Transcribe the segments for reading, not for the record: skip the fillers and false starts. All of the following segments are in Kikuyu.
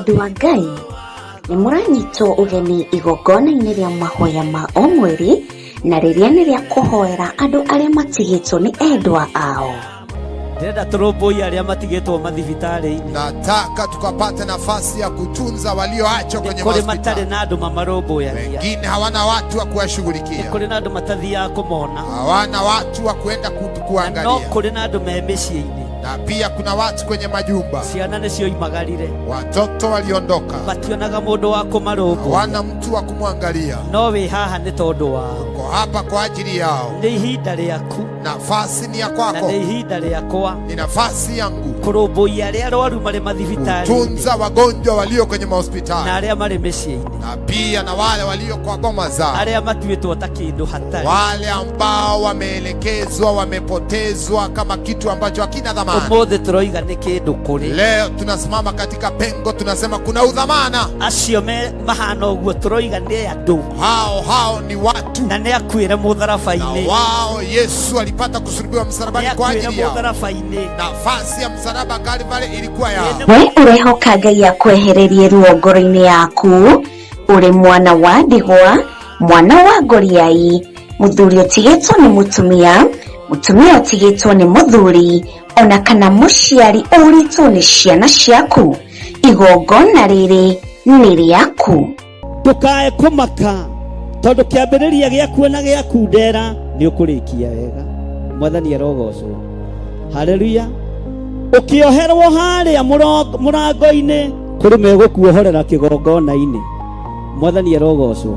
Andũ a Ngai, nĩ mũranyitwo ũgeni igongona-inĩ rĩa mahoya ma o mweri na rĩrĩa nĩ rĩa kũhoera andũ arĩa matigĩtwo nĩ endwa ao. Ndĩrenda tũrũmbũiye arĩa matigĩtwo mathibitarĩ-inĩ. Nataka tukapate nafasi ya kutunza walioachwa kwenye Kũrĩ matarĩ mahospitali. na andũ mamarũmbũyagia. Wengine hawana watu wa kuwashughulikia, Kũrĩ na andũ matathiaga kũmona. hawana watu wa kuenda Na no kuangalia, kũrĩ na andũ me mĩciĩ-inĩ. na pia kuna watu kwenye majumba, Ciana nĩcio imagarire. watoto waliondoka, Mationaga mũndũ wa kũmarũmbũiya. hawana mtu wa kumwangalia. No wĩ haha nĩ tondũ wao. Uko hapa kwa ajili yao. Nĩ ihinda rĩaku Nafasi ni ya na kwako, nĩ ihinda rĩakwa ni nafasi yangu kũrũmbũiya arĩa arwaru marĩ mathibitarĩ-inĩ kutunza wagonjwa walio kwenye na mahospitali arĩa marĩ mĩciĩ-inĩ, na pia na wale walio kwa boma zao, arĩa matuĩtwo ta kĩndũ hatarĩ. wale ambao wameelekezwa, wamepotezwa kama kitu ambacho hakina dhamana. Ũmũthĩ tũroiga nĩ kĩndũ kũrĩ Leo tunasimama katika pengo, tunasema kuna udhamana. acio me mahana ũguo, tũroiga nĩ andũ Hao hao ni watu, na nĩ akuĩre na mũtharaba-inĩ, wao Yesu alipata kusulubiwa nĩ msalabani kwa akuĩre ajili yao. mũtharaba-inĩ. Nafasi ya msalaba Kalvari ilikuwa yao. We ũrehoka Ngai akwehererie ruo ngoro-inĩ yaku ũrĩ mwana wa ndigwa, mwana wa ngoriai, mũthuri ũtigĩtwo nĩ mũtumia, mũtumia ũtigĩtwo nĩ mũthuri, ona kana mũciari ũrĩtwo nĩ ciana ciaku. Igongona rĩrĩ nĩ rĩaku. Ndũkae kũmaka tondũ kĩambĩrĩria gĩaku na gĩaku ndera nĩ ũkũrĩkia wega. Mwathani arogocwo. Haleluya. Ũkĩoherwo harĩa mũrango-inĩ kũrĩ megũkuohorera kĩgongona-inĩ. Mwathani arogocwo.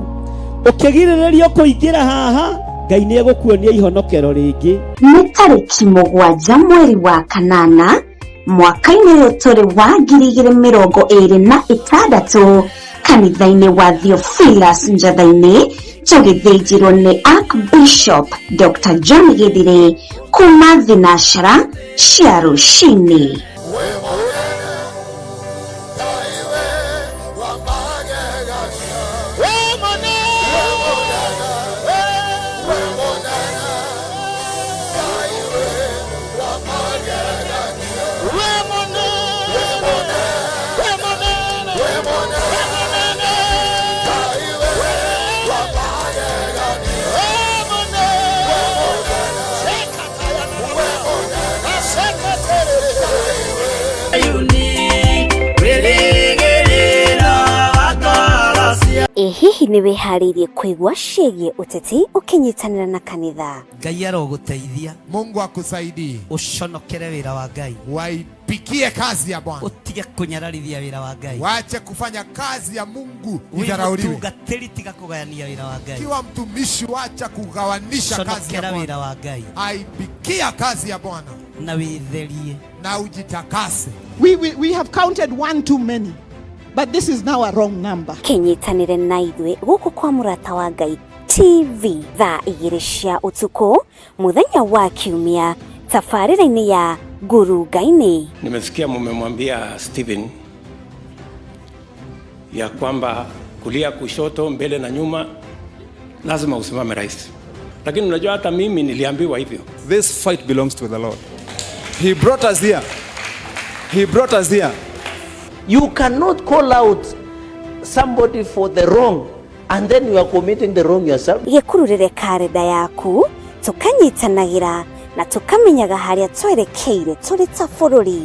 Ũkĩgirĩrĩrio kũingĩra haha, Ngai nĩ egũkuonia ihonokero rĩngĩ. Nĩ tarĩki 7 mweri wa kanana mwaka-inĩ ũyũ tũrĩ wa 2026 kanitha-inĩ wa Theophilus Njatha-inĩ, tũgĩthĩnjĩrwo nĩ Archbishop Dr. John Githire kuma thinacara cia rũcinĩ. Ĩ hihi nĩ wĩharĩirie kũigua ciĩgiĩ ũteti ũkĩnyitanĩra na kanitha? Ngai arogũteithia. Mungu akusaidie. Ũconokere wĩra wa Ngai. Waipikie kazi ya Bwana. Ũtige kũnyararithia wĩra wa Ngai. Wache kufanya kazi ya Mungu Wĩ idharauliwe. mũtungatĩri, tiga kũgayania wĩra wa Ngai. Kiwa mtumishi, wacha kugawanisha kazi ya Conokera Bwana. wĩra wa Ngai. Aipikia kazi ya Bwana Na wĩtherie. na ujitakase. We have counted one too many, but this is now a wrong number. Kĩnyitanĩre na ithuĩ gũkũ kwa Mũrata wa Ngai TV thaa 2 cia ũtukũ mũthenya wa Kiumia tabarĩra-inĩ ya Ngurunga-inĩ. Nimesikia mumemwambia Stephen ya kwamba kulia, kushoto, mbele na nyuma lazima usimame rais. Lakini unajua hata mimi niliambiwa hivyo. This fight belongs to the Lord. He brought us here. He brought us here. You cannot call out somebody for the wrong and then you are committing the wrong yourself. Gĩkururĩre karenda yaku tũkanyitanagĩra na tũkamenyaga harĩa twerekeire tũrĩ ta bũrũri.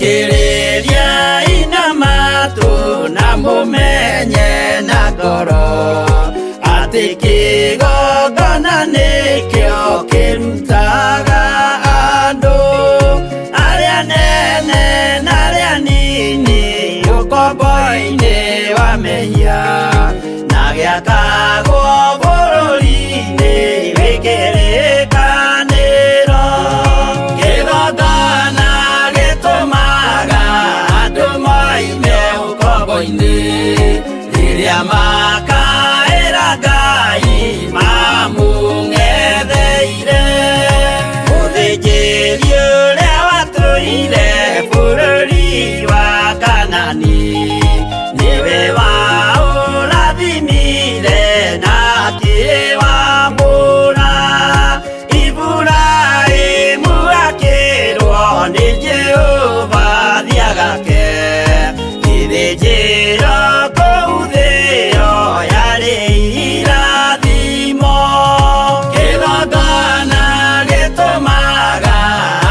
Thikĩrĩria ina matũ na mũmenye na ngoro atĩ kĩgongona nĩkĩo kĩrutaga andũ arĩa nene na arĩa nini ũkombo-inĩ wa mehia na gĩakagwo bũrũri-inĩ wĩ kĩrĩkanĩro. Kĩgongona gĩtũmaga Rĩrĩa makaĩra Ngai mamũng'etheire. Mũthĩnjĩri ũrĩa watũire bũrũri wa Kanani nĩwe waũrathimire na akĩwamũra. Iburahĩmu akĩrwo nĩ Jehova thiagake gĩthĩnjĩro kũu thĩo yarĩ irathimo. Kĩgongona gĩtũmaga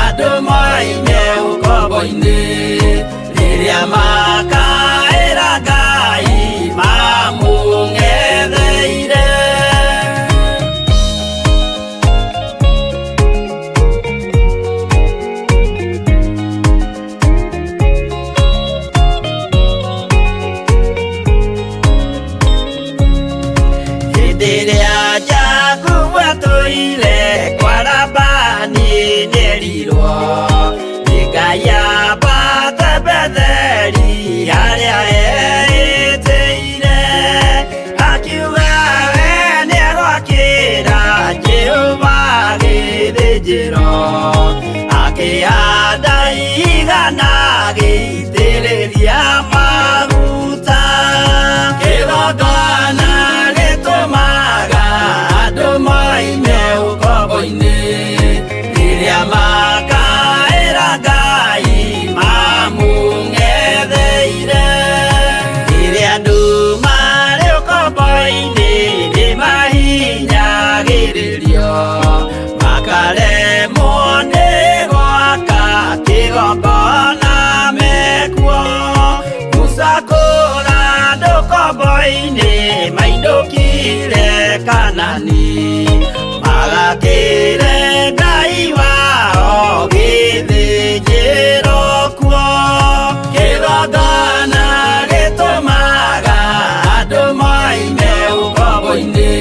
andũ moime ũkombo-inĩ rĩrĩa makaĩra Ngai mamũng'etheire. Hĩndĩ ĩrĩa Jakubu atũire kwa Labani nĩerirwo nĩ Ngai ambate Betheli harĩa eĩtĩire. Akiuga we nĩegwakĩra Jehova gĩthĩnjĩro, akĩhanda igana agĩitĩrĩria maguta. Kĩgongona gĩtũmaga andũ moime ũkombo-inĩ rĩrĩa makaĩra Ngai mamũng'etheire. Rĩrĩa andũ marĩ ũkombo-inĩ nĩmahinyagĩrĩrio, makaremwo nĩ gwaka kĩgongona mekuo. Musa kũra andũ ũkombo-inĩ mainũkire Kanani, magakĩre Ngai wao gĩthĩnjĩro kuo. Kĩgongona gĩtũmaga andũ moime ũkombo-inĩ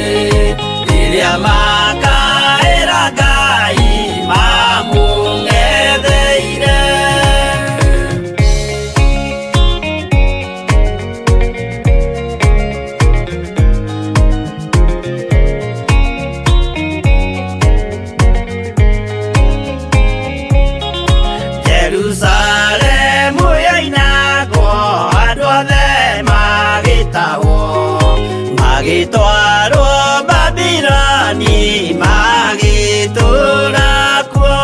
rĩrĩa makaĩra Ngai mamũng'etheire. Jerusalemu yoinagwo andũ othe magĩtahwo, magĩtwarwo Babiloni magĩtũũra kuo.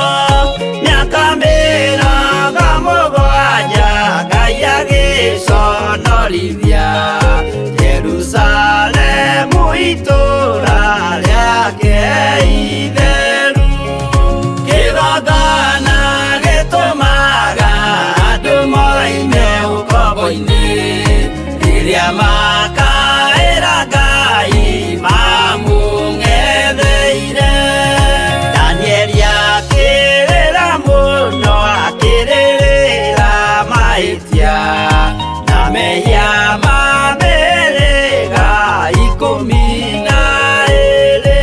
Mĩaka 70 Ngai agĩconorithia Jerusalemu itũũra rĩake itheru. Kĩgongona gĩtũmaga andũ moime ũkombo-inĩ rĩrĩa makaĩra Ngai mamũng'etheire. Danieli akĩrĩra mũno akĩrĩrĩra mahĩtia na mehia ma mĩhĩrĩga 12.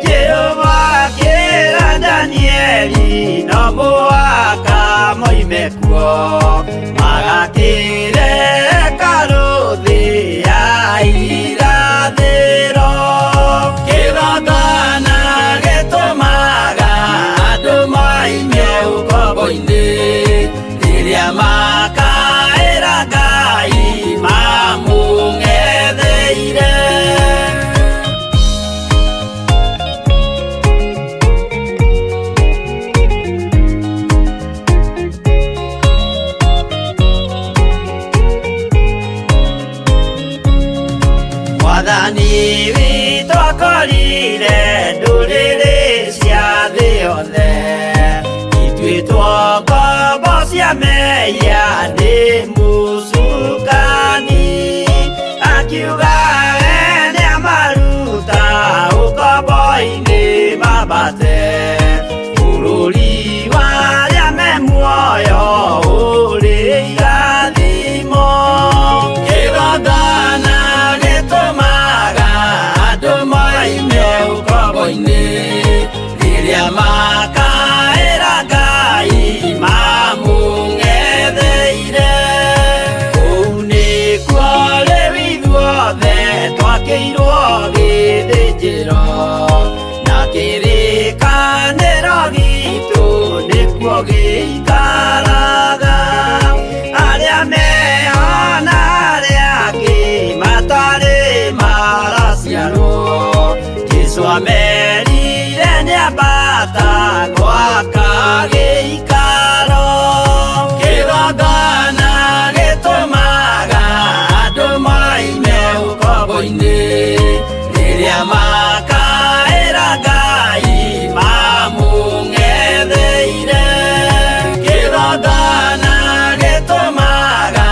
Jehova akĩra Danieli no mũhaka moime kuo, magakĩre hekarũ thĩ ya irathĩro. Kĩgongona gĩtũmaga andũ moime ũkombo-inĩ rĩrĩa makaĩra Ngai mamũng'etheire. Mwathani witũ akorire ndũrĩrĩ cia thĩ yothe ituĩtwo ngombo cia mehia nĩ mũcukani, akiuga we nĩamaruta ũkombo-inĩ mambate bũrũri wa arĩa me muoyo ũrĩ irathimo. Kĩgongona gĩtũmaga andũ moime ũkombo-inĩ rĩrĩa makaĩra Ngai mamũng'etheire. Kũu nĩkuo rĩu ithuothe Ithuothe twakĩirwo gĩthĩnjĩro na kĩrĩkanĩro gitũ nĩkuo gĩikaraga. Arĩa meho na arĩa angĩ matarĩ maraciarwo, Jesũ amerire nĩambata gwaka gĩikaro. Kĩgongona gĩtũmaga andũ moime ũkombo-inĩ, rĩrĩa makaĩra Ngai mamũng'etheire. Kĩgongona gĩtũmaga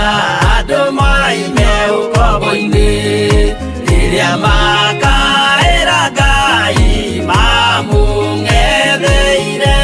andũ moime ũkombo-inĩ, rĩrĩa makaĩra Ngai mamũng'etheire.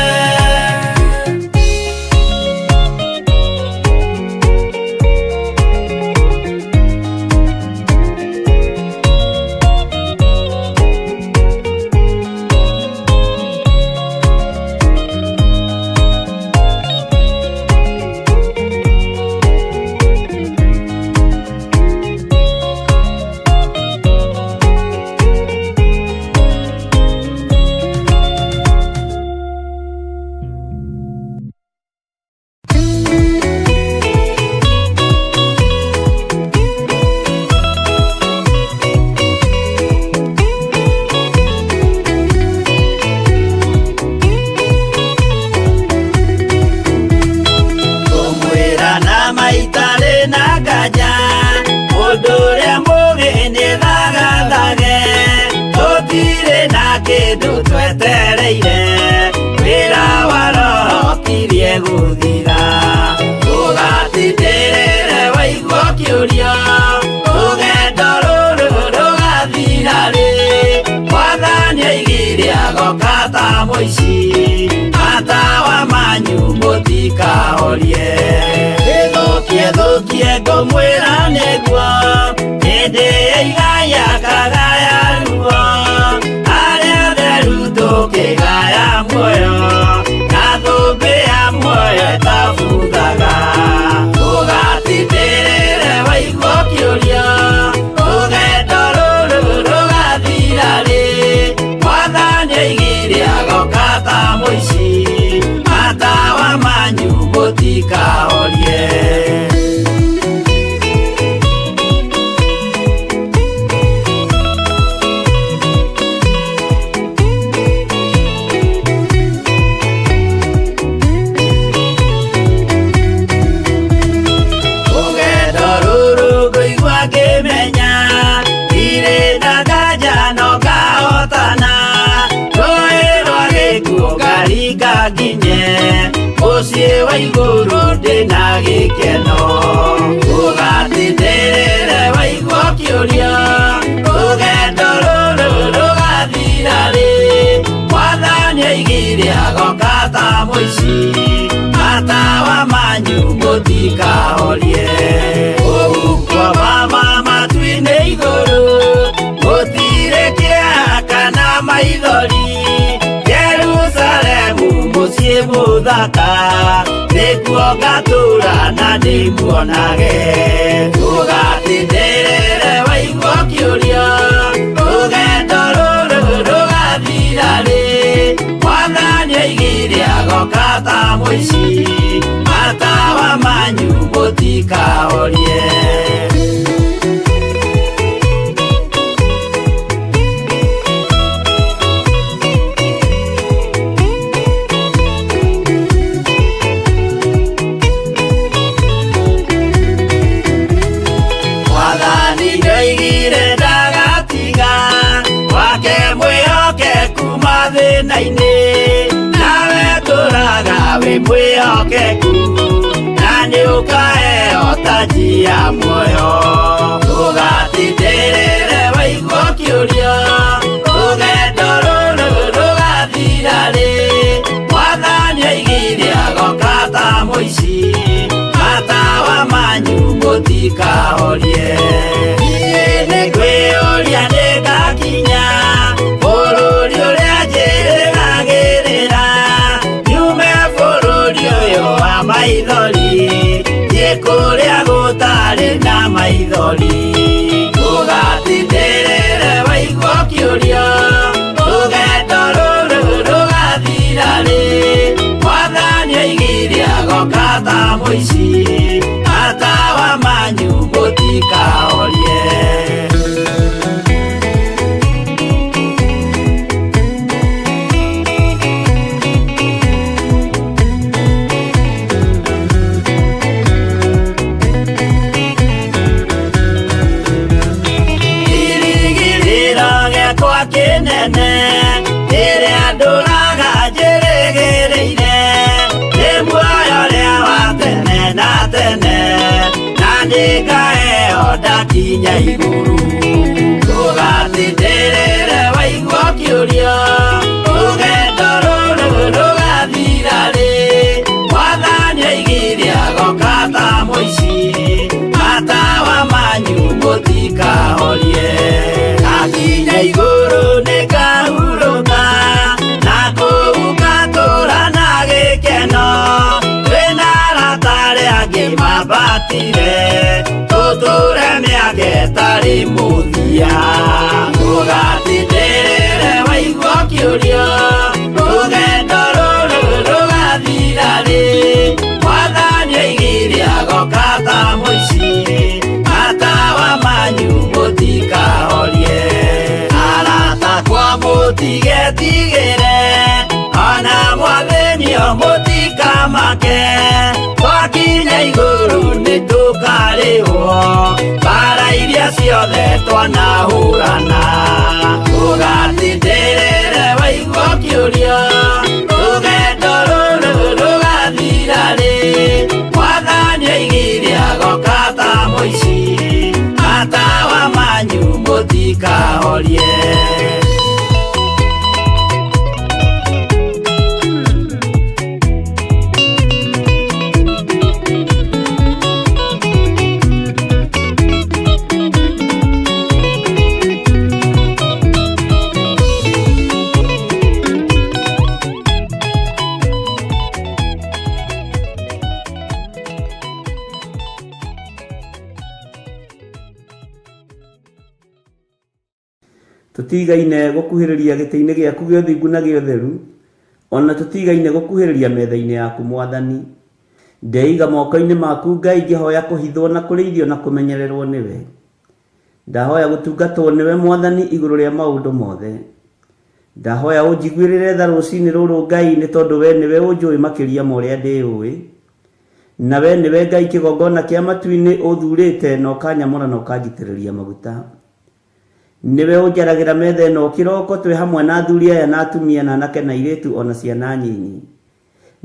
Ngũmwĩra na maitarĩ na nganja, mũndũ ũrĩa mũũgĩ nĩthagathage. Tũtirĩ na kĩndũ twetereire, wĩra wa Roho ũkirie gũthira. Ndũgatindĩrĩre waigua ũkĩũria, rũgendo rũrũ rũgathira rĩ? Mwathani oigire agoka ta mũici, matawa manyu mũtikahorie. Ĩthũkie thũkie ngũmwĩra nĩguo, hĩndĩ ĩigai akagaya ruo. Arĩa atheru tũkĩgaya muoyo, na thũmbĩ ya muoyo ĩtabuthaga. Ndũgatindĩrĩre waigua ũkĩũria, rũgendo rũrũ rũgathira rĩ? Mwathani oigire agoka ta mũici, matawa manyu mũtikahorie. Rũgendo rũrũ ngũigua ngĩmenya, ndirĩ na nganja no ngahotana. Rũĩ rwa gĩkuũ ngaringa nginye, mũciĩ wa igũrũ ndĩna gĩkeno. Ndũgatindĩrĩre waigua ũkĩũria, rũgendo rũrũ rũgathira rĩ? Mwathani oigire agoka ta mũici, matawa manyu mũtikahorie. Ũguo mama matu-inĩ igũrũ, gũtirĩ kĩeha kana maithori. Jerusalemu mũciĩ mũthaka, nĩkuo ngatũũra na ndĩmuonage. Ndũgatindĩrĩre waigua ũkĩũria, rũgendo rũrũ rũgathira rĩ? Mwathani oigire agoka ta mũici, matawa manyu mũtikahorie. Mwathani nĩoigire ndagatiga wake mwĩhokeku mathĩna-inĩ, nawe tũraga wĩ mwĩhokeku, na nĩũkaheo taji ya muoyo. Ndũgatindĩrĩre waigua ũkĩũria, rũgendo rũrũ rũgathira rĩ? Mwathani oigire agoka ta mũici, matawa manyu mũtikahorie. Niĩ nĩngwĩyũria nĩngakinya bũrũri ũrĩa njĩrĩgagĩrĩra, nyume bũrũri ũyũ wa maithori, thiĩ kũrĩa gũtarĩ na maithori. Ndũga ta mũici, matawa manyu mũtikahorie. Kĩrĩgĩrĩro gĩakwa kĩnene kĩrĩa ndũraga njĩrĩgĩrĩire nĩ muoyo ũrĩa wa tene na tene, na nĩngaheo ndakinya igũrũ. Ndũgatindĩrĩre waigua ũkĩũrio, rũgendo rũrũ rũgathira rĩ? Mwathani oigire agoka ta mũici, matawa manyu mũtikahorie. Ndakinya igũrũ nĩngahurũka, na kũu ngatũũra na gĩkeno, twĩna arata arĩa angĩ mambatire, tũtũũre mĩaka ĩtarĩ mũthia. Ndũgatindĩrĩre waigua ũkĩũrio, rũgendo rũrũ rũgathira rĩ? Mwathani oigire agoka ta mũici, matawa manyu mũtikahorie. Arata akwa mũtigetigĩre, ona mwathĩnio mũtikamake, twakinya igũrũ nĩtũkarĩhwo mbara iria ciothe twanahũrana. Ndũgatindĩrĩre waigua ũkĩũrio, rũgendo rũrũ rũgathira rĩ? Mwathani oigire agoka ta mũici, matawa manyu mũtikahorie. Tũtigaine gũkuhĩrĩria gĩtĩ-inĩ gĩaku gĩa ũthingu na gĩa ũtheru, ona tũtigaine gũkuhĩrĩria metha-inĩ yaku Mwathani. Ndeiga moko-inĩ maku Ngai, ngĩhoya kũhithwo na kũrĩithio na kũmenyererwo nĩwe. Ndahoya gũtungatwo nĩwe Mwathani igũrũ rĩa maũndũ mothe. Ndahoya ũnjiguĩrĩre tha rũcinĩ rũrũ Ngai, nĩ tondũ we nĩwe ũnjũĩ makĩria ma ũrĩa ndĩũĩ. Na we nĩwe Ngai kĩgongona kĩa matu-inĩ ũthurĩte na ũkanyamũra na ũkanjitĩrĩria maguta. Nĩwe ũnjaragĩra metha ĩno kĩroko twĩ hamwe na athuri aya na atumia na anake na airĩtu ona ciana nyinyi,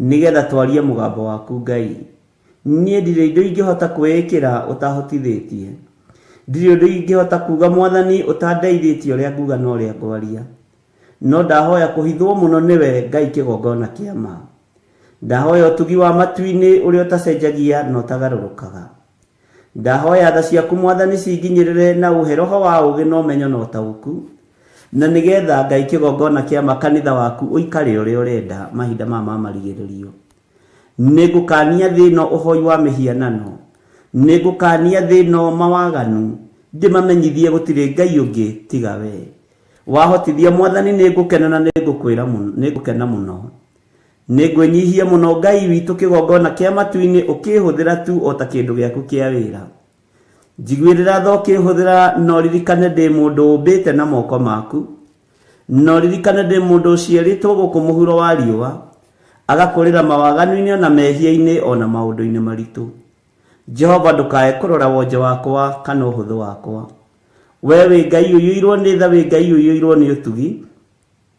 nĩgetha twarie mũgambo waku Ngai. Niĩ ndirĩ indo ingĩhota kwĩĩkĩra ũtahotithĩtie. Ndirĩ ũndũ ingĩhota kuga Mwathani ũtandeithĩtie ũrĩa nguga na ũrĩa ngwaria. No ndahoya kũhithwo mũno nĩwe Ngai kĩgongona kĩa ma. Ndahoya ũtugi wa matu-inĩ ũrĩa ũtacenjagia na ũtagarũrũkaga. Ndahoya tha ciaku Mwathani cinginyĩrĩre na ũhe roho wa ũũgĩ na ũmenyo na ũtaũku, na nĩgetha Ngai kĩgongona kĩa ma kanitha waku ũikare ũrĩa ũrenda mahinda maya ma marigĩrĩrio. Nĩngũkania thĩ ĩno ũhoi wa mĩhianano, nĩngũkania thĩ ĩno mawaganu, ndĩmamenyithie gũtirĩ Ngai ũngĩ tiga we. Wahotithia Mwathani nĩngũkena na nĩngũkwĩra mũno, nĩngũkena mũno. Nĩngwĩnyihia mũno Ngai witũ kĩgongona kĩa matu-inĩ ũkĩhũthĩra tu o ta kĩndũ gĩaku kĩa wĩra. Njiguĩrĩra tha ũkĩhũthĩra, no ririkane ndĩ mũndũ ũmbĩte na moko maku. No ririkane ndĩ mũndũ ũciarĩtwo gũkũ mũhuro wa riũa, agakũrĩra mawaganu-inĩ ona mehia-inĩ ona maũndũ-inĩ maritũ. Jehova ndũkae kũrora wonje wakwa kana ũhũthũ wakwa. We wĩ Ngai ũiyũirwo nĩ tha, wĩ Ngai ũiyũirwo nĩ ũtugi.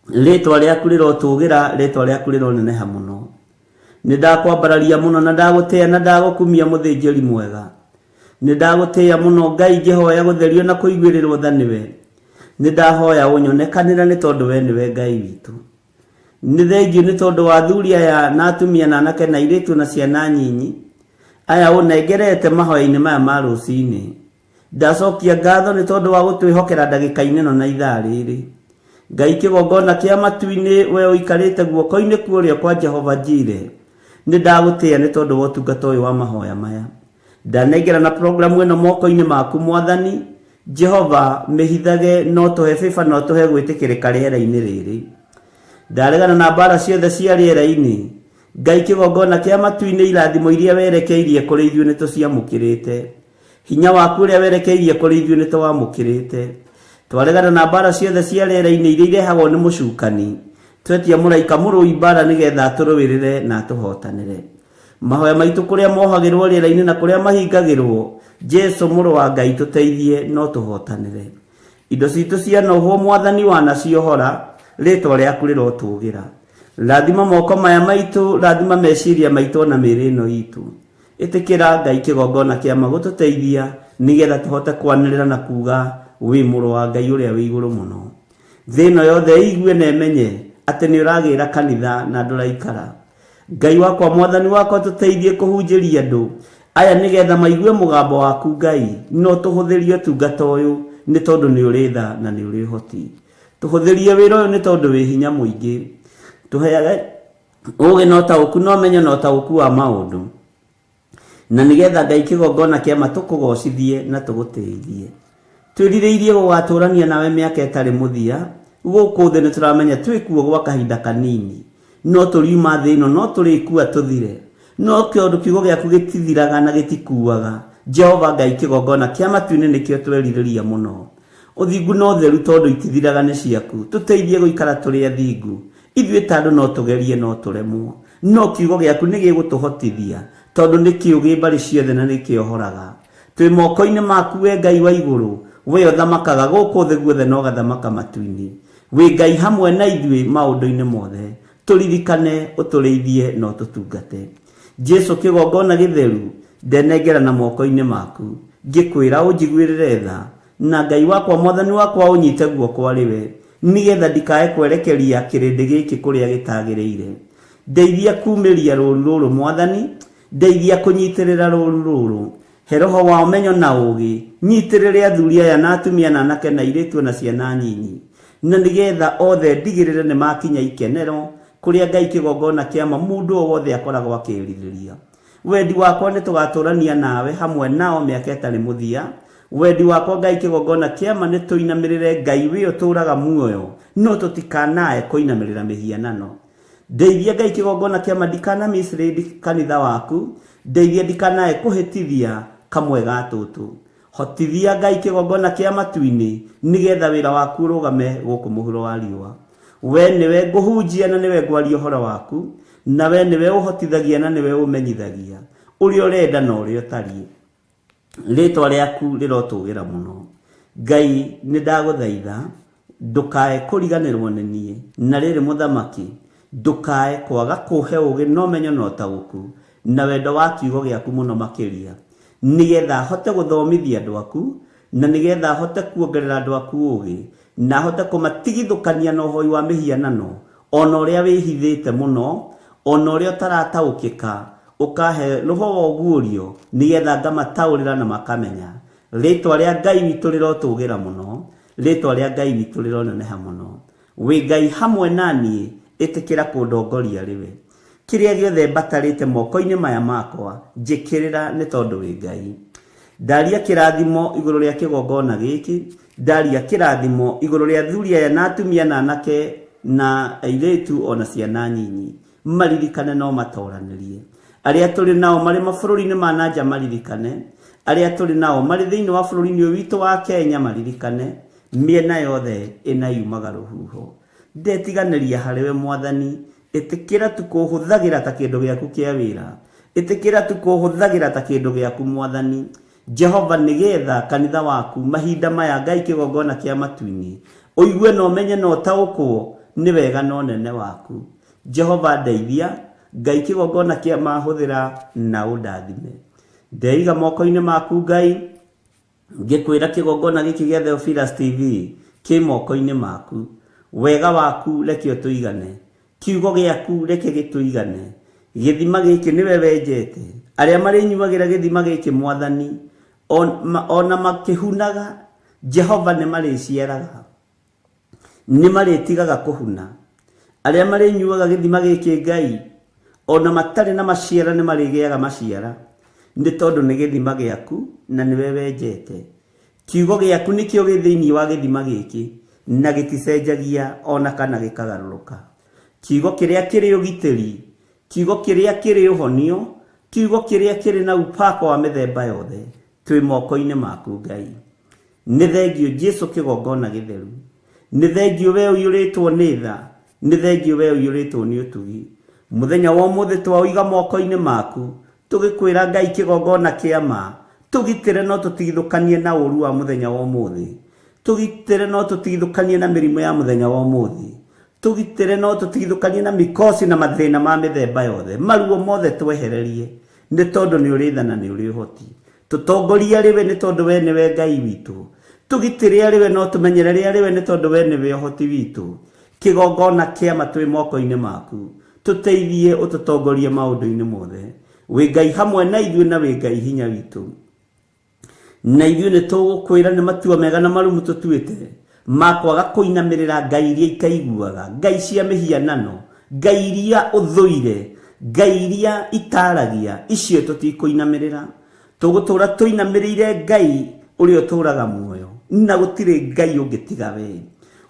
Rĩtwa rĩaku rĩrotũgĩra, rĩtwa rĩaku rĩroneneha mũno. Nĩ ndakwambararia mũno na ndagũtĩĩa na ndagũkumia mũthĩnjĩri mwega. Nĩ ndagũtĩĩa mũno Ngai, ngĩhoya gũtherio na kũiguĩrĩrwo tha nĩwe. Nĩ ndahoya ũnyonekanĩre nĩ tondũ we nĩwe Ngai witũ. Nĩ thengiũ nĩ tondũ wa athuri aya na atumia na anake na airĩtu na ciana nyinyi aya ũnengerete mahoya-inĩ maya ma rũcinĩ. Ndacokia ngatho nĩ tondũ wa gũtwĩhokera ndagĩka-inĩ ĩno na ithaa rĩrĩ. Ngai kĩgongona kĩa matu-inĩ, we ũikarĩte guoko-inĩ kwa ũrĩo kwa Jehova Jire, nĩ ndagũtĩĩa nĩ tondũ wa ũtungata ũyũ wa mahoya maya. Ndanengera na programu ĩno moko-inĩ maku Mwathani Jehova, mĩhithage no tũhe bĩba no tũhe gwĩtĩkĩrĩka rĩera-inĩ rĩrĩ. Ndaregana na mbara ciothe cia rĩera-inĩ. Ngai kĩgongona kĩa matu-inĩ, irathimo iria werekeirie kũrĩ ithuĩ nĩ tũciamũkĩrĩte. Hinya waku ũrĩa werekeirie kũrĩ ithuĩ nĩ tũwamũkĩrĩte. Twaregana na mbara ciothe cia rĩera-inĩ iria irehagwo nĩ mũcukani. Twetia mũraika mũrũi mbara nĩgetha atũrũĩrĩre na atũhotanĩre. Mahoya maitũ kũrĩa mohagĩrwo rĩera-inĩ na kũrĩa mahingagĩrwo, Jesu mũrũ wa Ngai tũteithie no tũhotanĩre. Indo citũ cianohwo Mwathani wanaciohora, rĩtwa rĩaku rĩrotũgĩra. Rathima moko maya maitũ, rathima meciria maitũ ona mĩĩrĩ ĩno itũ. Ĩtĩkĩra Ngai kĩgongona kĩa ma gũtũteithia nĩgetha tũhote kwanĩrĩra na kuga wĩ mũrũ wa Ngai ũrĩa wĩ igũrũ mũno. Thĩ ĩno yothe ĩigue na ĩmenye atĩ nĩ ũragĩra kanitha na ndũraikara. Ngai wakwa Mwathani wakwa tũteithie kũhunjĩria andũ aya nĩgetha maigue mũgambo waku Ngai, no tũhũthĩrie ũtungata ũyũ nĩ tondũ nĩ ũrĩ tha na nĩ ũrĩ ũhoti. Tũhũthĩrie wĩra ũyũ nĩ tondũ wĩ hinya mũingĩ. Tũheage ũũgĩ na ũtaũku na ũmenyo na ũtaũku wa maũndũ, na nĩgetha Ngai kĩgongona kĩa ma tũkũgocithie na tũgũtĩithie. Twĩrirĩirie gũgatũrania nawe mĩaka ĩtarĩ mũthia. Gũkũ thĩ nĩ tũramenya twĩkuo gwa kahinda kanini, no tũriuma thĩ ĩno, no tũrĩkua tũthire, no tondũ kiugo gĩaku gĩtithiraga na gĩtikuaga, Jehova Ngai kĩgongona kĩa matu-inĩ nĩkĩo twerirĩria mũno. Ũthingu na ũtheru tondũ itithiraga nĩ ciaku, tũteithie gũikara tũrĩ athingu. Ithuĩ ta andũ no tũgerie no tũremwo, no kiugo gĩaku nĩ gĩgũtũhotithia, tondũ nĩ kĩũgĩ mbarĩ ciothe na nĩ kĩohoraga. Twĩ moko-inĩ maku we Ngai wa igũrũ, we ũthamakaga gũkũ thĩ guothe na ũgathamaka matu-inĩ. Wĩ Ngai hamwe na ithuĩ maũndũ-inĩ mothe. Tũririkane, ũtũrĩithie na ũtũtungate. Jesu kĩgongona gĩtheru, ndenengera na moko-inĩ maku. Ngĩkwĩra ũnjiguĩrĩre tha, na Ngai wakwa Mwathani wakwa ũnyite guoko arĩ we, nĩgetha ndikae kwerekeria kĩrĩndĩ gĩkĩ kũrĩa gĩtagĩrĩire. Ndeithia kumĩria rũũru rũrũ Mwathani, ndeithia kũnyitĩrĩra rũũru rũrũ. He roho wa ũmenyo na ũũgĩ, nyitĩrĩre athuri aya na atumia na anake na airĩtu na ciana nyinyi, na nĩgetha othe ndigĩrĩre nĩ makinya ikenero kũrĩa Ngai kĩgongona kĩa ma mũndũ o wothe akoragwo akĩĩrirĩria. Wendi wakwa nĩ tũgatũrania nawe hamwe nao mĩaka ĩtarĩ mũthia. Wendi wakwa Ngai kĩgongona kĩa ma nĩ tũinamĩrĩre Ngai wĩ ũtũũraga muoyo, no tũtikanae kũinamĩrĩra mĩhianano. Ndeithia Ngai kĩgongona kĩa ma ndikana mislead kanitha waku, ndeithia ndikanae kũhĩtithia kamwe ga tũtũ. Hotithia Ngai kĩgongona kĩa matu-inĩ nĩgetha wĩra waku ũrũgame gũkũ mũhuro wa riũa. We nĩwe ngũhunjia na nĩwe ngwaria ũhoro waku, na we nĩwe ũhotithagia na nĩwe ũmenyithagia ũrĩa ũrenda na ũrĩa ũtariĩ. Rĩtwa rĩaku rĩrotũgĩra mũno. Ngai nĩ ndagũthaitha ndũkae kũriganĩrwo nĩ niĩ, na rĩrĩ mũthamaki, ndũkae kwaga kũhe ũũgĩ na ũmenyo na ũtaũku na wendo wa kiugo gĩaku mũno makĩria, nĩgetha hote gũthomithia andũ aku, na nĩgetha hote kuongerera andũ aku ũũgĩ, na hote kũmatigithũkania na ũhoi wa mĩhianano, ona ũrĩa wĩhithĩte mũno, ona ũrĩa ũtarataũkĩka, ũkahe roho wa ũguũrio, nĩgetha ngamataũrĩra na makamenya. Rĩtwa rĩa Ngai witũ rĩrotũgĩra mũno, rĩtwa rĩa Ngai witũ rĩroneneha mũno. Wĩ Ngai hamwe na niĩ, ĩtĩkĩra kũndongoria rĩwe. Kĩrĩa gĩothe mbatarĩte moko-inĩ maya makwa, njĩkĩrĩra nĩ tondũ wĩ Ngai. Ndaria kĩrathimo igũrũ rĩa kĩgongona gĩkĩ, ndaria kĩrathimo igũrũ rĩa athuri aya na atumia na anake na airĩtu ona ciana nyinyi. Maririkane no matoranĩrie. Arĩa tũrĩ nao marĩ mabũrũri-inĩ ma na nja maririkane, arĩa tũrĩ nao marĩ thĩinĩ wa bũrũri-inĩ ũyũ witũ wa Kenya maririkane, mĩena yothe ĩna yumaga rũhuho. Ndetiganĩria harĩ we Mwathani, ĩtĩkĩra tu kũhũthagĩra ta kĩndũ gĩaku kĩa wĩra. Ĩtĩkĩra tu kũhũthagĩra ta kĩndũ gĩaku Mwathani. Jehova, nĩgetha kanitha waku mahinda maya Ngai kĩgongona kĩa matu-inĩ ũigue na ũmenye na ũtaũkwo nĩ wega na ũnene waku. Jehova ndeithia, Ngai kĩgongona kĩa ma hũthĩra na ũndathime. Ndeiga moko-inĩ maku Ngai, ngĩkwĩra kĩgongona gĩkĩ gĩa Theophilus TV kĩ moko-inĩ maku. Wega waku reke ũtũigane, kiugo gĩaku reke gĩtũigane. Gĩthima gĩkĩ nĩwe wenjete, arĩa marĩnyuagĩra gĩthima gĩkĩ Mwathani, ona makĩhunaga, Jehova nĩ marĩciaraga, nĩ marĩtigaga kũhuna. Arĩa marĩnyuaga gĩthima gĩkĩ Ngai, ona matarĩ na maciara nĩ marĩgĩaga maciara, nĩ tondũ nĩ gĩthima gĩaku na nĩwe wenjete. Kiugo gĩaku nĩkĩo gĩ thĩinĩ wa gĩthima gĩkĩ, na gĩticenjagia ona kana gĩkagarũrũka. Kiugo kĩrĩa kĩrĩ ũgitĩri, Kiugo kĩrĩa kĩrĩ ũhonio, kiugo kĩrĩa kĩrĩ na upako wa mĩthemba yothe, twĩ moko-inĩ maku Ngai. Nĩ thengio Jesu kĩgongona gĩtheru. Nĩ thengio we ũiyũrĩtwo nĩ tha, nĩ thengio we ũiyũrĩtwo nĩ ũtugi. Mũthenya wa ũmũthĩ twaũiga moko-inĩ maku, tũgĩkwĩra Ngai kĩgongona kĩa ma, tũgitĩre no tũtigithũkanie na ũru wa mũthenya wa ũmũthĩ. Tũgitĩre no tũtigithũkanie na mĩrimũ ya mũthenya wa ũmũthĩ. Tũgitĩre no tũtigithũkanie na mikosi na mathĩna ma mĩthemba yothe. Maruo mothe twehererie, nĩ tondũ nĩ ũrĩ tha na nĩ ũrĩ ũhoti. Tũtongorie arĩ we nĩ tondũ we nĩwe Ngai witũ. Tũgitĩre arĩ we no tũmenyerere arĩ we nĩ tondũ we nĩwe ũhoti witũ. Kĩgongona kĩa ma twĩ moko-inĩ maku. Tũteithie ũtũtongorie maũndũ-inĩ mothe. Wĩ Ngai hamwe na ithuĩ na wĩ Ngai hinya witũ. Na ithuĩ nĩ tũgũkwĩra nĩ matua mega na marũmu tũtuĩte ma kwaga kũinamĩrĩra ngai iria itaiguaga, ngai cia mĩhianano, ngai iria ũthũire, ngai iria itaragia, icio tũtikũinamĩrĩra. Tũgũtũũra tũinamĩrĩire Ngai ũrĩa ũtũũraga muoyo, na gũtirĩ Ngai ũngĩ tiga we.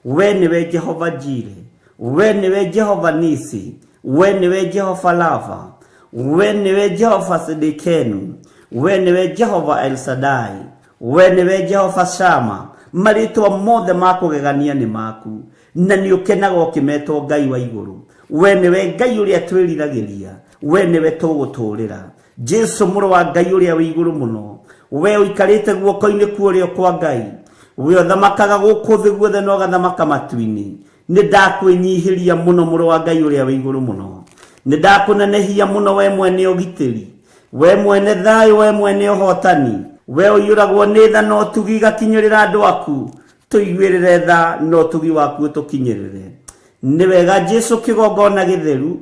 We nĩwe Jehova Jire, we nĩwe Jehova Nisi, we nĩwe Jehova Rafa, we nĩwe Jehova Sidikenu, we nĩwe Jehova El Shaddai, we nĩwe Jehova Shama. Marĩtwa mothe ma kũgegania nĩ maku, na nĩ ũkenaga ũkĩmetwo Ngai wa igũrũ. We nĩwe Ngai ũrĩa twĩriragĩria, we nĩwe tũgũtũũrĩra. Jesu mũrũ wa Ngai ũrĩa wĩ igũrũ mũno, we ũikarĩte guoko-inĩ kwa ũrĩo kwa Ngai, we ũthamakaga gũkũ thĩ guothe na ũgathamaka matu-inĩ. Nĩ ndakwĩnyihĩria mũno mũrũ wa Ngai ũrĩa wĩ igũrũ mũno. Nĩ ndakũnenehia mũno we mwene ũgitĩri, we mwene thayũ, we mwene ũhotani, we ũiyũragwo nĩ tha na ũtugi igakinyĩrĩra andũ aku. Tũiguĩrĩre tha na ũtugi waku ũtũkinyĩrĩre. Nĩ wega Jesu kĩgongona gĩtheru,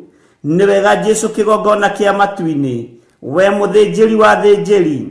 nĩ wega Jesu kĩgongona kĩa matu-inĩ, we mũthĩnjĩri wa thĩnjĩri,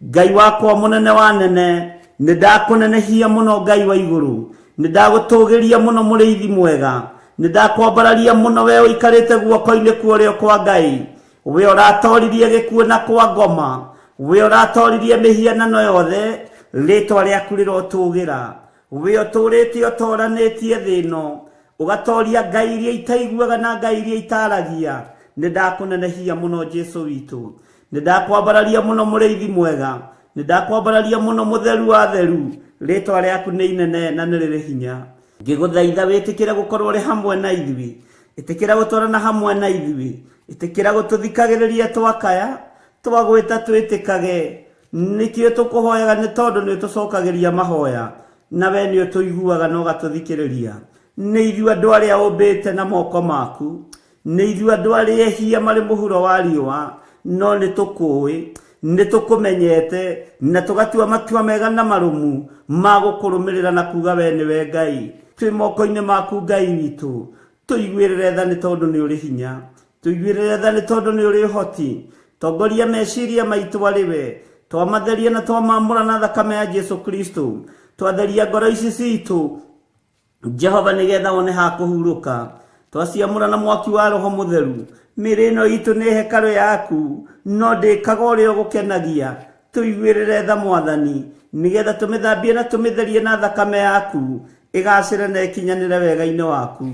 Ngai wakwa mũnene wa nene, nĩ ndakũnenehia mũno Ngai wa igũrũ, nĩ ndagũtũgĩria mũno mũrĩithi mwega, nĩ ndakwambararia mũno we ũikarĩte guoko-inĩ kwa ũrĩo kwa Ngai, we ũratoririe gĩkuũ na kwa ngoma, we ũratoririe mĩhianano yothe, rĩtwa rĩaku rĩrotũgĩra. We ũtũũrĩte ũtoranĩtie thĩ ĩno, ũgatoria ngai iria itaiguaga na ngai iria itaragia. Nĩ ndakũnenehia mũno Jesu witũ, nĩ ndakwambararia mũno mũrĩithi mwega, nĩ ndakwambararia mũno mũtheru wa theru, rĩtwa rĩaku nĩ inene na nĩ rĩrĩ hinya. Ngĩgũthaitha wĩtĩkĩre gũkorwo ũrĩ hamwe na ithuĩ, ĩtĩkĩra gũtwarana hamwe na ithuĩ, ĩtĩkĩra gũtũthikagĩrĩria twakaya, twagwĩta twĩtĩkage. Nĩkĩo tũkũhoyaga nĩ tondũ nĩ ũtũcokagĩria mahoya, na we nĩ ũtũiguaga na ũgatũthikĩrĩria. Nĩ ithuĩ andũ arĩa ũmbĩte na moko maku, nĩ ithuĩ andũ arĩa ehia marĩ mũhuro wa riũa, no nĩ tũkũĩ, nĩ tũkũmenyete, na tũgatua matua mega na marũmu ma gũkũrũmĩrĩra na kuga we nĩwe Ngai. Twĩ moko-inĩ maku Ngai witũ, tũiguĩrĩre tha nĩ tondũ nĩ ũrĩ hinya, tũiguĩrĩre tha nĩ tondũ nĩ ũrĩ ũhoti. Tongoria meciria maitũ arĩ we, twamatheria na twamamũra na thakame ya Jesu Kristo, twatheria ngoro ici citũ Jehova nĩgetha wone ha kũhurũka, twaciamũra na mwaki wa Roho Mũtheru. Mĩĩrĩ ĩno itũ nĩ hekarũ yaku, no ndĩkaga ũrĩa ũgũkenagia. Tũiguĩrĩre tha Mwathani, nĩgetha tũmĩthambie na tũmĩtherie na thakame yaku, ĩgacĩre na ĩkinyanĩre wega-inĩ waku.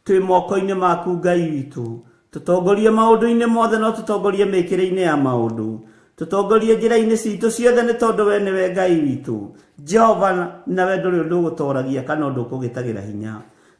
Twĩ moko-inĩ maku Ngai witũ. Tũtongorie maũndũ-inĩ mothe no tũtongorie mĩkĩre-inĩ ya maũndũ. Tũtongorie njĩra-inĩ citũ ciothe nĩ tondũ we nĩwe Ngai witũ. Jehova, nawe ndũrĩ ũndũ ũgũtoragia kana ũndũ ũkũgĩtagĩra hinya.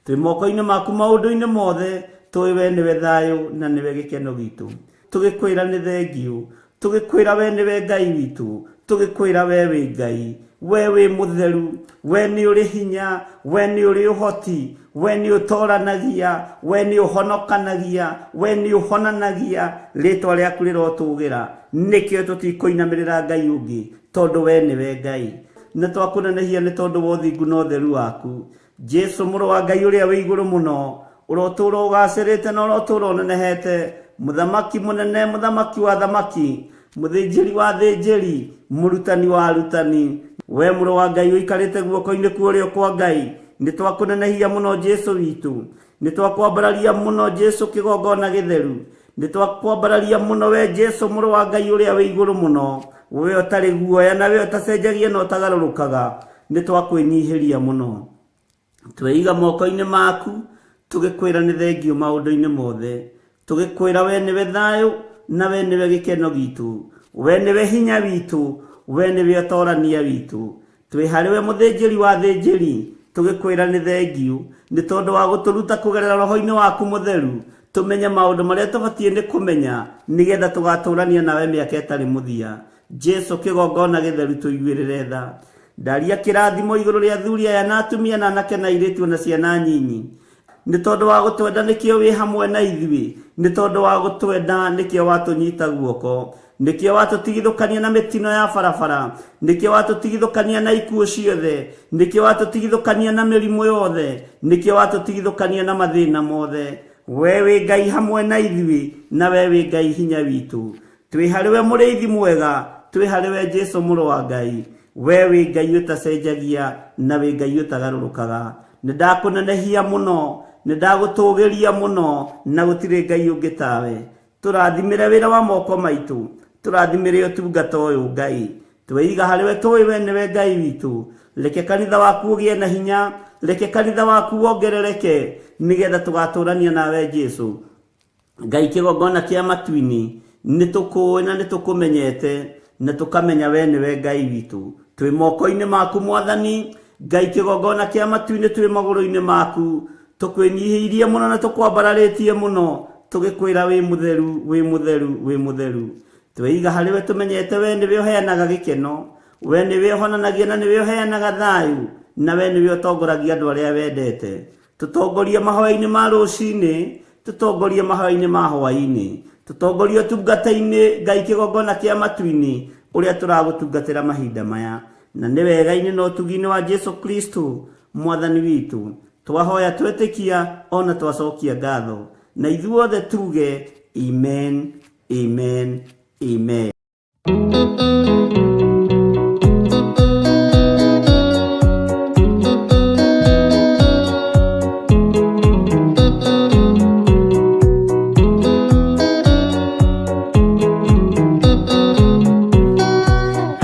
Twĩ moko-inĩ maku maũndũ-inĩ mothe, tũĩ we nĩwe thayũ na nĩwe gĩkeno gitũ. Tũgĩkwĩra nĩ thengio, tũgĩkwĩra we nĩwe Ngai witũ, tũgĩkwĩra we wĩ Ngai, we wĩ mũtheru, we nĩ ũrĩ hinya, we nĩ ũrĩ ũhoti, we nĩ ũtoranagia, we nĩ ũhonokanagia, we nĩ ũhonanagia, rĩtwa rĩaku rĩrotũgĩra. Nĩkĩo tũtikũinamĩrĩra Ngai ũngĩ, tondũ we nĩwe Ngai. Na twakũnenehia nĩ tondũ wa ũthingu na ũtheru waku. Jesu mũrũ wa Ngai ũrĩa wĩ igũrũ mũno, ũrotũũra ũgacĩrĩte na ũrotũũra ũnenehete, mũthamaki mũnene, mũthamaki wa thamaki, mũthĩnjĩri wa thĩnjĩri, mũrutani wa arutani. We mũrũ wa Ngai ũikarĩte guoko-inĩ kwa ũrĩo kwa Ngai, nĩ twakũnenehia mũno Jesu witũ, nĩ twakwambararia mũno Jesu kĩgongona gĩtheru, nĩ twakwambararia mũno we Jesu mũrũ wa Ngai ũrĩa wĩ igũrũ mũno, we ũtarĩ guoya na we ũtacenjagia na ũtagarũrũkaga, nĩ twakwĩnyihĩria mũno. Tweiga moko-inĩ maku, tũgĩkwĩra nĩ thengio maũndũ-inĩ mothe. Tũgĩkwĩra we nĩwe thayũ na we nĩwe gĩkeno gitũ, we nĩwe hinya witũ, we nĩwe ũtorania witũ. Twĩ harĩ we mũthĩnjĩri wa thĩnjĩri, tũgĩkwĩra nĩ thengiũ nĩ tondũ wa gũtũruta kũgerera roho-inĩ waku mũtheru, tũmenye maũndũ marĩa tũbatiĩ nĩ kũmenya nĩgetha tũgatũrania nawe mĩaka ĩtarĩ mũthia. Jesu kĩgongona gĩtheru, tũiguĩrĩre tha. Ndaria kĩrathimo igũrũ rĩa athuri aya na atumia na anake na airĩtu na ciana nyinyi, nĩ tondũ wa gũtwenda nĩkĩo wĩ hamwe na ithuĩ, nĩ tondũ wa gũtwenda nĩkĩo watũnyita guoko, nĩkĩo watũtigithũkania na mĩtino ya barabara, nĩkĩo watũtigithũkania na ikuũ ciothe, nĩkĩo watũtigithũkania na mĩrimũ yothe, nĩkĩo watũtigithũkania na mathĩna mothe. We wĩ Ngai hamwe na ithuĩ, na we wĩ Ngai hinya witũ. Twĩ harĩ we mũrĩithi mwega, twĩ harĩ we Jesu mũrũ wa Ngai. We wĩ Ngai ũtacenjagia na wĩ Ngai ũtagarũrũkaga. Nĩ ndakũnenehia mũno, nĩ ndagũtũgĩria mũno, na gũtirĩ Ngai ũngĩ tawe. Tũrathimĩre wĩra wa moko maitũ, tũrathimĩre ũtungata ũyũ Ngai. Tweiga harĩ we, tũĩ we nĩwe Ngai witũ. Reke kanitha waku ũgĩe na hinya, reke kanitha waku wongerereke, nĩgetha tũgatũrania nawe Jesu. Ngai kĩgongona kĩa matu-inĩ, nĩ tũkũĩ na nĩ tũkũmenyete, na tũkamenya we nĩwe Ngai witũ. Twĩ moko-inĩ maku Mwathani Ngai kĩgongona kĩa matu-inĩ, twĩ magũrũ-inĩ maku, tũkwĩnyihĩirie mũno na tũkwambararĩtie mũno, tũgĩkwĩra wĩ mũtheru, wĩ mũtheru, wĩ mũtheru. Tweiga harĩ we, tũmenyete we nĩwe ũheanaga gĩkeno, we nĩwe ũhonanagia na nĩwe ũheanaga thayũ, na we nĩwe ũtongoragia andũ arĩa wendete. Tũtongorie mahoya-inĩ ma rũcinĩ, tũtongorie mahoya-inĩ ma hwaĩ-inĩ, tũtongorie ũtungata-inĩ Ngai kĩgongona kĩa matu-inĩ, ũrĩa tũragũtungatĩra mahinda maya, na nĩ wega-inĩ na ũtugi-inĩ wa Jesu Kristo Mwathani witũ twahoya, twetĩkia ona twacokia ngatho, na ithuothe tuge amen, amen, amen.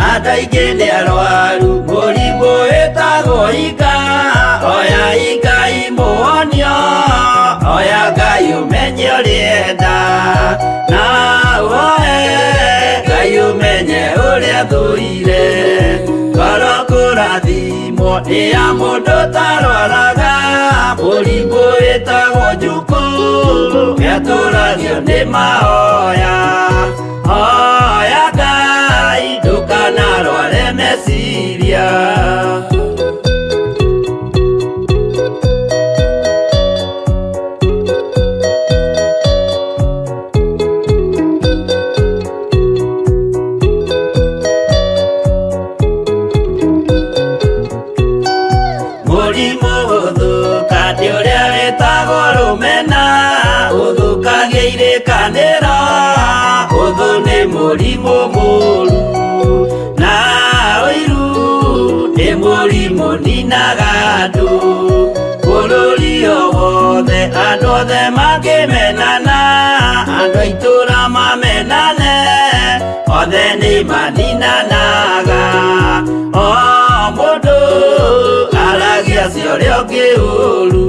Andũ aingĩ nĩ arwaru mũrimũ wĩtagwo ika. Oya Ngai mũhonio, oya Ngai ũmenye ũrĩenda, na ũhoe Ngai ũmenye ũrĩa thũire. Ngoro kũrathimwo nĩ ya mũndũ tarwaraga mũrimũ wĩtagwo njukũ, gĩatũragio nĩ mahoya. Hoya Ngai ndũkanarware meciria. Mũrimũ gũthũka nĩ ũrĩa wĩtagwo rũmena, ũthũkagia irĩkanĩro. Ũthũ nĩ mũrimũ mũru, na ũiru nĩ mũrimũ ninaga andũ. Bũrũri o wothe andũ othe mangĩmenana, andũ a itũũra mamenane, othe nĩ maninanaga. O mũndũ aragia cia ũrĩa ũngĩ ũru.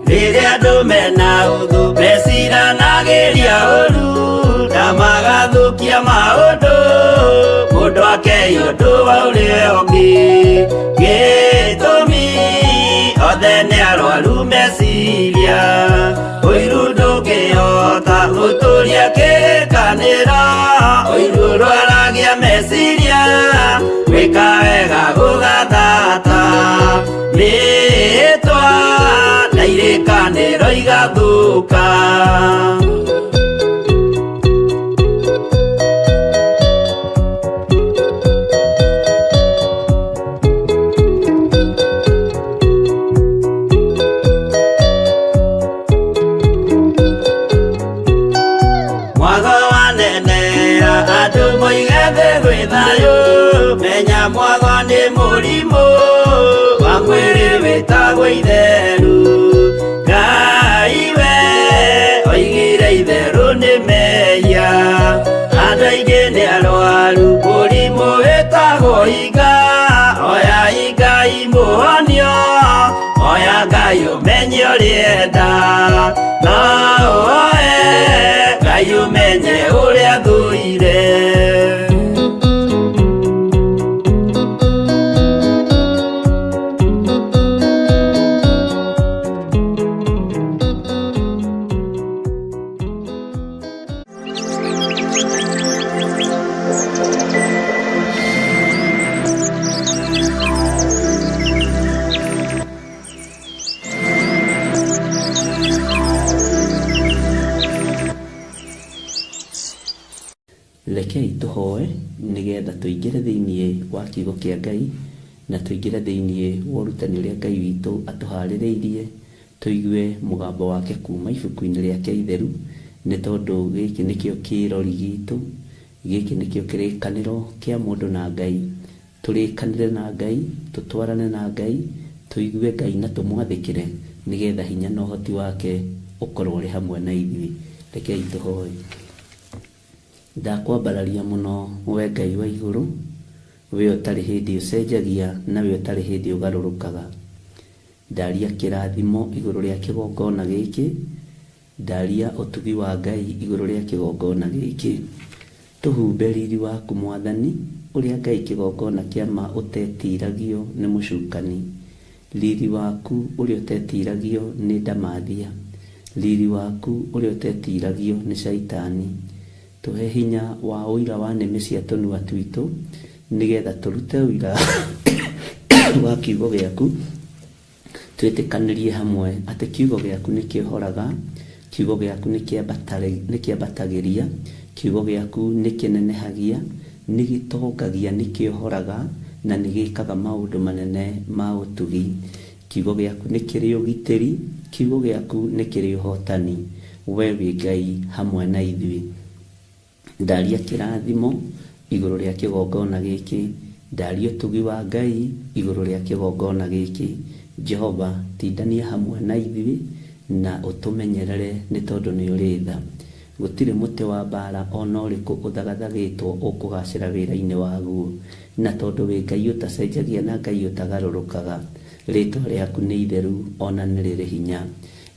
Rĩrĩa andũ mena ũthũ meciranagĩria ũru, na magathũkia maũndũ, mũndũ akei ũndũ wa ũrĩa ũngĩ. Gĩtũmi othe nĩ arwaru meciria. Ũiru ndũngĩhota gũtũria kĩrĩkanĩro, ũiru ũrwaragia meciria, gwĩka wega gũgathata. Mĩĩtwa na irĩkanĩro igathũka. Mwago wanenea andũ moige thĩ gwĩ thayũ, menya mwago nĩ mũrimũ wa mwĩrĩ wĩtagwo itheru. Ngai we Ngai ũmenye ũrĩa enda, no ũhoe Ngai ũmenye ũrĩa athũire. Rekei tũhoe nĩgetha tũingĩre thĩinĩ wa kiugo kĩa Ngai na tũingĩre thĩinĩ wa ũrutani ũrĩa Ngai witũ atũharĩrĩirie, tũigue mũgambo wake kuma ibuku-inĩ rĩake itheru, nĩ tondũ gĩkĩ nĩkĩo kĩrori gitũ, gĩkĩ nĩkĩo kĩrĩkanĩro kĩa mũndũ na Ngai. Tũrĩkanĩre na Ngai, tũtwarane na Ngai, tũigue Ngai na tũmwathĩkĩre nĩgetha hinya na ũhoti wake ũkorwo ũrĩ hamwe na ithuĩ. Rekei tũhoe. Ndakwambararia mũno we Ngai wa igũrũ, we ũtarĩ hĩndĩ ũcenjagia na we ũtarĩ hĩndĩ ũgarũrũkaga. Ndaria kĩrathimo igũrũ rĩa kĩgongona gĩkĩ, ndaria ũtugi wa Ngai igũrũ rĩa kĩgongona gĩkĩ. Tũhumbe riri waku Mwathani, ũrĩa Ngai kĩgongona kĩa ma ũtetiragio nĩ mũcukani. Riri waku ũrĩa ũtetiragio nĩ ndamathia, riri waku ũrĩa ũtetiragio nĩ caitani. Tũhe hinya wa ũira wa nĩmĩ cia tũnua twitũ nĩgetha tũrute ũira wa kiugo gĩaku, twĩtĩkanĩrie hamwe atĩ kiugo gĩaku nĩ kĩohoraga, kiugo gĩaku nĩ kĩambatagĩria, kiugo gĩaku nĩ kĩnenehagia, nĩ gĩtongagia, nĩ kĩohoraga na nĩ gĩkaga maũndũ manene ma ũtugi. Kiugo gĩaku nĩ kĩrĩ ũgitĩri, kiugo gĩaku nĩ kĩrĩ ũhotani. We wĩ Ngai hamwe na ithuĩ. Ndaria kĩrathimo igũrũ rĩa kĩgongona gĩkĩ, ndaria ũtugi wa Ngai igũrũ rĩa kĩgongona gĩkĩ. Jehova, tindania hamwe na ithuĩ na ũtũmenyerere nĩ tondũ nĩ ũrĩ tha. Gũtirĩ mũtĩ wa mbara ona ũrĩkũ ũthagathagĩtwo ũkũgacĩra wĩra-inĩ waguo, na tondũ wĩ Ngai ũtacenjagia na Ngai ũtagarũrũkaga, rĩtwa rĩaku nĩ itheru ona nĩ rĩrĩ hinya.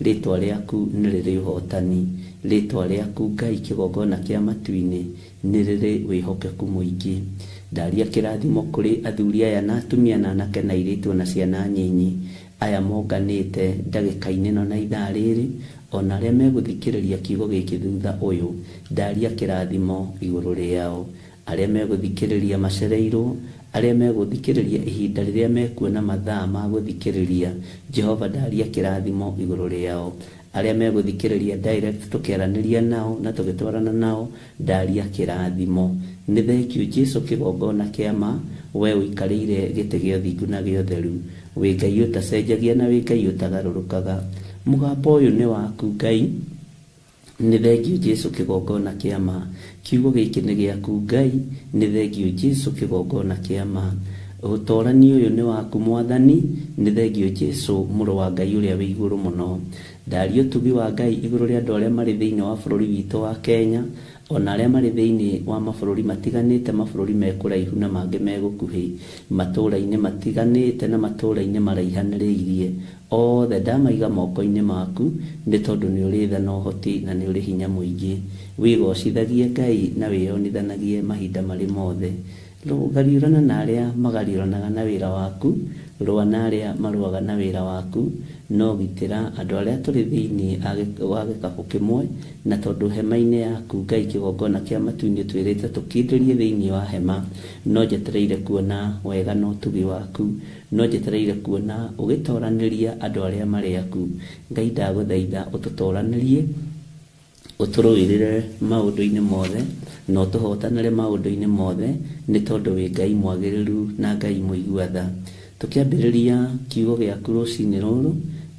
Rĩtwa rĩaku nĩ rĩrĩ ũhotani, rĩtwa rĩaku Ngai kĩgongona kĩa matu-inĩ nĩ rĩrĩ wĩhokeku mũingĩ. Ndaria kĩrathimo kũrĩ athuri aya na atumia na anake na airĩtu na ciana nyinyi aya monganĩte ndagĩka-inĩ ĩno na ithaa rĩrĩ, ona arĩa megũthikĩrĩria kiugo gĩkĩ thutha ũyũ, ndaria kĩrathimo igũrũ rĩao. Arĩa megũthikĩrĩria macereirwo, arĩa megũthikĩrĩria ihinda rĩrĩa mekuona mathaa ma gũthikĩrĩria, Jehova ndaria kĩrathimo igũrũ rĩao. Arĩa megũthikĩrĩria direct tũkĩaranĩria nao na tũgĩtwarana nao, ndaria kĩrathimo. Nĩ thengiũ Jesu kĩgongona kĩa ma, we ũikarĩire gĩtĩ gĩa ũthingu na gĩa ũtheru, wĩ Ngai ũtacenjagia na wĩ Ngai ũtagarũrũkaga. Mũgambo ũyũ nĩ waku Ngai, nĩ thengiũ Jesu kĩgongona kĩa ma. Kiugo gĩkĩ nĩ gĩaku Ngai, nĩ thengiũ Jesu kĩgongona kĩa ma. Ũtorani ũyũ nĩ waku Mwathani, nĩ thengiũ Jesu mũrũ wa Ngai ũrĩa wĩ igũrũ mũno. Ndaria ũtugi wa Ngai igũrũ rĩa andũ arĩa marĩ thĩinĩ wa bũrũri witũ wa Kenya, ona arĩa marĩ thĩinĩ wa mabũrũri matiganĩte, mabũrũri me kũraihu na mangĩ me gũkuhĩ, matũũra-inĩ matiganĩte na matũũra-inĩ maraihanĩrĩirie. Othe ndamaiga moko-inĩ maku, nĩ tondũ nĩ ũrĩ tha na ũhoti na nĩ ũrĩ hinya mũingĩ. Wĩgocithagie Ngai na wĩyonithanagie mahinda marĩ mothe. Gariũrana na arĩa magariũranaga na wĩra waku, rũa na arĩa marũaga na wĩra waku, no gitĩra andũ arĩa tũrĩ thĩinĩ wa gĩkabũ kĩmwe, na tondũ hema-inĩ yaku Ngai kĩgongona kĩa matu-inĩ twĩrĩte tũkindĩrie thĩinĩ wa hema, no njetereire kuona wega na ũtugi waku, no njetereire kuona ũgĩtoranĩria andũ arĩa marĩ aku. Ngai ndagũthaitha ũtũtoranĩrie, ũtũrũĩrĩre maũndũ-inĩ mothe na ũtũhotanĩre maũndũ-inĩ mothe, nĩ tondũ wĩ Ngai mwagĩrĩru na Ngai mũigua tha. Tũkĩambĩrĩria kiugo gĩaku rũcinĩ rũrũ,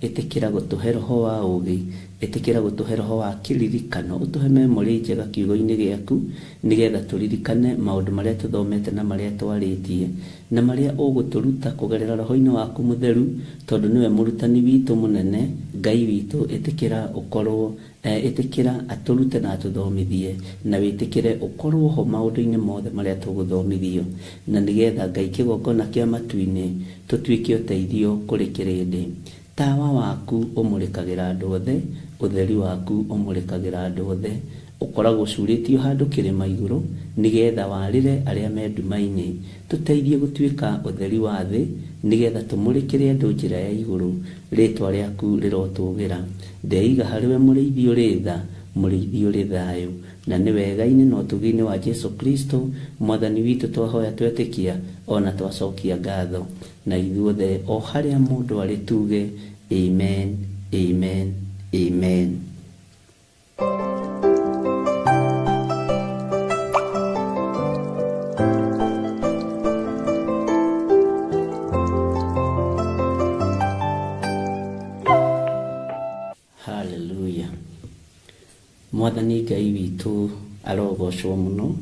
ĩtĩkĩra gũtũhe roho wa ũũgĩ, ĩtĩkĩra gũtũhe roho wa kĩririkano, ũtũhe memory njega kiugo-inĩ gĩaku, nĩgetha tũririkane maũndũ marĩa tũthomete na marĩa twarĩtie, na marĩa ũgũtũruta kũgerera roho-inĩ waku mũtheru, tondũ nĩwe mũrutani witũ mũnene. Ngai witũ, ĩtĩkĩra ũkorwo ĩtĩkĩra atũrute na atũthomithie, na wĩtĩkĩre ũkorwo ho maũndũ-inĩ mothe marĩa tũgũthomithio, na nĩgetha Ngai kĩgongona kĩa matu-inĩ tũtuĩke ũteithio kũrĩ kĩrĩndĩ. Tawa waku ũmũrĩkagĩra andũ othe, ũtheri waku ũmũrĩkagĩra andũ othe, ũkoragwo ũcurĩtio handũ kĩrĩma igũrũ nĩgetha warĩre arĩa me nduma-inĩ. Tũteithie gũtuĩka ũtheri wa thĩ nĩgetha tũmũrĩkĩre andũ njĩra ya igũrũ. Rĩtwa rĩaku rĩrotũgĩra. Ndeiga harĩ we mũrĩithi ũrĩ tha, mũrĩithi ũrĩ thayũ, na nĩ wega-inĩ na ũtugi-inĩ wa Jesu Kristo mwathani witũ twahoya twetĩkia ona twacokia ngatho. Na ithuothe o harĩa mũndũ arĩ tuge amen, amen, amen. Hallelujah. Mwathani Ngai witũ arogocwo mũno.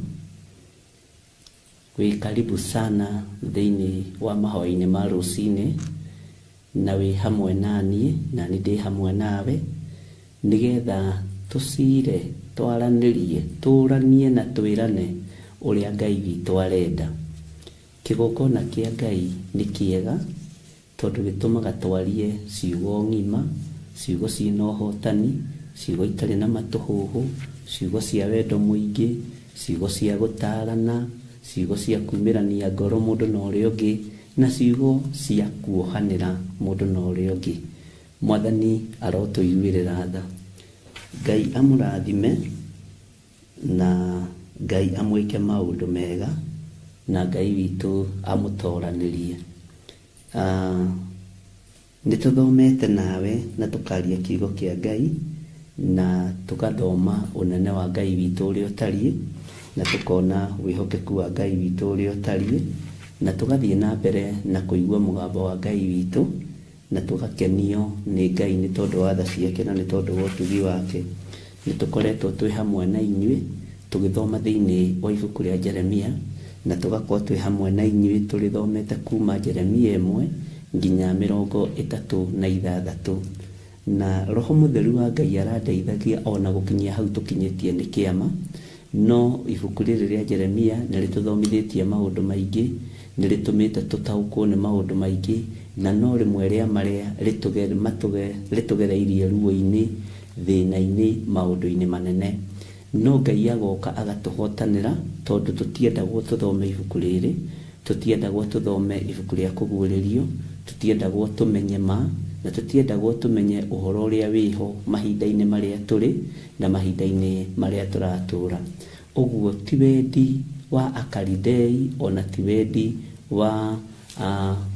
Wĩ karibu sana thĩinĩ wa mahoya-inĩ ma rũcinĩ, na wĩ hamwe naniĩ na nĩ ndĩ hamwe nawe, nĩgetha tũcire, twaranĩrie, tũranie na twĩrane ũrĩa Ngai witũ arenda. Kĩgongona kĩa Ngai nĩ kĩega tondũ gĩtũmaga twarie ciugo ng'ima, ciugo ciĩna ũhotani, ciugo itarĩ na matũhũhũ, ciugo cia wendo mũingĩ, ciugo cia gũtarana, ciugo cia kumĩrania ngoro mũndũ na ũrĩa ũngĩ, na ciugo cia kuohanĩra mũndũ na ũrĩa ũngĩ. Mwathani arotũiguĩrĩra tha. Ngai amũrathime na Ngai amwĩke maũndũ mega, na Ngai witũ amũtoranĩrie. Nĩ tũthomete nawe na tũkaria kiugo kĩa Ngai, na tũgathoma ũnene wa Ngai witũ ũrĩa ũtariĩ, na tũkona wĩhokeku wa Ngai witũ ũrĩa ũtariĩ, na tũgathiĩ na mbere na kũigua mũgambo wa Ngai witũ, na tũgakenio nĩ Ngai nĩ tondũ wa tha ciake na nĩ tondũ wa ũtugi wake. Nĩ tũkoretwo twĩ hamwe na inyuĩ tũgĩthoma thĩinĩ wa ibuku rĩa Jeremia, na tũgakorwo twĩ hamwe na inyuĩ tũrĩthomete kuma Jeremia 1 nginya 36. Na Roho Mũtheru wa Ngai arandeithagia ona gũkinyia hau tũkinyĩtie nĩ kĩama. No ibuku rĩrĩ rĩa Jeremia nĩ rĩtũthomithĩtie maũndũ maingĩ, nĩ rĩtũmĩte tũtaũkwo nĩ maũndũ maingĩ, na no rĩmwe rĩa marĩa rĩtũgereirie ruo-inĩ, thĩna-inĩ, maũndũ-inĩ manene. No Ngai agoka agatũhotanĩra tondũ tũtiendagwo tũthome ibuku rĩrĩ, tũtiendagwo tũthome ibuku rĩa kũguũrĩrio, tũtiendagwo tũmenye ma, na tũtiendagwo tũmenye ũhoro ũrĩa wĩho mahinda-inĩ marĩa tũrĩ na mahinda-inĩ marĩa tũratũra. Ũguo ti wendi wa Akalidei, ona ti wendi wa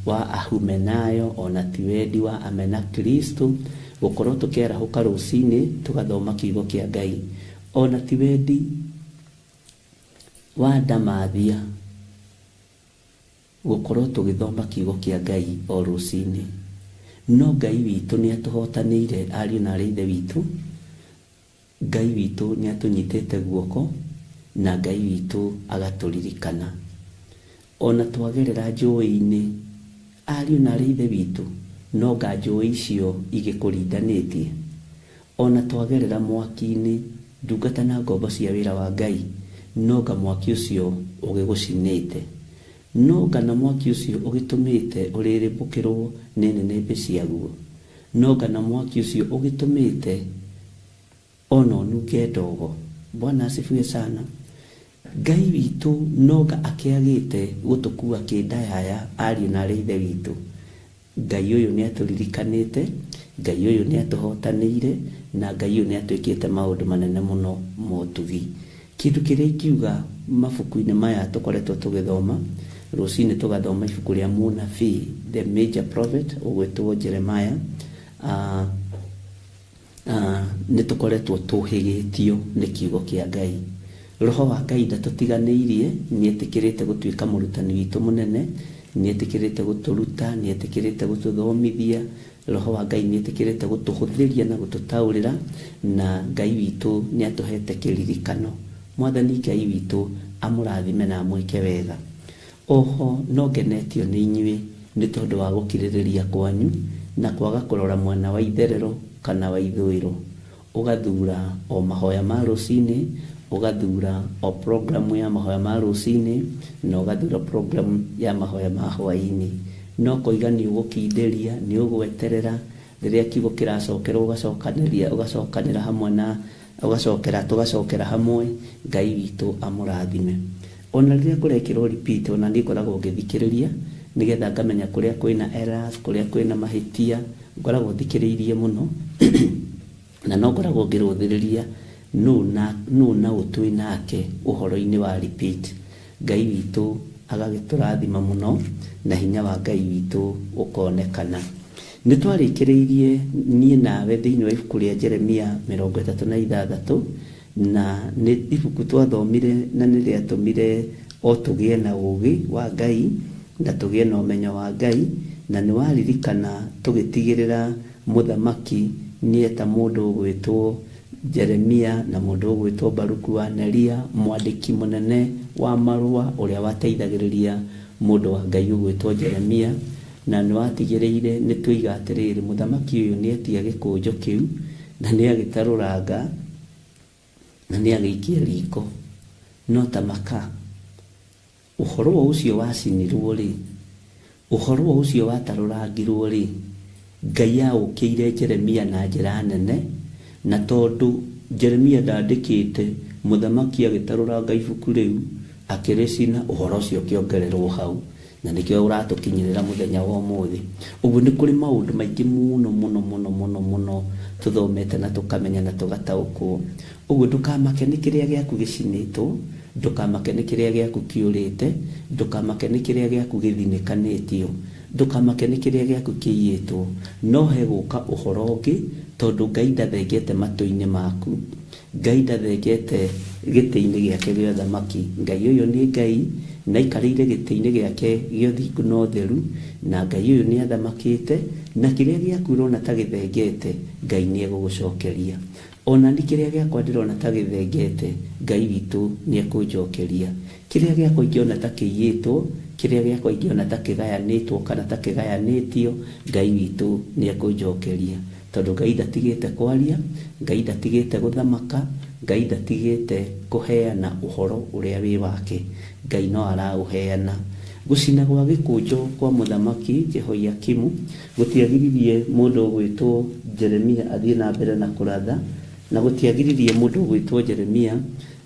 Ahumenayo, ona ti wendi wa Amena Kristo gũkorwo tũkĩarahũka rũcinĩ tũgathoma kiugo kĩa Ngai, ona ti wendi wa Ndamathia gũkorwo tũgĩthoma kiugo kĩa Ngai o rũcinĩ. No Ngai witũ nĩ atũhotanĩire ariũ na aarĩ a Ithe witũ. Ngai witũ nĩ atũnyitĩte guoko, na Ngai witũ agatũririkana. Ona twagerera njũĩ-inĩ, ariũ na aarĩ a Ithe witũ, no nga njũĩ icio igĩkũrindanĩtie. Ona twagerera mwaki-inĩ, ndungata na ngombo cia wĩra wa Ngai, no nga mwaki ũcio ũgĩgũcinĩte, no nga na mwaki ũcio ũgĩtũmĩte ũrĩrĩmbũkĩrwo nĩ nĩnĩmbĩ ciaguo, no nga na mwaki ũcio ũgĩtũmĩte ona ũnunge ndogo. Bwana asifiwe sana. Ngai witũ no nga akĩagĩte gũtũkua kĩndayaya ariũ na aarĩ a Ithe witũ. Ngai ũyũ nĩ atũririkanĩte, Ngai ũyũ nĩ atũhotanĩire, na Ngai ũyũ nĩ atwĩkĩte maũndũ manene mũno ma ũtugi. Kĩndũ kĩrĩa ingiuga mabuku-inĩ maya tũkoretwo tũgĩthoma, rũcinĩ tũgathoma ibuku rĩa mũnabii, the major prophet ũgwĩtwo Jeremiah, nĩ tũkoretwo tũhĩgĩtio nĩ kiugo kĩa Ngai. Roho wa Ngai ndatũtiganĩirie, nĩ etĩkĩrĩte gũtuĩka mũrutani witũ mũnene, nĩ etĩkĩrĩte gũtũruta, nĩ etĩkĩrĩte gũtũthomithia. Roho wa Ngai nĩ etĩkĩrĩte gũtũhũthĩria na gũtũtaũrĩra, na Ngai witũ nĩ atũhete kĩririkano. Mwathani Ngai witũ amũrathime na amwĩke wega. Oho no ngenetio nĩ inyuĩ nĩ tondũ wa gũkirĩrĩria kwanyu na kwaga kũrora mwena wa itherero kana wa ithũĩro. Ũgathura o mahoya ma rũcinĩ, ũgathura o programu ya mahoya ma rũcinĩ, na ũgathura programu ya mahoya ma hwaĩ-inĩ. No koiga nĩ ũgũkindĩria, nĩ ũgweterera, Rĩrĩa kiugo kĩracokerwo ũgacokanĩria ũgacokanĩra hamwe na ũgacokera tũgacokera hamwe. Ngai witũ amũrathime. Ona rĩrĩa kũrekĩrwo repeat, ona niĩ ngoragwo ngĩthikĩrĩria nĩgetha ngamenya kũrĩa kwĩna errors, kũrĩa kwĩna mahĩtia, ngoragwo thikĩrĩirie mũno na no ngoragwo ngĩrũthĩrĩria nũ na nũ na ũ twĩ nake ũhoro-inĩ wa repeat. Ngai witũ agagĩtũrathima mũno na hinya wa Ngai witũ ũkonekana. Nĩ twarĩkĩrĩirie niĩ nawe thĩinĩ wa ibuku rĩa Jeremia 36, na nĩ ibuku twathomire na nĩ rĩatũmire o tũgĩe na ũũgĩ wa Ngai na tũgĩe na ũmenyo wa Ngai, na nĩ waririkana tũgĩtigĩrĩra mũthamaki nĩeta mũndũ ũgwĩtwo Jeremia na mũndũ ũgwĩtwo Baruku wa Neria, mwandĩki mũnene wa marũa ũrĩa wateithagĩrĩria mũndũ wa Ngai ũgwĩtwo Jeremia, na nĩ watigĩrĩire nĩ tũiga atĩrĩrĩ, mũthamaki ũyũ nĩ etia gĩkũnjo kĩu na nĩ agĩtarũranga na nĩ agĩikia riko. No ta maka ũhoro ũcio wacinirwo rĩ, ũhoro ũcio watarũrangirwo rĩ, Ngai aũkĩire Jeremia na njĩra nene, na tondũ Jeremia ndandĩkĩte, mũthamaki agĩtarũranga ibuku rĩu akĩrĩcina, ũhoro ũcio ũkĩongererwo hau, na nĩkĩo ũratũkinyĩrĩra mũthenya wa ũmũthĩ. Ũguo nĩ kũrĩ maũndũ maingĩ mũno mũno mũno mũno mũno tũthomete na tũkamenya na tũgataũkwo. Ũguo ndũkamake nĩ kĩrĩa gĩaku gĩcinĩtwo, ndũkamake nĩ kĩrĩa gĩaku kĩũrĩte, ndũkamake nĩ kĩrĩa gĩaku gĩthinĩkanĩtio, ndũkamake nĩ kĩrĩa gĩaku kĩiyĩtwo, no hegũka ũhoro ũngĩ, tondũ Ngai ndathengete matũ-inĩ maku, Ngai ndathengete gĩtĩ-inĩ gĩake gĩa ũthamaki. Ngai ũyũ nĩ Ngai na aikarĩire gĩtĩ-inĩ gĩake gĩa ũthingu na ũtheru, na Ngai ũyũ nĩ athamakĩte, na kĩrĩa gĩaku ũrona ta gĩthengete, Ngai nĩ egũgũcokeria. Ona nĩ kĩrĩa gĩakwa ndĩrona ta gĩthengete, Ngai witũ nĩ ekũnjokeria. Kĩrĩa gĩakwa ingĩona ta kĩiyĩtwo, kĩrĩa gĩakwa ingĩona ta kĩgayanĩtwo kana ta kĩgayanĩtio, Ngai witũ nĩ ekũnjokeria. Tondũ Ngai ndatigĩte kwaria, Ngai ndatigĩte gũthamaka, Ngai ndatigĩte kũheana ũhoro ũrĩa wĩ wake, Ngai no araũheana. Gũcina gwa gĩkũnjo kwa mũthamaki Jehoiakimu gũtiagiririe mũndũ ũgwĩtwo Jeremia athiĩ na mbere na kũratha, na gũtiagiririe mũndũ ũgwĩtwo Jeremia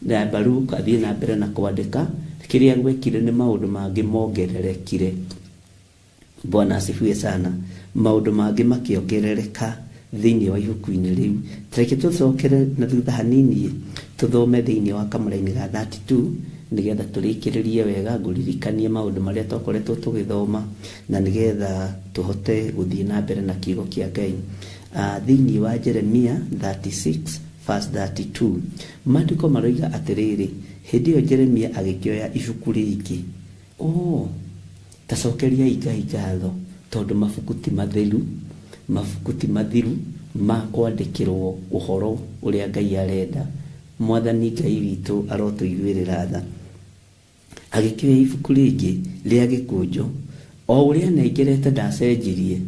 na Baruk athiĩ na mbere na kwandĩka. Kĩrĩa gwekire nĩ maũndũ mangĩ mongererekire. Bwana asifiwe sana. Maũndũ mangĩ makĩongerereka thĩinĩ wa ibuku-inĩ rĩu. Tareke tũcokere na thutha hanini tũthome thĩinĩ wa kamũraini ga 32 nĩgetha tũrĩkĩrĩrie wega, ngũririkanie maũndũ marĩa twakoretwo tũgĩthoma na nĩgetha tũhote gũthiĩ na mbere na kiugo kĩa Ngai. Thĩinĩ wa Jeremia 36 verse 32 maandĩko maroiga atĩrĩrĩ, hĩndĩ ĩyo Jeremia agĩkĩoya ibuku rĩngĩ. Tacokeriai Ngai ngatho tondũ mabuku ti matheru, mabuku ti mathiru ma kwandĩkĩrwo ũhoro ũrĩa Ngai arenda. Mwathani Ngai witũ arotũiguĩrĩra tha. Agĩkĩoya ibuku rĩngĩ rĩa gĩkũnjo, o ũrĩa nengerete ndacenjirie.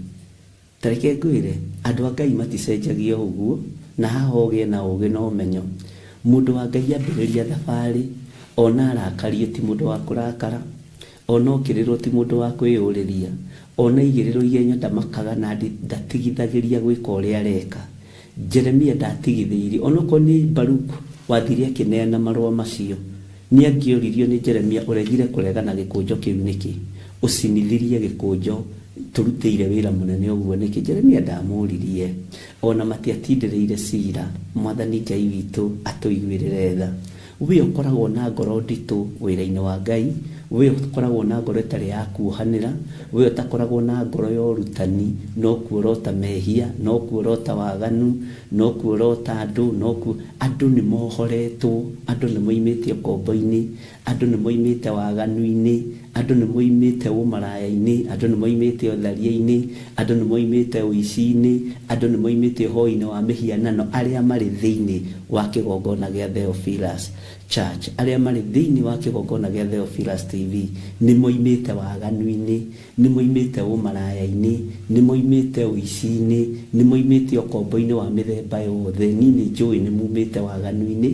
Tareke ngwĩre, andũ a Ngai maticenjagia ũguo, na haha ũgĩe na ũũgĩ na ũmenyo. Mũndũ wa Ngai ambĩrĩria thabarĩ, ona arakario ti mũndũ wa kũrakara, ona okĩrĩrwo ti mũndũ wa kwĩyũrĩria, ona aigĩrĩrwo igenyo ndamakaga na ndatigithagĩria gwĩka ũrĩa areka. Jeremia ndatigithĩirie, onokorwo nĩ Baruku wathire akĩneana marũa macio, nĩ angĩoririo nĩ Jeremia, ũregire kũregana gĩkũnjo kĩu nĩkĩ? Ũcinithirie gĩkũnjo tũrutĩire wĩra mũnene ũguo nĩkĩ? Jeremia ndamũririe, ona matiatindĩrĩire cira. Mwathani Ngai witũ atũiguĩrĩre tha. We ũkoragwo na ngoro nditũ wĩra-inĩ wa Ngai, we ũkoragwo na ngoro ĩtarĩ ya kuohanĩra, we ũtakoragwo na ngoro ya ũrutani, no kuorota mehia, no kuorota waganu, no kuorota andũ, no ku andũ nĩ mohoretwo, andũ nĩ moimĩte ũkombo-inĩ, andũ nĩ moimĩte waganu-inĩ, andũ nĩ moimĩte ũmaraya-inĩ, andũ nĩ moimĩte ũtharia-inĩ, andũ nĩ moimĩte ũici-inĩ, andũ nĩ moimĩte ũhoi-inĩ wa mĩhianano, arĩa marĩ thĩinĩ wa kĩgongona gĩa Theophilus. Church, arĩa marĩ thĩinĩ wa kĩgongona gĩa Theophilus TV, nĩ moimĩte waganu-inĩ, nĩ moimĩte ũmaraya-inĩ, nĩ moimĩte ũici-inĩ, nĩ moimĩte ũkombo-inĩ wa mĩthemba yothe. Niĩ nĩ njũĩ nĩ mumĩte waganu-inĩ,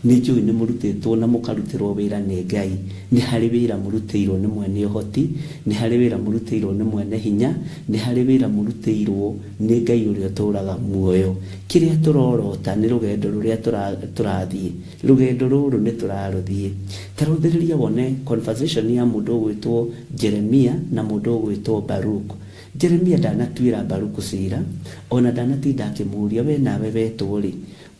nĩ njũĩ nĩ mũrutĩtwo na mũkarutĩrwo wĩra nĩ Ngai. Nĩ harĩ wĩra mũrutĩirwo nĩ mwene ũhoti, nĩ harĩ wĩra mũrutĩirwo nĩ mwene hinya, nĩ harĩ wĩra mũrutĩirwo nĩ Ngai ũrĩa ũtũũraga muoyo. Kĩrĩa tũrorota nĩ rũgendo rũrĩa tũrathiĩ, rũgendo rũrũ nĩ tũrarũthiĩ. Ta rũthĩrĩria wone conversation ya mũndũ ũgwĩtwo Jeremia na mũndũ ũgwĩtwo Baruk. Jeremia ndanatuĩra Baruku cira, ona ndanatinda akĩmũũria we nawe wetwo rĩ,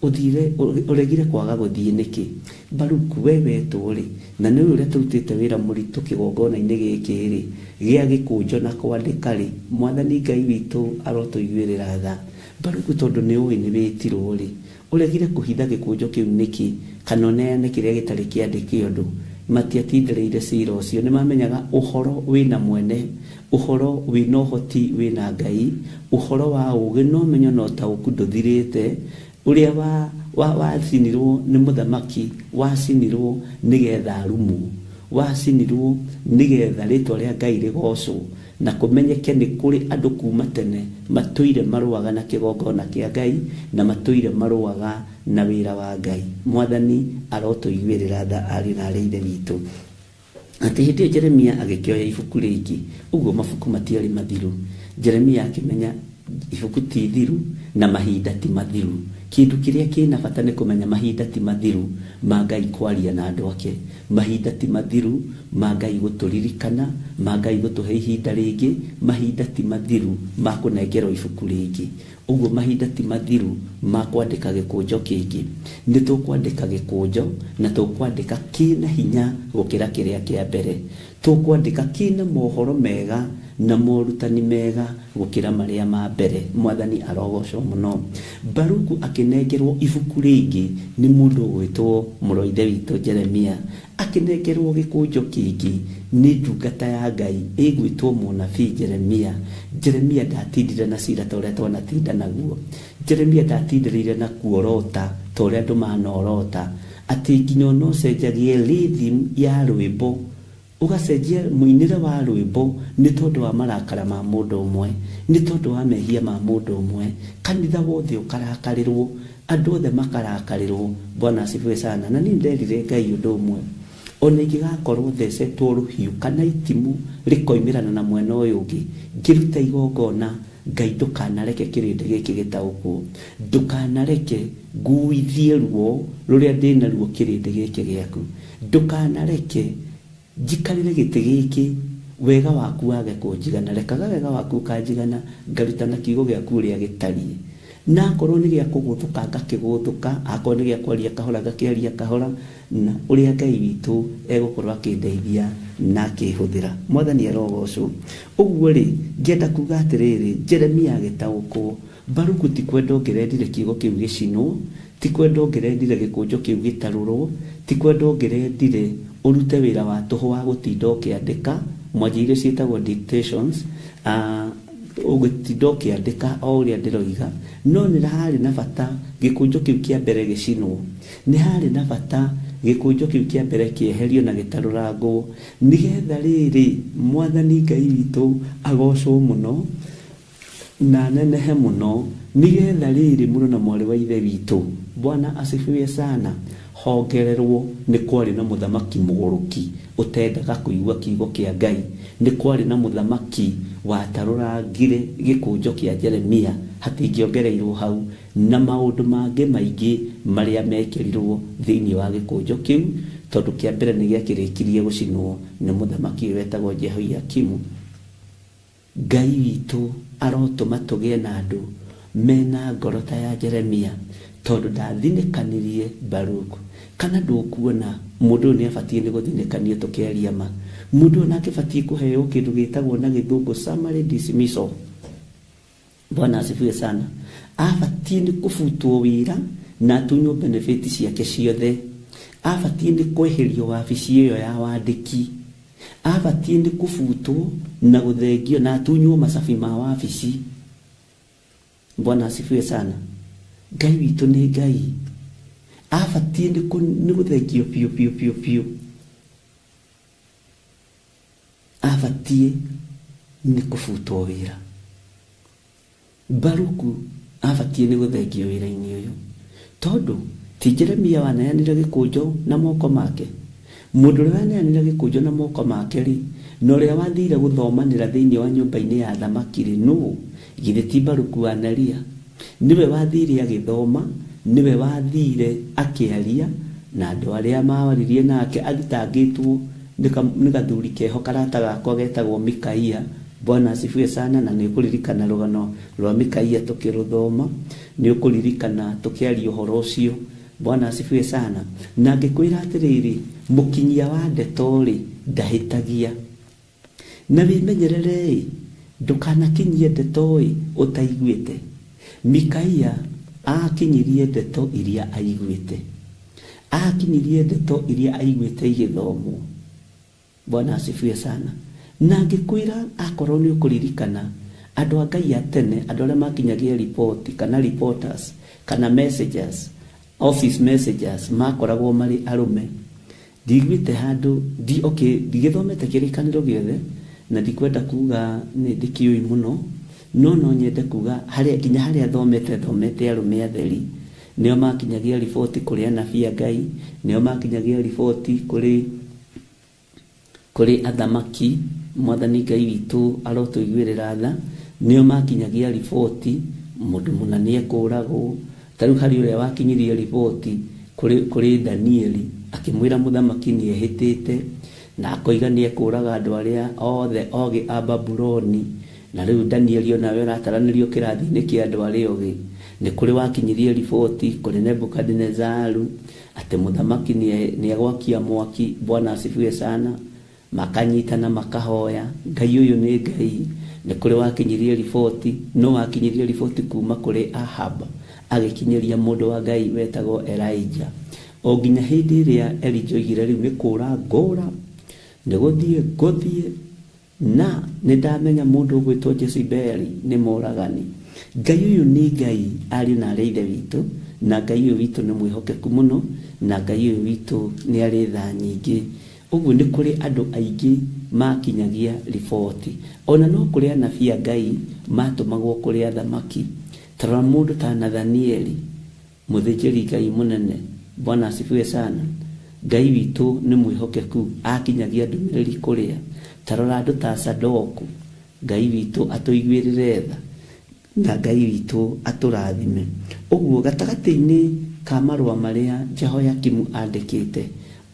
ũthire ũregire kwaga gũthiĩ nĩkĩ? Baruku we wetwo rĩ, na nĩ ũrĩa tũrutĩte wĩra mũritũ kĩgongona-inĩ gĩkĩ rĩ, gĩa gĩkũnjo na kwandĩka rĩ, Mwathani Ngai witũ arotũiguĩrĩra tha. Baruku tondũ nĩ ũĩ nĩ wĩtirwo rĩ, ũregire kũhitha gĩkũnjo kĩu nĩkĩ, kana ũneane kĩrĩa gĩtarĩ kĩandĩke ũndũ? Matiatindĩrĩire cira ũcio, nĩ mamenyaga ũhoro wĩna mwene, ũhoro wĩna ũhoti wĩna Ngai, ũhoro wa ũũgĩ na ũmenyo na ũtaũku ndũthirĩte. Ũrĩa wacinirwo nĩ mũthamaki, wacinirwo nĩgetha arumwo, wacinirwo nĩgetha rĩtwa rĩa Ngai rĩgocwo, na kũmenyeke nĩ kũrĩ andũ kuma tene matũire marũaga na kĩgongona kĩa Ngai, na matũire marũaga na wĩra wa Ngai. Mwathani arotũiguĩrĩra tha ariũ na aarĩ ithe witũ. Atĩ hĩndĩ ĩyo Jeremia agĩkĩoya ibuku rĩngĩ, ũguo mabuku matiarĩ mathiru. Jeremia akĩmenya ibuku ti ithiru na mahinda ti mathiru. Kĩndũ kĩrĩa kĩna bata nĩ kũmenya mahinda ti mathiru ma Ngai kwaria na andũ ake, mahinda ti mathiru ma Ngai gũtũririkana, ma Ngai gũtũhe ihinda rĩngĩ, mahinda ti mathiru ma kũnengerwo ibuku rĩngĩ. Ũguo mahinda ti mathiru ma kwandĩka gĩkũnjo kĩngĩ. Nĩ tũkwandĩka gĩkũnjo na tũkwandĩka kĩna hinya gũkĩra kĩrĩa kĩa mbere. Tũkwandĩka kĩna mohoro mega na morutani mega gũkĩra marĩa ma mbere. Mwathani arogocwo mũno. Baruku akĩnengerwo ibuku rĩngĩ nĩ mũndũ ũgwĩtwo mũrũ ithe witũ Jeremia, akĩnengerwo gĩkũnjo kĩngĩ nĩ ndungata ya Ngai ĩgwĩtwo mũnabii Jeremia. Jeremia ndatindire na cira ta ũrĩa twanatinda naguo. Jeremia ndatindĩrĩire na kuorota ta ũrĩa andũ manorota, atĩ nginya ona ũcenjagie rhythm ya rwĩmbo, ũgacenjia mũinĩre wa rwĩmbo nĩ tondũ wa marakara ma mũndũ ũmwe, nĩ tondũ wa mehia ma mũndũ ũmwe. Kanitha wothe ũkarakarĩrwo, andũ othe makarakarĩrwo. Bwana asifiwe sana. Na niĩ nderire Ngai ũndũ ũmwe, ona ingĩgakorwo thecetwo rũhiũ kana itimũ rĩkoimĩrana na mwena ũyũ ũngĩ, ngĩruta igongona, Ngai ndũkanareke kĩrĩndĩ gĩkĩ gĩtaũkwo, ndũkanareke nguithie ruo rũrĩa ndĩnaruo kĩrĩndĩ gĩkĩ gĩaku, ndũkanareke njikarĩre gĩtĩ gĩkĩ wega waku wage kũnjigana, rekaga wega waku ũkanjigana, ngarutana kiugo gĩaku ũrĩa gĩtariĩ. Na akorwo nĩ gĩa kũgũthũka ngakĩgũthũka, akorwo nĩ gĩa kwaria kahora ngakĩaria kahora, na ũrĩa Ngai witũ egũkorwo akĩndeithia na akĩhũthĩra. Mwathani arogocwo. Ũguo rĩ, ngĩenda kuga atĩrĩrĩ, Jeremia agĩtaũkwo, Baruku ti kwenda ũngĩrendire kiugo kĩu gĩcinwo, ti kwenda ũngĩrendire gĩkũnjo kĩu gĩtarũrwo, ti kwenda ũngĩrendire ũrute wĩra wa tũhũ wa gũtinda ũkĩandĩka, mwanjĩire ciĩtagwo dictations, ũgĩtinda ũkĩandĩka o ũrĩa ndĩroiga. No nĩ harĩ na bata gĩkũnjo kĩu kĩa mbere gĩcinwo, nĩ harĩ na bata gĩkũnjo kĩu kĩa mbere kĩeherio na gĩtarũrangwo, nĩgetha rĩrĩ Mwathani Ngai witũ agocwo mũno na nenehe mũno, nĩgetha rĩrĩ mũrũ na mwarĩ wa ithe witũ, Bwana asifiwe sana, hongererwo. Nĩ kwarĩ na mũthamaki mũgũrũki ũtendaga kũigua kiugo kĩa Ngai, nĩ kwarĩ na mũthamaki watarũrangire gĩkũnjo kĩa Jeremia, hatingĩongereirwo hau, na maũndũ mangĩ maingĩ marĩa mekĩrirwo thĩinĩ wa gĩkũnjo kĩu, tondũ kĩa mbere nĩ gĩakĩrĩkirie gũcinwo nĩ mũthamaki ũyũ wetagwo Jehoiakimu. Ngai witũ arotũma tũgĩe na andũ mena ngoro ta ya Jeremia, tondũ ndathinĩkanirie Baruku. Kana ndũkuona mũndũ ũyũ nĩabatiĩ nĩ gũthinĩkanio tũkĩaria ma? Mũndũ ũyũ nake abatiĩ kũheo kĩndũ gĩtagwo na gĩthũngũ summary dismissal. Bwana asifiwe sana. Abatiĩ nĩ kũbutwo wĩra na atunywo benefit ciake ciothe. Abatiĩ nĩ kweherio wabici ĩyo ya wandĩki. Abatiĩ nĩ kũbutwo na gũthengio na atunywo macabi ma wabici. Bwana asifiwe sana. Ngai witũ nĩ Ngai. Abatiĩ nĩ gũthengio biũ biũ biũ biũ. Abatiĩ nĩ kũbutwo wĩra. Baruku abatiĩ nĩ gũthengio wĩra-inĩ ũyũ, tondũ ti Jeremia waneanire gĩkũnjo na moko make. Mũndũ ũrĩa waneanire gĩkũnjo na moko make rĩ, na ũrĩa wathire gũthomanĩra thĩinĩ wa nyũmba-inĩ ya thamaki rĩ, nũũ? Githĩ ti Baruku wa Neria? Nĩwe wathire agĩthoma, nĩwe wathire akĩaria, na andũ arĩa maaririe nake athitangĩtwo nĩ gathuri keho karata gakwa getagwo Mikaia. Bwana asifiwe sana. Na nĩ ũkũririkana rũgano rwa Mikaia tũkĩrũthoma, nĩ ũkũririkana tũkĩaria ũhoro ũcio. Bwana asifiwe sana. Na ngĩkwĩra atĩrĩrĩ, mũkinyia wa ndeto rĩ ndahĩtagia. Na wĩmenyerere-ĩ, ndũkanakinyie ndeto ĩ ũtaiguĩte. Mikaia akinyirie ndeto iria aiguĩte, akinyirie ndeto iria aiguĩte igĩthomwo. Bwana asifiwe sana. Na ngĩkwĩra akorwo nĩ ũkũririkana, andũ a Ngai a tene, andũ arĩa makinyagia riboti kana reporters kana messengers, office messengers, makoragwo marĩ arũme. Ndiguĩte handũ okay, ndigĩthomete kĩrĩkanĩro gĩothe na ndikwenda kuga nĩ ndĩkĩũĩ mũno, no nyende kuga harĩa nginya harĩa thomete arũme atheri nĩo makinyagia riboti kũrĩ anabii a Ngai, nĩo makinyagia riboti kũrĩ athamaki. Mwathani Ngai witũ arotũiguĩrĩra tha. Nĩo makinyagia riboti mũndũ mũna nĩekũragwo. Ta rĩu harĩ ũrĩa wakinyirie riboti kũrĩ Danieli, akĩmwĩra mũthamaki nĩehĩtĩte na akoiga nĩekũraga andũ arĩa othe ogĩ a Babuloni. Na rĩu Danieli onawe ũrataranĩrio kĩrathi-inĩ kĩa andũ arĩa ogĩ. Nĩ kũrĩ wakinyirie riboti kũrĩ Nebukadinezaru atĩ mũthamaki nĩegwakia mwaki. Bwana asifiwe sana. Makanyitana makahoya, Ngai ũyũ nĩ Ngai. Nĩ kũrĩ wakinyirie riboti, no wakinyirie riboti kuma kũrĩ Ahab, agĩkinyĩria mũndũ wa Ngai wetagwo Elijah. O nginya hĩndĩ ĩrĩa Elijah oigire rĩu nĩ kũra ngũra, nĩ gũthiĩ ngũthiĩ, na nĩ ndamenya mũndũ ũgwĩtwo Jezebeli nĩ mũragani. Ngai ũyũ nĩ Ngai, ariũ na arĩ ithe witũ, na Ngai ũyũ witũ nĩ mwĩhokeku mũno, na Ngai ũyũ witũ nĩ arĩ tha nyingĩ. Ũguo nĩ kũrĩ andũ aingĩ makinyagia riboti. Ona no kũrĩ anabii a Ngai matũmagwo kũrĩ athamaki. Ta rora mũndũ ta Nathanieli, mũthĩnjĩri Ngai mũnene. Bwana asifiwe sana. Ngai witũ nĩ mwĩhokeku, akinyagia ndũmĩrĩri kũrĩa. Ta rora andũ ta Sadoku. Ngai witũ atũiguĩrĩre tha, na Ngai witũ atũrathime. Ũguo gatagatĩ-inĩ ka marũa marĩa Jehoiakimu andĩkĩte,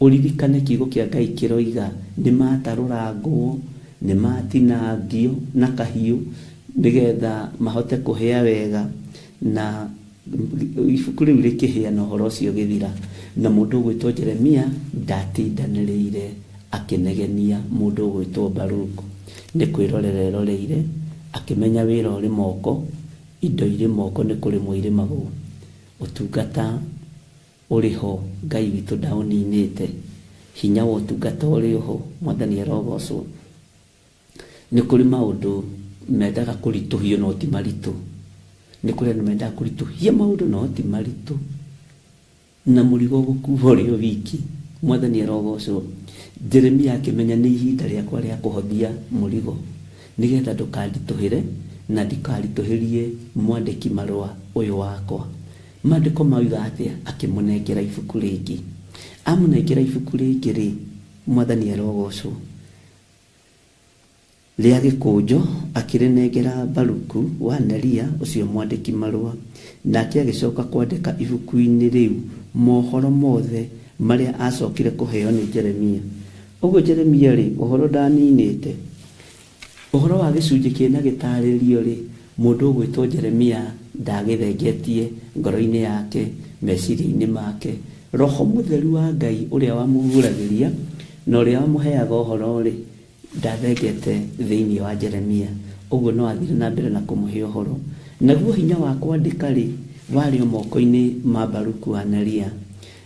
ũririkane kiugo kĩa Ngai kĩroiga nĩ matarũrangwo, nĩ matinangio na kahiũ nĩgetha mahote kũhĩa wega, na ibuku rĩu rĩkĩhĩa na ũhoro ũcio ũgĩthira. Na mũndũ ũgwĩtwo Jeremia ndatindanĩrĩire akĩnegenia mũndũ ũgwĩtwo Baruku. Nĩ kwĩrorera eroreire, akĩmenya wĩra ũrĩ moko, indo irĩ moko nĩ kũrĩmwo irĩmagwo. Ũtungata ũrĩ ho, Ngai witũ ndaũninĩte. Hinya wa ũtungata ũrĩ ho, Mwathani arogocwo. Nĩ kũrĩ maũndũ mendaga kũritũhio no ti maritũ. Nĩ kũrĩ andũ mendaga kũritũhia maũndũ no ti maritũ, na mũrigo ũgũkua ũrĩ o wiki. Mwathani arogocwo. Jeremia akĩmenya nĩ ihinda rĩakwa rĩa kũhothia mũrigo, nĩgetha ndũkanditũhĩre na ndikaritũhĩrie mwandĩki marũa ũyũ wakwa. Maandĩko mauga atĩa? Akĩmũnengera ibuku rĩngĩ. Amũnengera ibuku rĩngĩ rĩ, Mwathani arogocwo, rĩa gĩkũnjo akĩrĩnengera Baruku wa Neria ũcio mwandĩki marũa. Nake agĩcoka kwandĩka ibuku-inĩ rĩu mohoro mothe marĩa acokire kũheo nĩ Jeremia. Ũguo Jeremia rĩ, ũhoro ndaninĩte. Ũhoro wa gĩcunjĩ kĩna gĩtarĩrio rĩ, mũndũ ũgwĩtwo Jeremia ndagĩthengetie ngoro-inĩ yake, meciria-inĩ make. Roho Mũtheru wa Ngai ũrĩa wamũguũragĩria na ũrĩa wamũheaga ũhoro rĩ, ndathengete thĩinĩ wa Jeremia. Ũguo no athire na mbere na kũmũhe ũhoro. Naguo hinya wa kwandĩka rĩ, warĩ o moko-inĩ ma Baruku wa Neria.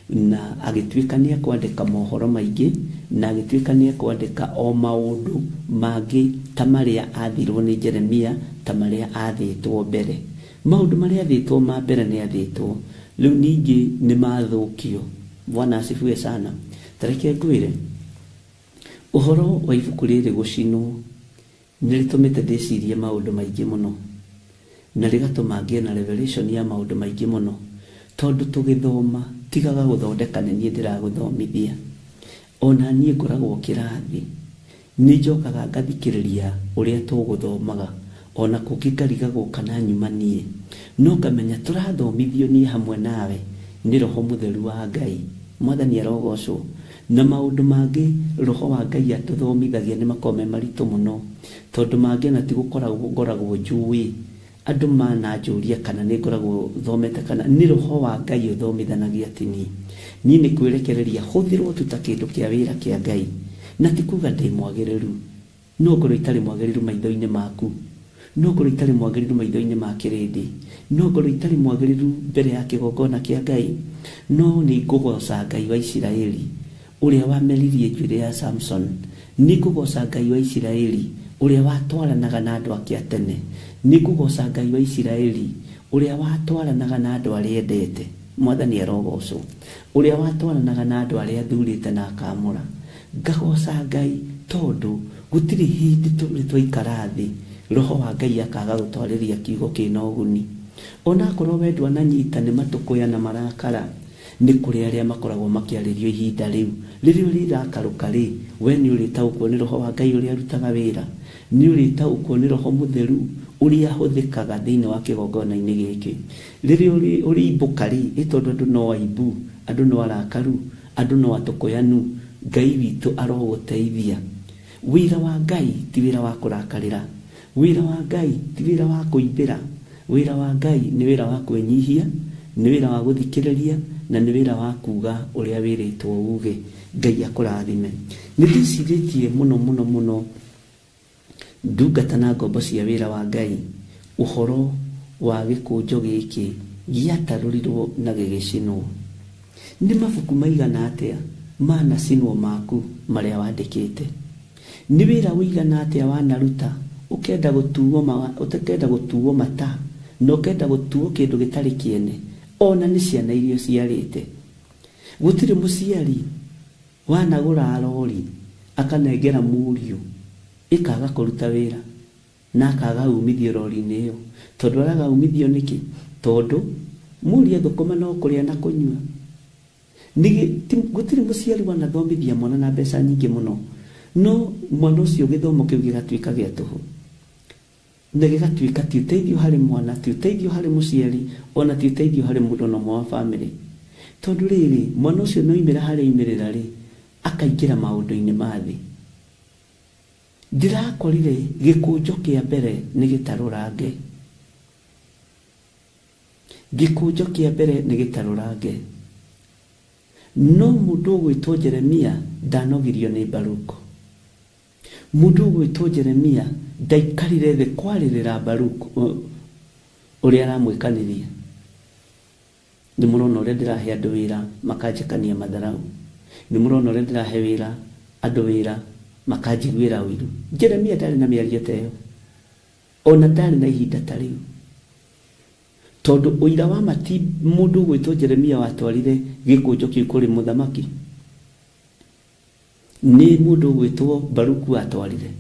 Na agĩtuĩka nĩ ekwandĩka mohoro maingĩ, na agĩtuĩka nĩ ekwandĩka o maũndũ mangĩ ta marĩa athirwo nĩ Jeremia, ta marĩa athĩtwo mbere. Maũndũ marĩa athĩtwo ma mbere nĩ athĩtwo, Rĩu ningĩ nĩ mathũkio. Bwana asifiwe sana. Ta reke ngwĩre ũhoro wa ibuku rĩrĩ gũcinwo nĩ rĩtũmĩte ndĩcirie maũndũ maingĩ mũno, na rĩgatũma ngĩe na revelation ya maũndũ maingĩ mũno, tondũ tũgĩthoma tigaga gũthondeka nĩ niĩ ndĩragũthomithia. Ona niĩ ngoragwo kĩrathi, nĩ njokaga ngathikĩrĩria ũrĩa tũgũthomaga, ona kũngĩ ngarigagwo kana nyuma niĩ, no ngamenya tũrathomithio niĩ hamwe nawe nĩ Roho Mũtheru wa Ngai. Mwathani arogocwo. Na maũndũ mangĩ Roho wa Ngai atũthomithagia nĩ makoragwo me maritũ mũno, tondũ mangĩ ona ti gũkoragwo ngoragwo njũĩ. Andũ mananjũria kana nĩ ngoragwo thomete kana nĩ Roho wa Ngai ũthomithanagia ti niĩ. Niĩ nĩ kwĩrekereria hũthĩrwo tu ta kĩndũ kĩa wĩra kĩa Ngai, na ti kuga ndĩ mwagĩrĩru. No ngorwo itarĩ mwagĩrĩru maitho-inĩ maku, no ngorwo itarĩ mwagĩrĩru maitho-inĩ ma kĩrĩndĩ, no ngorwo itarĩ mwagĩrĩru mbere ya kĩgongona kĩa Ngai, no nĩ ngũgoca Ngai wa Isiraeli ũrĩa wameririe njuĩrĩ ya Samson. Nĩ ngũgoca Ngai wa Isiraeli ũrĩa watwaranaga na andũ ake a tene. Nĩ ngũgoca Ngai wa Isiraeli ũrĩa watwaranaga na andũ arĩa endete. Mwathani arogocwo. Ũrĩa watwaranaga na andũ arĩa athurĩte na akamũra. Ngagoca Ngai tondũ gũtirĩ hĩndĩ tũrĩ twaikara thĩ Roho wa Ngai akaga gũtwarĩria kiugo kĩna ũguni. Onakorwo we ndwananyita nĩ matũkũya na marakara, nĩ kũrĩ arĩa makoragwo makĩarĩrio ihinda rĩu. Rĩrĩa ũrĩrakarũka rĩ, we nĩ ũrĩtaũkwo nĩ Roho wa Ngai ũrĩa arutaga wĩra, nĩ ũrĩtaũkwo nĩ Roho Mũtheru ũrĩa ahũthĩkaga thĩinĩ wa kĩgongona-inĩ gĩkĩ. Rĩrĩa ũrĩimbũka rĩ, ĩ tondũ andũ no aimbu, andũ no arakaru, andũ no atũkũyanu, Ngai witũ arogũteithia. Wĩra wa Ngai ti wĩra wa kũrakarĩra, wĩra wa Ngai ti wĩra wa kũimbĩra, wĩra wa Ngai nĩ wĩra wa kwĩnyihia, nĩ wĩra wa gũthikĩrĩria, na nĩ wĩra wa kuga ũrĩa wĩrĩtwo uge. Ngai akũrathime. Nĩ ndĩcirĩtie mũno mũno mũno ndungata na ngombo cia wĩra wa Ngai ũhoro wa gĩkũnjo gĩkĩ gĩatarũrirwo na gĩgĩcinwo. Nĩ mabuku maigana atĩa manacinwo maku marĩa wandĩkĩte? Nĩ wĩra ũigana atĩa wanaruta ũkenda gũtuo mata na ũkenda gũtuo kĩndũ gĩtarĩ kĩene, ona nĩ ciana iria ũciarĩte? Gũtirĩ mũciari wanagũra rori akanengera mũriũ ĩkaga kũruta wĩra na akaga umithio rori-inĩ ĩyo. Tondũ araga umithio nĩkĩ? Tondũ mũriũ athũkũma no kũrĩa na kũnyua. Gũtirĩ mũciari wanathomithia mwana na mbeca nyingĩ mũno, no mwana ũcio gĩthomo kĩu gĩgatuĩka gĩa tũhũ, na gĩgatuĩka ti ũteithio harĩ mwana, ti ũteithio harĩ mũciari, ona ti ũteithio harĩ mũndũ ona ũmwe wa bamĩrĩ. Tondũ rĩrĩ, mwana ũcio no oimĩra harĩa oimĩrĩra rĩ, akaingĩra maũndũ-inĩ ma thĩ. Ndĩrakorire gĩkũnjo kĩa mbere nĩ gĩtarũrange. Gĩkũnjo kĩa mbere nĩ gĩtarũrange. No mũndũ ũgwĩtwo Jeremia ndanogirio nĩ Baruku. Mũndũ ũgwĩtwo Jeremia ndaikarire thĩ kwarĩrĩra Baruku ũrĩa aramwĩkanĩria. Nĩ mũrona ũrĩa ndĩrahe andũ wĩra makanjĩkania matharau. Nĩ mũrona ũrĩa ndĩrahe wĩra andũ wĩra makanjiguĩra ũiru. Jeremia ndarĩ na mĩario ta ĩyo, ona ndarĩ na ihinda ta rĩu, tondũ ũira wa ma ti mũndũ ũgwĩtwo Jeremia watwarire gĩkũnjo kĩu kũrĩ mũthamaki, nĩ mũndũ ũgwĩtwo Baruku watwarire.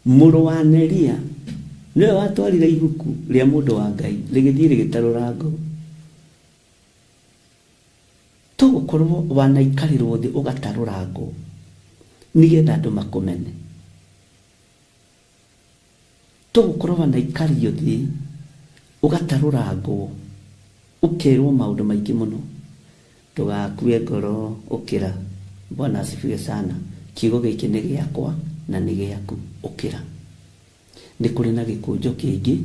Mũrũ wa Neria nĩwe watwarire ibuku rĩa mũndũ wa Ngai rĩgĩthiĩ rĩgĩtarũrangwo. To gũkorwo wanaikarĩrwo thĩ ũgatarũrangwo nĩgetha andũ makũmene. To gũkorwo wanaikario thĩ ũgatarũrangwo ũkerwo maũndũ maingĩ mũno. Ndũgakue ngoro, ũkĩra. Bwana asifiwe sana. Kiugo gĩkĩ nĩ gĩakwa na nĩ gĩaku, ũkĩra. Nĩ kũrĩ na gĩkũnjo kĩngĩ,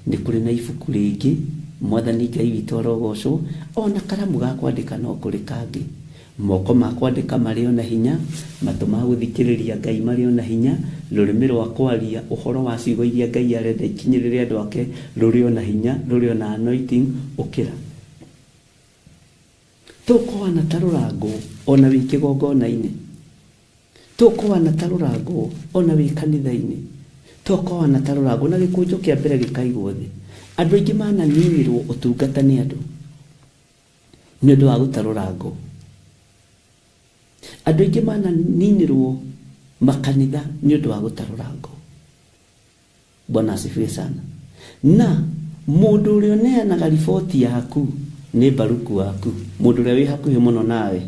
nĩ kũrĩ na ibuku rĩngĩ. Mwathani Ngai witũ arogocwo. Ona karamu ga kwandĩka no kũrĩ kangĩ. Moko ma kwandĩka marĩ ona hinya, matũ ma gũthikĩrĩria Ngai marĩ ona hinya, rũrĩmĩ rwa kwaria ũhoro wa ciugo iria Ngai arenda ikinyĩrĩre andũ ake rũrĩ ona hinya, rũrĩ ona anointing, ũkĩra. Tũkũhana ta rũrangwo ona wĩ kĩgongona-inĩ. Tũkũhana ta rũrangwo ona wĩ kanitha-inĩ. Tũkũhana ta rũrangwo na gĩkũnjo kĩa mbere gĩkaigwo thĩ. Andũ aingĩ mananinĩrwo ũtungata nĩ andũ. Nĩ ũndũ wa gũtarũra ngo. Andũ aingĩ mananinĩrwo makanitha nĩ ũndũ wa gũtarũra ngo. Bwana asifiwe sana. Na mũndũ ũrĩa ũneanaga riboti yaku nĩ Baruku waku, mũndũ ũrĩa wĩ hakuhĩ mũno nawe.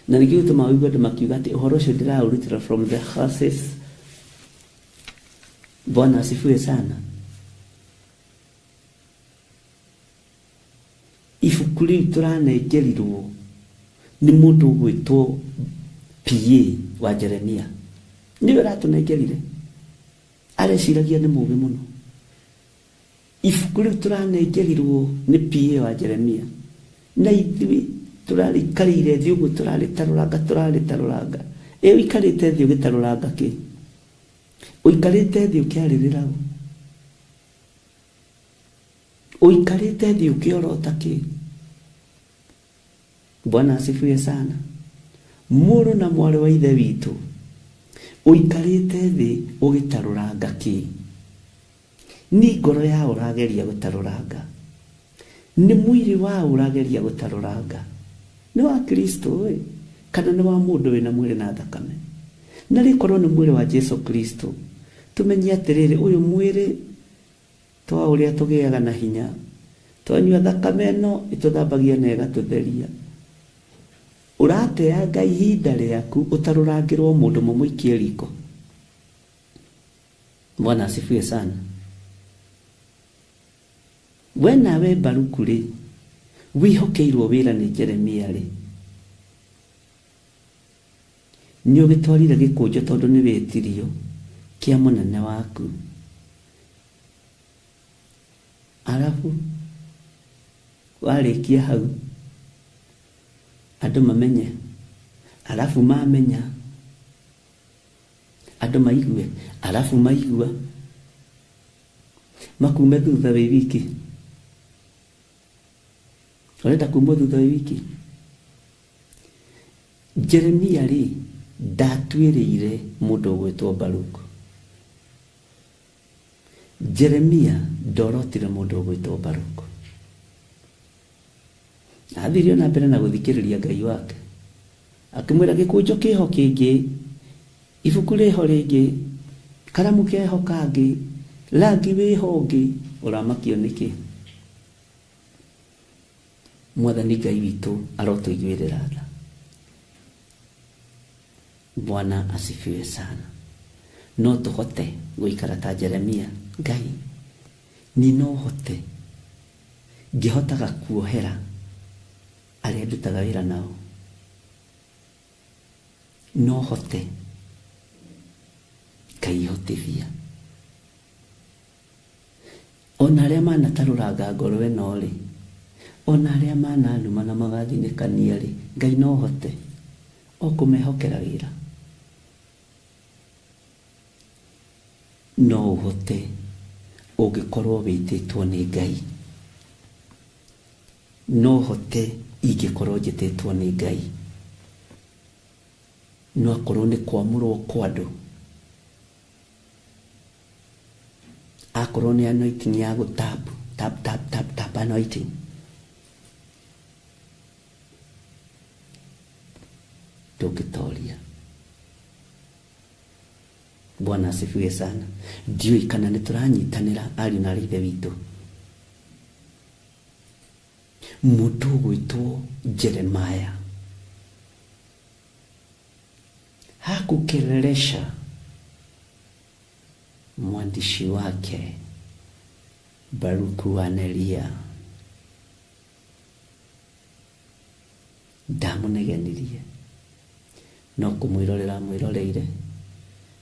Na nĩkĩo gĩtũmaga ũigue andũ makiuga atĩ ũhoro ũcio ndĩraũrutĩra from the horses. Bwana asifiwe sana. Ibuku rĩu tũranengerirwo nĩ mũndũ ũgwĩtwo PA wa Jeremia. Nĩwe ũratũnengerire. Areciragia nĩ mũũgĩ mũno. Ibuku rĩu tũranengerirwo nĩ PA wa Jeremia. Na ithuĩ tũrarĩikarĩire thĩ ũguo tũrarĩtarũranga tũrarĩtarũranga. Ĩ ũikarĩte thĩ ũgĩtarũranga kĩ? Ũikarĩte thĩ ũkĩarĩrĩra ũ? Ũikarĩte thĩ ũkĩorota kĩ? Bwana asifiwe sana. Mũrũ na mwarĩ wa ithe witũ, ũikarĩte thĩ ũgĩtarũranga kĩ? Nĩ ngoro ya ũrageria gũtarũranga? Nĩ mwĩrĩ wa ũrageria gũtarũranga? Nĩ wa Kristo ĩ, kana nĩ wa mũndũ wĩna mwĩrĩ na thakame? Na rĩkorwo nĩ mwĩrĩ wa Jesu Kristo, tũmenye atĩrĩrĩ, ũyũ mwĩrĩ twa ũrĩa tũgĩaga na hinya, twanyua thakame ĩno ĩtũthambagia na ĩgatũtheria. Ũrateanga ihinda rĩaku ũtarũrangĩrwo mũndũ mũmũikie riko. Bwana asifiwe sana. We nawe Baruku rĩ, wĩhokeirwo wĩra nĩ Jeremia rĩ, nĩ ũgĩtwarire gĩkũnjo tondũ nĩ wĩtirio kĩa mũnene waku. Arabu warĩkia hau andũ mamenye, arabu mamenya andũ maigue, arabu maigua makume thutha wĩ wiki. Ũrenda kumwo thutha wĩ wiki? Jeremia rĩ ndatuĩrĩire mũndũ ũgwĩtwo Baruku. Jeremia ndorotire mũndũ ũgwĩtwo Baruku. Athire na mbere na gũthikĩrĩria Ngai wake. Akĩmwĩra gĩkũnjo kĩho kĩngĩ, ibuku rĩho rĩngĩ, karamu keho kangĩ, rangi wĩho ũngĩ, ũramakio nĩkĩ? Mwathani Ngai witũ arotũiguĩrĩra tha. Bwana asifiwe sana. No tũhote gũikara ta Jeremia. Ngai, ni no hote ngĩhotaga kuohera arĩa ndutaga wĩra nao. No hote Ngai hotithia. Ona arĩa manatarũranga ngoro ĩno rĩ, ona arĩa mananuma na magathinĩkania rĩ, Ngai no hote o kũmehokera wĩra. No ũhote ũngĩkorwo wĩtĩtwo nĩ Ngai. No hote ingĩkorwo njĩtĩtwo nĩ Ngai. No akorwo nĩ kwamũrwo kwa andũ, akorwo nĩ anointing ya gũ tap tap tap tap tap anointing, ndũngĩtoria. Bwana asifiwe sana. Ndiũĩ kana nĩ tũranyitanĩra ariũ na aarĩ ithe witũ. Mũndũ ũgwĩtwo Jeremiah hakukelelesha mwandishi wake Baruku wa Neria. Ndamũnegenirie, no kũmwĩrorera amwĩroreire.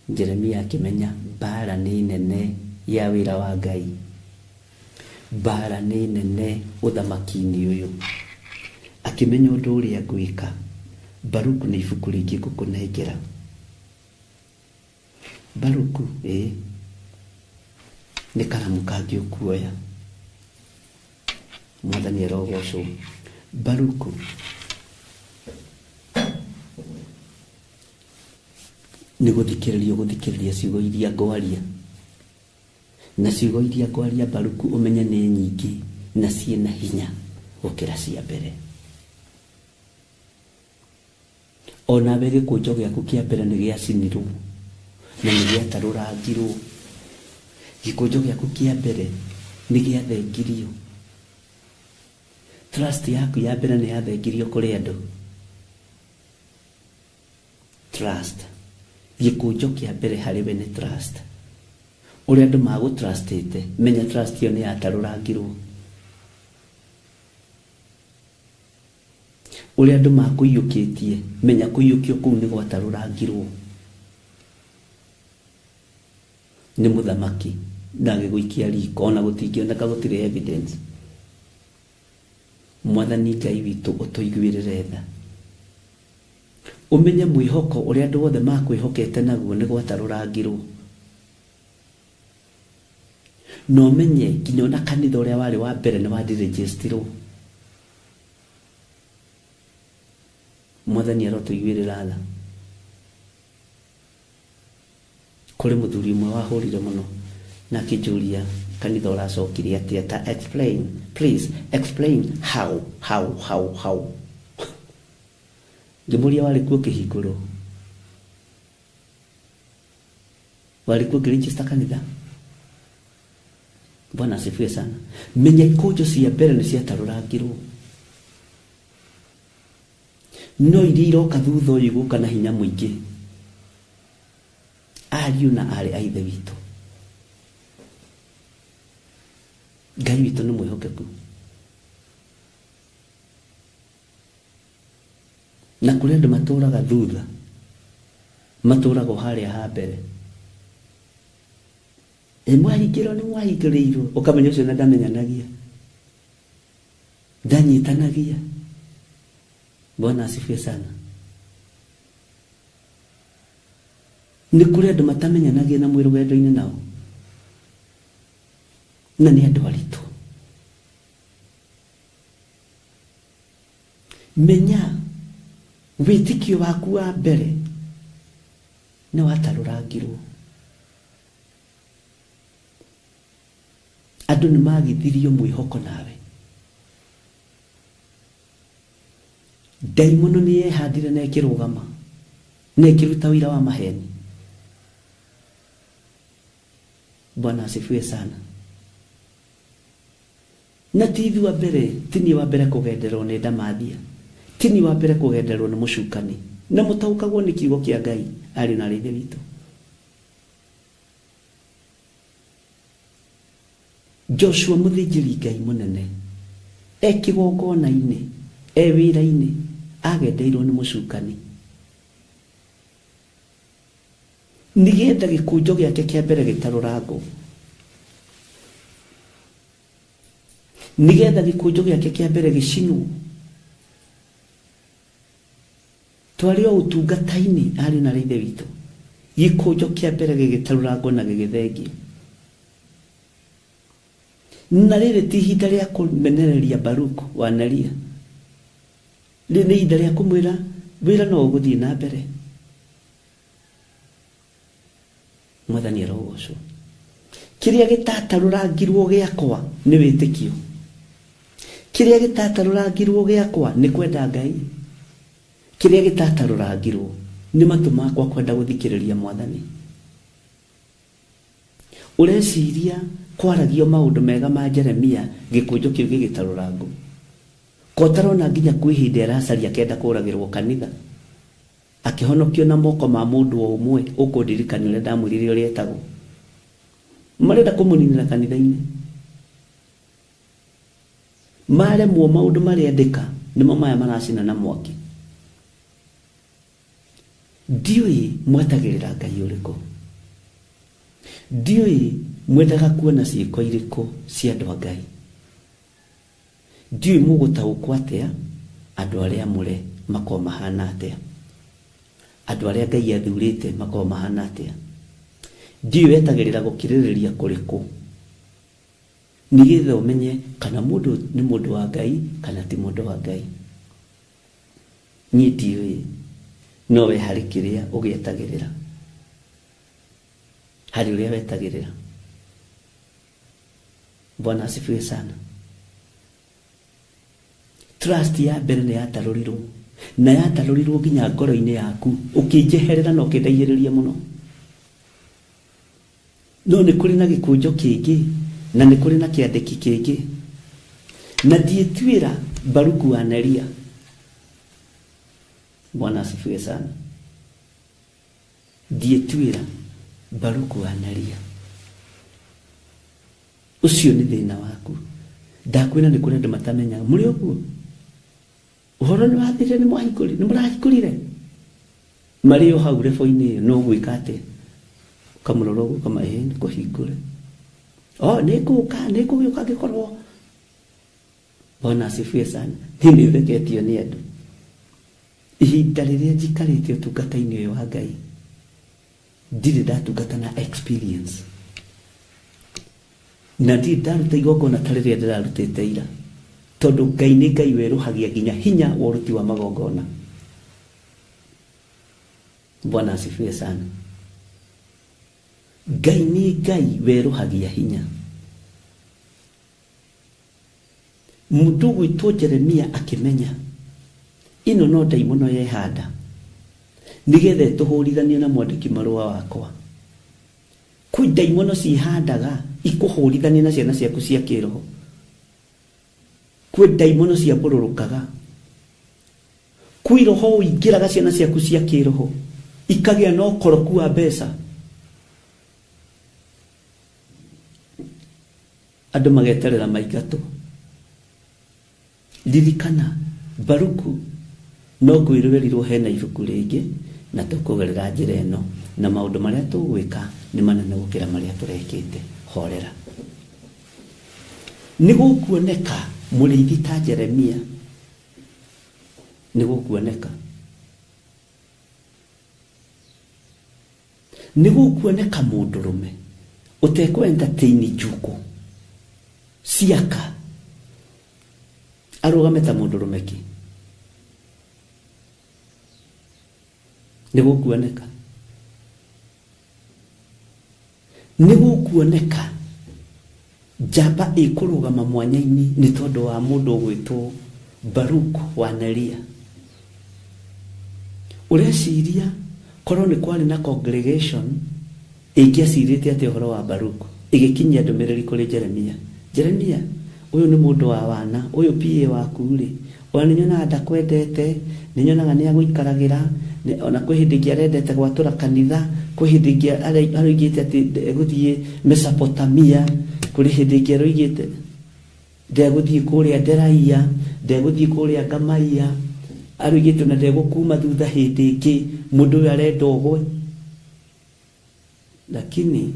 Jeremia akĩmenya mbara nĩ nene ya wĩra wa Ngai, mbara nĩ nene ũthamaki-inĩ ũyũ. Akĩmenya ũndũ ũrĩa ngwĩka. Baruku nĩ ibuku rĩngĩ ngũkũnengera. Baruku ĩ nĩ karamu kangĩ ũkuoya. Mwathani arogocwo. Baruku nĩ gũthikĩrĩria ũgũthikĩrĩria ciugo iria ngwaria. Na ciugo iria ngwaria Baruku ũmenye nĩ nyingĩ na ciĩna hinya. gũkĩra cia mbere. Onawe gĩkũnjo gĩaku kĩa mbere nĩ gĩacinirwo na nĩ gĩatarũrangirwo. Gĩkũnjo gĩaku kĩa mbere nĩ gĩathengirio. Trust yaku ya mbere nĩ yathengirio kũrĩ andũ. Trust. Gĩkũnjo kĩa mbere harĩ we nĩ trust. Ũrĩa andũ magũtrustĩte, menya trust ĩyo nĩ yatarũrangirwo. Ũrĩa andũ makũiyũkĩtie, menya kũiyũkio kũu nĩ gwatarũrangirwo nĩ mũthamaki na agĩgũikia riko, ona gũtingĩoneka gũtirĩ evidence. Mwathani Ngai witũ ũtũiguĩrĩre tha. Ũmenye mwĩhoko ũrĩa andũ othe makwĩhokete naguo nĩ gwatarũrangirwo. Na ũmenye nginya ona kanitha ũrĩa warĩ wa mbere nĩ wandirĩnjĩstirwo. Mwathani arotũiguĩrĩra tha. Kũrĩ mũthuri ũmwe wahũrire mũno na akĩnjũria kanitha ũracokire atĩa, ta explain, please explain how. Ngĩmũria warĩ kuo ũkĩhingũrwo, warĩ kuo ũkĩregister kanitha. Bwana asifiwe sana. Menya ikũnjo cia mbere nĩ ciatarũrangirwo, no iria iroka thutha ũyũ igũka na hinya mũingĩ. Ariũ na aarĩ a Ithe witũ, Ngai witũ nĩ mwĩhokeku. Na kũrĩ andũ matũraga thutha, matũraga o harĩa ha mbere. Mwahingĩrwo nĩ mwahingĩrĩirwo, ũkamenya ũcio na ndamenyanagia, ndanyitanagia. Bwana asifiwe sana. Nĩ kũrĩ andũ matamenyanagia na mwĩ rũgendo-inĩ nao, na nĩ andũ aritũ. Menya wĩtĩkio waku wa mbere nĩ watarũrangirwo. Andũ nĩ magithirio mwĩhoko nawe. Ndaimono nĩ yehandire na ĩkĩrũgama na ĩkĩruta ũira wa maheni. Bwana asifiwe sana. Na ti ithuĩ wa mbere, ti niĩ wa mbere kũgenderwo nĩ ndamathia, ti niĩ wa mbere kũgenderwo nĩ mũcukani. Na mũtaũkagwo nĩ kiugo kĩa Ngai, ariũ na aarĩ a Ithe witũ. Joshua mũthĩnjĩri Ngai mũnene e kĩgongona-inĩ, e wĩra-inĩ, agendeirwo nĩ mũcukani nĩgetha gĩkũnjo gĩake kĩa mbere gĩtarũrangwo, nĩgetha gĩkũnjo gĩake kĩa mbere gĩcinwo. Twarĩ o ũtungata-inĩ, ariũ na aarĩ a Ithe witũ, gĩkũnjo kĩa mbere gĩgĩtarũrangwo na gĩgĩthengio. Na rĩrĩ ti ihinda rĩa kũmenereria Baruku wa Neria, rĩrĩ nĩ ihinda rĩa kũmwĩra wĩra no ũgũthiĩ na mbere. Mwathani arogocwo. Kĩrĩa gĩtatarũrangirwo gĩakwa nĩ wĩtĩkio. Kĩrĩa gĩtatarũrangirwo gĩakwa nĩ kwenda Ngai. Kĩrĩa gĩtatarũrangirwo nĩ matũ makwa kwenda gũthikĩrĩria Mwathani. Ũreciria kwaragio maũndũ mega ma Jeremia gĩkũnjo kĩu gĩgĩtarũrangwo, ko ũtarona nginya kwĩ hĩndĩ aracaria akenda kũragĩrwo kanitha, akĩhonokio na moko ma mũndũ o ũmwe ũkũndirikania ũrĩa ndamwĩrire ũrĩa etagwo. Marenda kũmũninĩra kanitha-inĩ. Maremwo maũndũ marendeka nĩmo maya maracina na mwaki. Ndiũĩ mwetagĩrĩra Ngai ũrĩkũ, ndiũĩ mwendaga kuona ciĩko irĩkũ cia andũ a Ngai, ndiũĩ mũgũtaũkwo atĩa andũ arĩa amũre makorwo mahana atĩa, andũ arĩa Ngai athurĩte makorwo mahana atĩa. Ndiũĩ wetagĩrĩra gũkirĩrĩria kũrĩkũ nĩgetha ũmenye kana mũndũ nĩ mũndũ wa Ngai kana ti mũndũ wa Ngai. Niĩ ndiũĩ, no we harĩ kĩrĩa ũgĩetagĩrĩra, harĩ ũrĩa wetagĩrĩra. Bwana asifiwe sana. Trust ya mbere nĩ yatarũrirwo na yatarũrirwo nginya ngoro-inĩ yaku ũkĩnjeherera na ũkĩndaihĩrĩria mũno. No nĩ kũrĩ na gĩkũnjo kĩngĩ na nĩ kũrĩ na kĩandĩki kĩngĩ na ndiĩtuĩra Baruku wa Neria. Bwana asifiwe sana. Ndiĩtuĩra Baruku wa Neria. Ũcio nĩ thĩna waku. Ndakwĩra nĩ kũrĩ andũ matamenyaga mũrĩ ũguo. Ũhoro nĩ wathirire nĩ mwahingũrire nĩ mũrahingũrire marĩ o hau rebo-inĩ ĩyo no gwĩka atĩa ũkamũrora ũguo ũkama ĩĩ nĩ kũhingũre o nĩ ngũka nĩ ngũgĩũka ngĩkorwo. Bwana asifiwe sana. Niĩ nĩ theketio nĩ andũ ihinda rĩrĩa njikarĩte ũtungata-inĩ ũyũ wa Ngai ndirĩ ndatungata na experience na ndirĩ ndaruta igongona ta rĩrĩa ndĩrarutĩte ira tondũ Ngai nĩ Ngai werũhagia nginya hinya wa ũruti wa magongona. Bwana asifiwe sana. Ngai nĩ Ngai werũhagia hinya. Mũndũ ũgwĩtwo Jeremia akĩmenya ĩno no ndaimono yehanda nĩgetha ĩtũhũrithanie na mwandĩki marũa wakwa. Kwĩ ndaimono cihandaga ikũhũrithanie na ciana ciaku cia kĩroho. Kwĩ ndaimono ciambũrũrũkaga. Kwĩ roho ũingĩraga ciana ciaku cia kĩroho ikagĩa na ũkoroku wa mbeca. Andũ mageterera maingatwo. Ririkana Baruku no ngwĩrĩrwo hena ibuku rĩngĩ na tũkũgerera njĩra ĩno na maũndũ marĩa tũgwĩka nĩ manene gũkĩra marĩa tũrekĩte. Horera. Nĩ gũkuoneka mũrĩithi ta Jeremia. Nĩ gũkuoneka. Nĩ gũkuoneka mũndũrũme ũtekũ entertain njukũ ciaka arũgame ta mũndũrũme ki. Nĩ gũkuoneka. Nĩ gũkuoneka njamba ĩkũrũgama mwanya-inĩ nĩ tondũ wa mũndũ ũgwĩtwo Baruku wa Neria. Ũreciria korwo nĩ kwarĩ na congregation ĩngĩacirĩte atĩ ũhoro wa Baruku ĩgĩkinyia ndũmĩrĩri kũrĩ Jeremia. Jeremia ũyũ nĩ mũndũ wa wana, ũyũ PA waku rĩ, ona nĩ nyonaga ndakwendete, nĩ nyonaga nĩ agũikaragĩra, ona kwĩ hĩndĩ ĩngĩ arendete gwatũra kanitha, kwĩ hĩndĩ ĩngĩ aroigĩte atĩ ndegũthiĩ Mesopotamia, kũrĩ hĩndĩ ĩngĩ aroigĩte ndegũthiĩ kũrĩa Nderaia, ndegũthiĩ kũrĩa Ngamaia, aroigĩte ona ndegũkuma thutha hĩndĩ ĩngĩ, mũndũ ũyũ arenda ũgwe. Lakini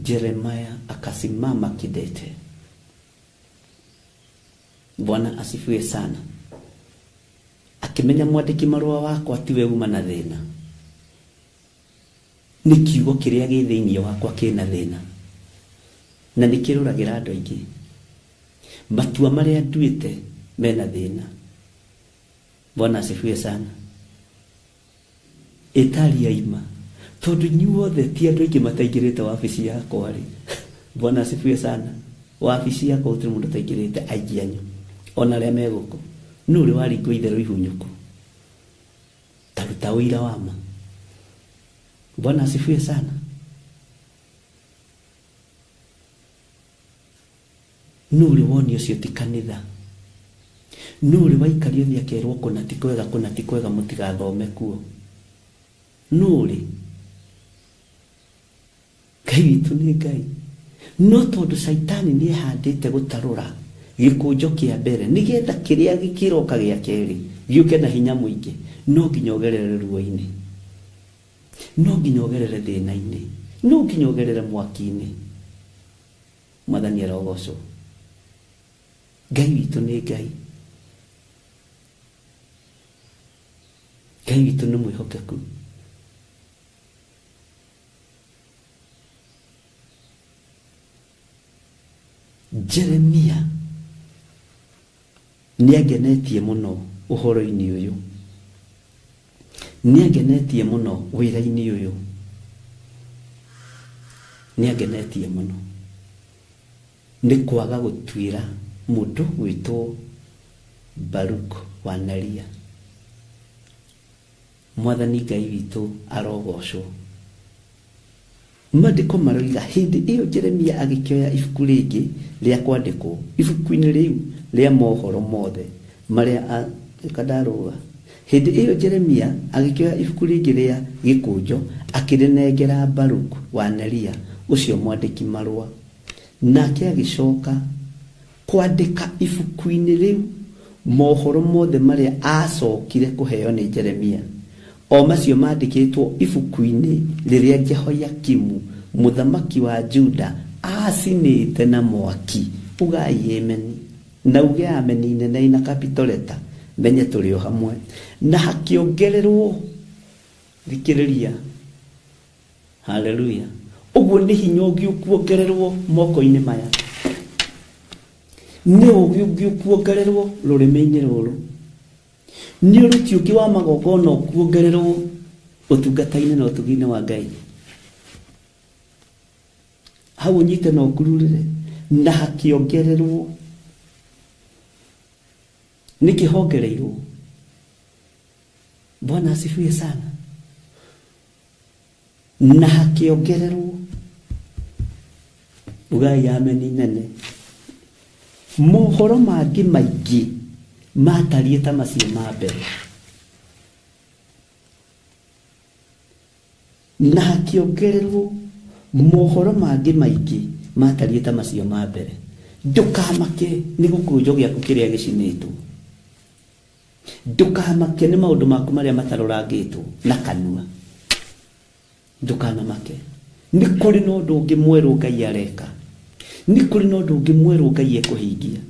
Jeremiah akasimama kidete. Bwana asifiwe sana. Akimenya mwandĩki marũa wakwa tiwe uma na thĩna. Nĩ kiugo kĩrĩa gĩ thĩinĩ wakwa kĩna thĩna. Na nĩ kĩrũragĩra andũ aingĩ. Matua marĩa nduĩte mena thĩna. Bwana asifiwe sana. Ĩtaria ima. Tondũ inyuothe ti andũ aingĩ mataingĩrĩte wabici yakwa rĩ. Bwana asifiwe sana. Wabici yakwa gũtirĩ mũndũ ũtaingĩrĩte aingĩ anyu. Ona arĩa me gũkũ. Nũ ũrĩ waringwo itherũ ihunyũku. Taruta ũira wa ma. Bwana asifiwe sana. Nũ ũrĩ wonio ũcio ti kanitha. Nũ ũrĩ waikario thĩ akerwo kũna ti kwega, kũna ti kwega mũtigathome kuo. Nũ ũrĩ? Ngai witũ nĩ Ngai. No tondũ Caitani nĩ ehandĩte gũtarũra gĩkũnjo kĩa mbere nĩgetha kĩrĩa gĩkĩroka gĩa kerĩ gĩũke na hinya mũingĩ, no nginya ũgerere ruo-inĩ, no nginya ũgerere thĩna-inĩ, no nginya ũgerere mwaki-inĩ. Mwathani arogocwo. Ngai witũ nĩ Ngai. Ngai witũ nĩ mwĩhokeku. Jeremia nĩ angenetie mũno ũhoro-inĩ ũyũ. Nĩ angenetie mũno wĩra-inĩ ũyũ. Nĩ angenetie mũno. Nĩ kwaga gũtuĩra mũndũ gwĩtwo Baruk wa Neria. Mwathani Ngai witũ arogocwo. Maandĩko maroiga hĩndĩ ĩyo Jeremia agĩkĩoya ibuku rĩngĩ rĩa kwandĩkwo, ibuku-inĩ rĩu rĩa mohoro mothe marĩa kandarũga. Hĩndĩ ĩyo Jeremia agĩkĩoya ibuku rĩngĩ rĩa gĩkũnjo akĩrĩnengera Baruk wa Neria ũcio mwandĩki marũa. Nake agĩcoka kwandĩka ibuku-inĩ rĩu mohoro mothe marĩa aacokire kũheo nĩ Jeremia, o macio maandĩkĩtwo ibuku-inĩ rĩrĩa Jehoiakimu mũthamaki wa Juda aacinĩte na mwaki. Ugai ameni na uge ameni nene na capital letter, menye tũrĩ o hamwe. Na hakĩongererwo, thikĩrĩria, haleluya, ũguo nĩ hinya ũngĩ ũkuongererwo moko-inĩ maya, nĩ ũgĩ ũngĩ ũkuongererwo rũrĩmĩ-inĩ rũrũ, nĩ ũruti ũngĩ wa magongona ũkuongererwo ũtungata-inĩ na ũtugi-inĩ wa Ngai. Hau ũnyite na ũkururĩre. Na hakĩongererwo, nĩkĩ hongereirwo? Bwana asifiwe sana. Na hakĩongererwo, ugai ameni nene, mohoro mangĩ maingĩ matariĩ ta macio ma mbere. Na hakĩongererwo mohoro mangĩ maingĩ matariĩ ta macio ma mbere. Ndũkamake nĩ gĩkũnjo gĩaku kĩrĩa gĩcinĩtwo, ndũkamake nĩ maũndũ maku marĩa matarorangĩtwo na kanua, ndũkanamake. Nĩ kũrĩ na ũndũ ũngĩ mwerũ Ngai areka, nĩ kũrĩ na ũndũ ũngĩ mwerũ Ngai ekũhingia,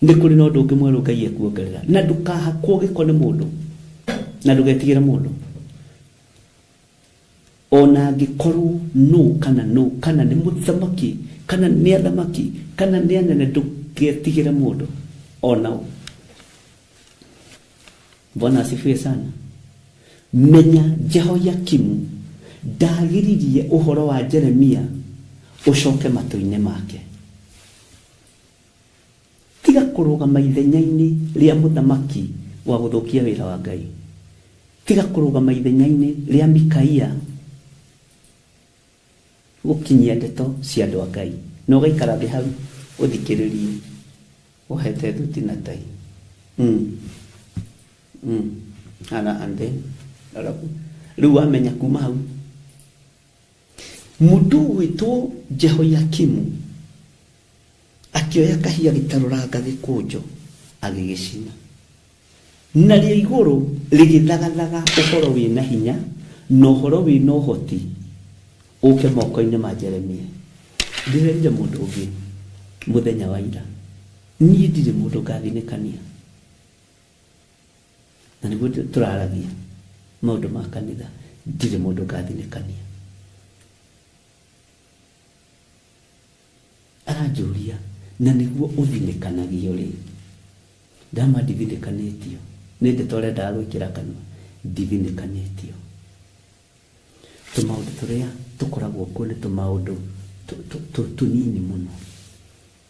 nĩ kũrĩ na ũndũ ũngĩ mwerũ Ngai ekuongerera. Na ndũkahakwo gĩko nĩ mũndũ, na ndũgetigĩre mũndũ, ona angĩkorwo nũ kana nũ, kana nĩ mũthamaki, kana nĩ athamaki, kana nĩ anene, ndũgetigĩre mũndũ ona ũ. Bwana asifiwe sana. Menya Jehoiakimu ndagiririe ũhoro wa Jeremia ũcoke matũ-inĩ make. Tiga kũrũgama ithenya-inĩ rĩa mũthamaki wa gũthũkia wĩra wa Ngai, tiga kũrũgama ithenya-inĩ rĩa Mikaia gũkinyia ndeto cia andũ a Ngai, na ũgaikara thĩ hau ũthikĩrĩrie wohete thuti na tai. Ana and then rĩu wamenya kuma hau mũndũ ũgwĩtwo Jehoiakimu akĩoya kahia gĩtarũranga gĩkũnjo agĩgĩcina, narĩo igũrũ rĩgĩthagathaga ũhoro wĩna hinya na ũhoro wĩna ũhoti ũke moko-inĩ ma Jeremia. Ndĩrerire mũndũ ũngĩ mũthenya wa ira, niĩ ndirĩ mũndũ ngathinĩkania, na nĩguo tũraragia maũndũ ma kanitha, ndirĩ mũndũ ngathinĩkania. Aranjũria, na nĩguo ũthinĩkanagio rĩ? Ndama ndithinĩkanĩtio, nĩ ndeto ũrendaga gwĩkĩra kanua, ndithinĩkanĩtio. Tũmaũndũ tũrĩa tũkoragwo kuo nĩ tũmaũndũ tũnini mũno.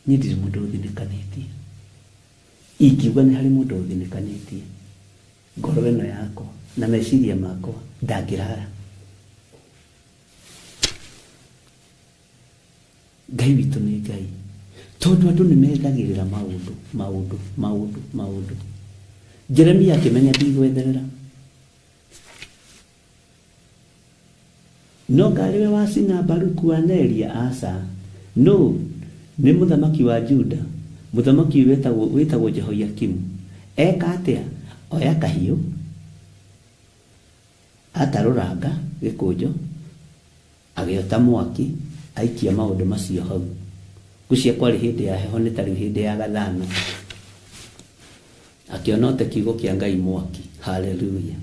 Niĩ ndirĩ mũndũ ũthinĩkanĩtie. Ingiuga nĩ harĩ mũndũ ũthinĩkanĩtie, ngoro ĩno yakwa na meciria makwa ndangĩrara. Ngai witũ nĩ Ngai, tondũ andũ nĩ methagĩrĩra maũndũ maũndũ maũndũ maũndũ. Jeremia akĩmenya ndigwetherera, no ngarĩwe wacina Baruku wa Neria? Aca, no nĩ mũthamaki wa Juda, mũthamaki wĩtagwo Jehoiakimu. Eka atĩa? Oya kahiũ, atarũranga gĩkũnjo, agĩota mwaki, aikia maũndũ macio hau. Ngwĩciria kwarĩ hĩndĩ ya heho, nĩ ta rĩu hĩndĩ ya gathano. Akĩona ũte kiugo kĩa Ngai mwaki. Haleluya.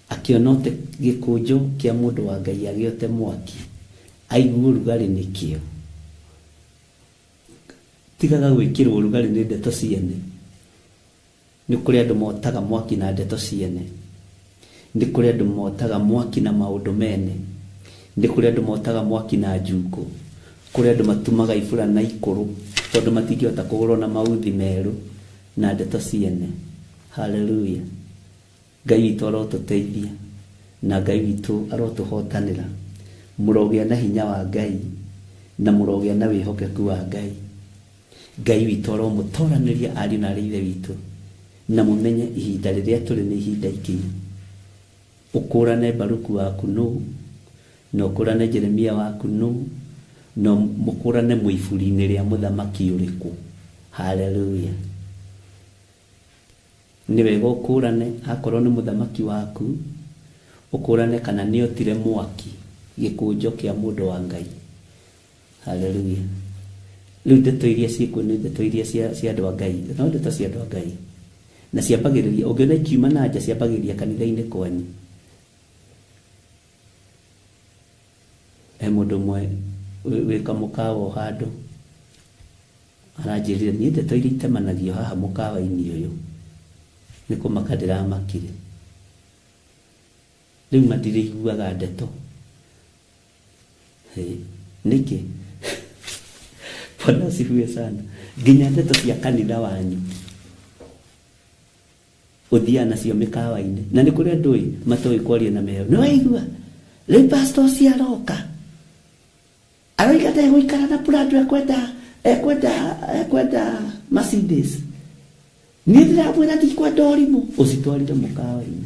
Akĩona ũte gĩkũnjo kĩa mũndũ wa Ngai agĩote mwaki, aigue ũrugarĩ nĩkĩo. Tigaga gwĩkĩrwo ũrugarĩ nĩ ndeto ciene. Nĩ kũrĩ andũ motaga mwaki na ndeto ciene, nĩ kũrĩ andũ motaga mwaki na maũndũ mene, nĩ kũrĩ andũ motaga mwaki na njukũ, kũrĩ andũ matumaga ibura na ikũrũ tondũ matingĩhota kũgũrwo na mauthi merũ. Na ndeto ciene. Hallelujah. Ngai witũ arotũteithia na Ngai witũ arotũhotanĩra. Mũrogĩa na hinya wa Ngai na mũrogĩa na wĩhokeku wa Ngai. Ngai witũ aromũtoranĩria ariũ na arĩ ithe witũ na mũmenye ihinda rĩrĩa tũrĩ nĩ ihinda ikinyu. Ũkũrane Baruku waku nũ, na ũkũrane Jeremia waku nũ, na mũkũrane mũiburi-inĩ rĩa mũthamaki ũrĩkũ. Hallelujah. Nĩ wega ũkũrane akorwo nĩ mũthamaki waku, ũkũrane kana nĩ otire mwaki gĩkũnjo kĩa mũndũ wa Ngai. Hallelujah. Rĩu ndeto iria ciĩkuo nĩ ndeto iria cia andũ a Ngai, no ndeto cia andũ a Ngai. Na ciambagĩrĩria, ũngĩona ikiuma na nja ciambagĩrĩria kanitha-inĩ kwanyu. He mũndũ ũmwe wĩ kamũkawa o handũ aranjĩrire niĩ ndeto iria itemanagio haha mũkawa-inĩ ũyũ nĩ kũmaka ndĩramakire. Rĩu matirĩiguaga ndeto. Nĩkĩ? Bwana asifiwe sana. Nginya ndeto cia kanitha wanyu ũthiaga nacio mĩkawa-inĩ. Na nĩ kũrĩ andũ ĩ matoĩ kwaria na meheo. Nĩ waigua? Rĩu pastor ũcio aroka. Aroiga ndegũikara na Prado, ekwenda Mercedes. Niĩ ndĩramwĩra ndikwenda ũrimũ. Ũcitwarire mũkawa-inĩ.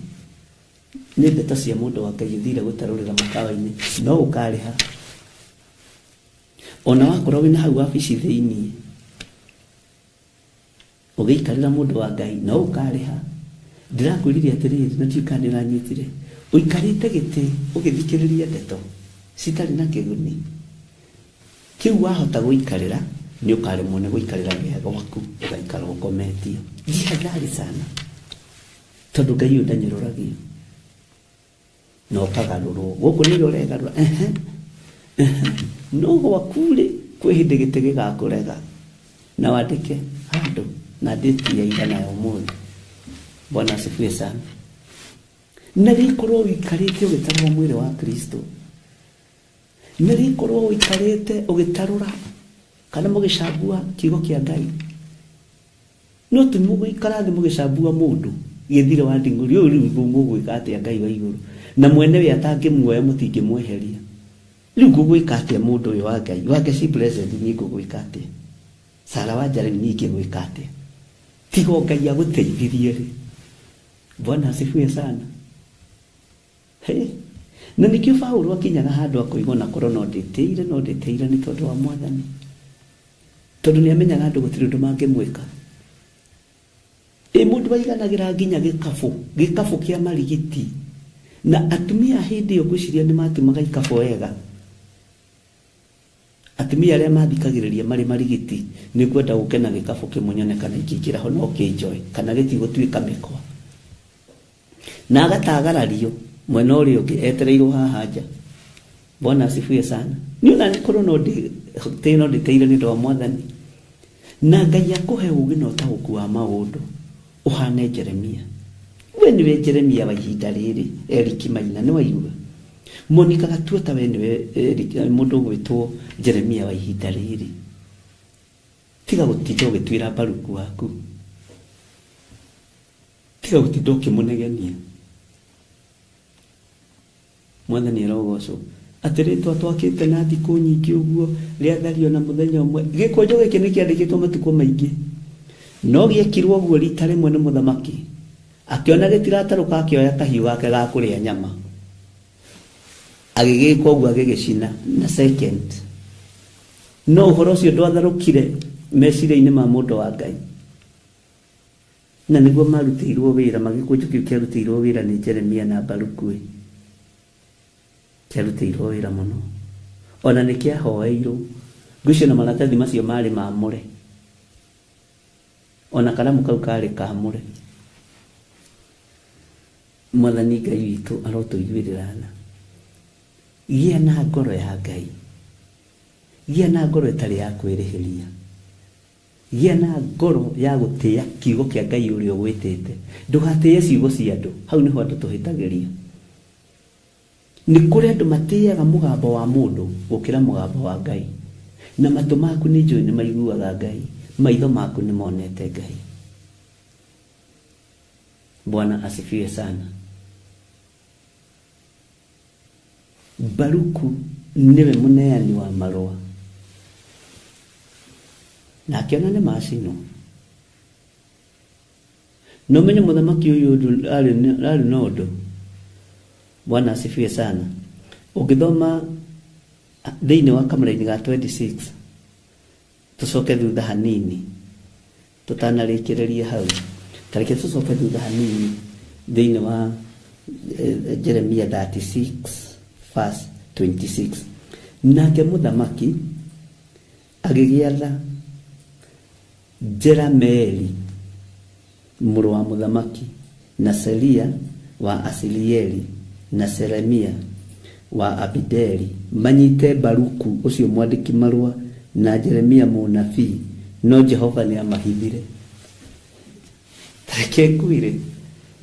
Nĩ ndeto cia mũndũ wa Ngai ũthire gũtarũrĩra mũkawa-inĩ, no ũkarĩha. Ona wakorwo wĩna hau wabici thĩiniĩ, ũgĩikarĩra mũndũ wa Ngai, no ũkarĩha. Ndĩrakwĩrire atĩrĩrĩ, na ndiũĩ kana nĩũranyitire. Ũikarĩte gĩtĩ ũgĩthikĩrĩria ndeto citarĩ na kĩguni. Kĩu wahota gũikarĩra, nĩ ũkaremwo nĩ gũikarĩra gĩa gwaku, ũgaikara ũkometio. Jihadhari sana. Tondũ Ngai ũyũ ndanyũrũragio. Na ũkagarũrwo. Gũkũ nĩrĩo ũregarũra. No gwaku rĩ, kwĩ hĩndĩ gĩtĩ gĩgakũrega. Na wandĩke handũ na ndĩti ya ira na ya ũmũthĩ. Bwana asifiwe sana. Na rĩkorwo ũikarĩte ũgĩtarũra mwĩrĩ wa Kristo. Na rĩkorwo ũikarĩte ũgĩtarũra kana mũgĩcambua kiugo kĩa Ngai. No ti mũgũikara thĩ mũgĩcambua mũndũ gĩthire wa nding'ũri, ũyũ rĩu mũgwĩka atĩa Ngai wa igũrũ? Na mwene we atangĩmuoya mũtingĩmweheria. Rĩu ngũgwĩka atĩa mũndũ ũyũ wa Ngai? Wa Ngai blessed, niĩ ngũgwĩka atĩa? Sara wa Nja rĩu niĩ ingĩgwĩka atĩa? Tiga o Ngai agũteithirie rĩ. Bwana asifiwe sana. Hey. Na nĩkĩo Paũlũ akinyaga handũ akoiga ona korwo no ndĩtĩire, no ndĩtĩire nĩ tondũ wa Mwathani. Tondũ nĩamenyaga andũ gũtirĩ ũndũ mangĩmwĩka. Ĩ mũndũ aiganagĩra nginya gĩkabũ, gĩkabũ kĩa marigiti. Na atumia hĩndĩ ĩyo ngwĩciria nĩ matumaga ikabũ wega. Atumia arĩa mathikagĩrĩria marĩ marigiti nĩ ngwenda ũke na gĩkabũ kĩmwe nyone kana ingĩingĩra ho no kĩnjoe kana gĩtigũtuĩka mĩkwa. Na agatagarario mwena ũrĩa ũngĩ etereirwo haha nja. Bwana asifiwe sana. Niĩ ona korwo no ndĩtĩire nĩ ũndũ wa Mwathani. Na Ngai akũhe ũũgĩ na ũtaũku wa maũndũ ũhane Jeremia. We nĩwe Jeremia wa ihinda rĩrĩ, Eric Maina, nĩ waigua? Monica Gatuota we nĩwe Eric, mũndũ ũgwĩtwo Jeremia wa ihinda rĩrĩ. Tiga gũtinda ũgĩtuĩra Baruku waku. Tiga gũtinda ũkĩmũnegenia. Mwathani arogocwo. Atĩ rĩtwa twakĩte na thikũ nyingĩ ũguo rĩathario na mũthenya ũmwe. Gĩkũnjo gĩkĩ nĩ kĩandĩkĩtwo matukũ maingĩ. No gĩekirwo ũguo rita rĩmwe nĩ mũthamaki. Akĩona gĩtiratarũka akĩoya kahiũ gake ga kũrĩa nyama. Agĩgĩka ũguo agĩgĩcina na second. No ũhoro ũcio ndwatharũkire meciria-inĩ ma mũndũ wa Ngai. Na nĩguo marutĩirwo wĩra, magĩkũnjo kĩu kĩarutĩirwo wĩra nĩ Jeremia na Baruku. Kĩarutĩirwo wĩra mũno. Ona nĩ kĩahoeirwo. Ngwĩciria na maratathi macio marĩ mamũre. Ona karamu kau karĩ kamũre. Mwathani Ngai witũ arotũiguĩrĩra tha. Gĩa na ngoro ya Ngai. Gĩa na ngoro ĩtarĩ ya kwĩrĩhĩria. Gĩa na ngoro ya gũtĩĩa kiugo kĩa Ngai ũrĩa ũgwĩtĩte. Ndũgatĩĩe ciugo cia andũ. Hau nĩho andũ tũhĩtagĩria. Nĩ kũrĩ andũ matĩĩaga mũgambo wa mũndũ gũkĩra mũgambo wa Ngai. Na matũ maku nĩ njũĩ nĩ maiguaga Ngai. Maitho maku nĩ monete Ngai. Bwana asifiwe sana. Baruku niwe muneani wa marũa na akiona nĩ macinwo. No menye mũthamaki ũyũ arĩ na ũndũ. Bwana asifiwe sana. Ũngĩthoma thĩinĩ wa kamũraini ga 26 tũcoke thutha hanini tũtanarĩkĩrĩria hau, tareke tũcoke thutha hanini thĩinĩ wa Jeremia 36 verse 26. Nake mũthamaki agĩgĩatha Jerameli mũrũ wa mũthamaki na Seria wa Asirieli na Seremia wa Abideli manyite Baruku ũcio mwandĩki marũa na Jeremia mũnabii, no Jehova nĩ amahithire. Tareke ngwĩre,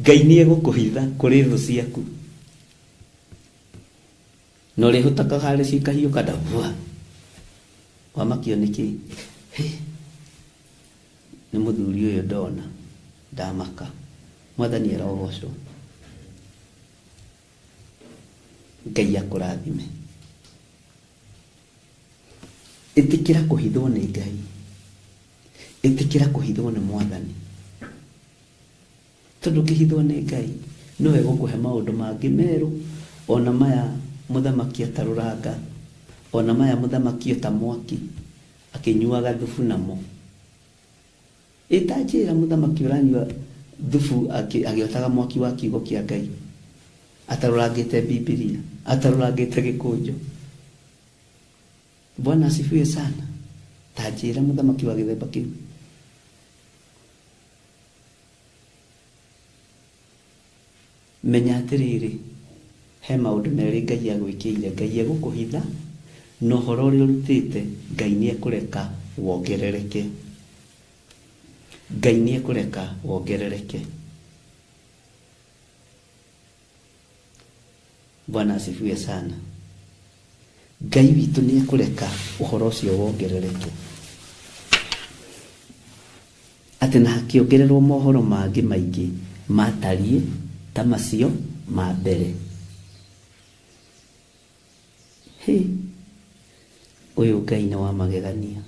Ngai nĩ egũkũhitha kũrĩ thũ ciaku na ũrĩhũtakaga harĩ cikahiũka ndavua. Wamakio nĩ kĩ? Nĩ mũthuri ũyũ ndona ndamaka. Mwathani arogocwo. Ngai akũrathime. Ĩtĩkĩra kũhithwo nĩ Ngai, ĩtĩkĩra kũhithwo nĩ Mwathani, tondũ ũkĩhithwo nĩ Ngai nowe gũkũhe maũndũ mangĩ merũ, ona maya mũthamaki atarũranga, ona maya mũthamaki ota mwaki akĩnyuaga thubu namo. Ĩtanjĩra mũthamaki ũranyua thubu agĩotaga mwaki wa kiugo kĩa Ngai, atarũrangĩte Bibilia, atarũrangĩte gĩkũnjo. Bwana asifiwe sana. Tanjĩra mũthamaki wa gĩthemba kĩu. Menya atĩrĩrĩ, he maũndũ merĩ Ngai agwĩkĩire. Ngai egũkũhitha na ũhoro ũrĩa ũrutĩte Ngai nĩ ekũreka wongerereke. Ngai nĩ ekũreka wongerereke. Bwana asifiwe sana. Ngai witũ nĩ ekũreka ũhoro ũcio wongerereke, atĩ na hakĩongererwo mohoro mangĩ maingĩ matariĩ ta macio ma mbere. Hĩ, ũyũ Ngai nĩ wa magegania,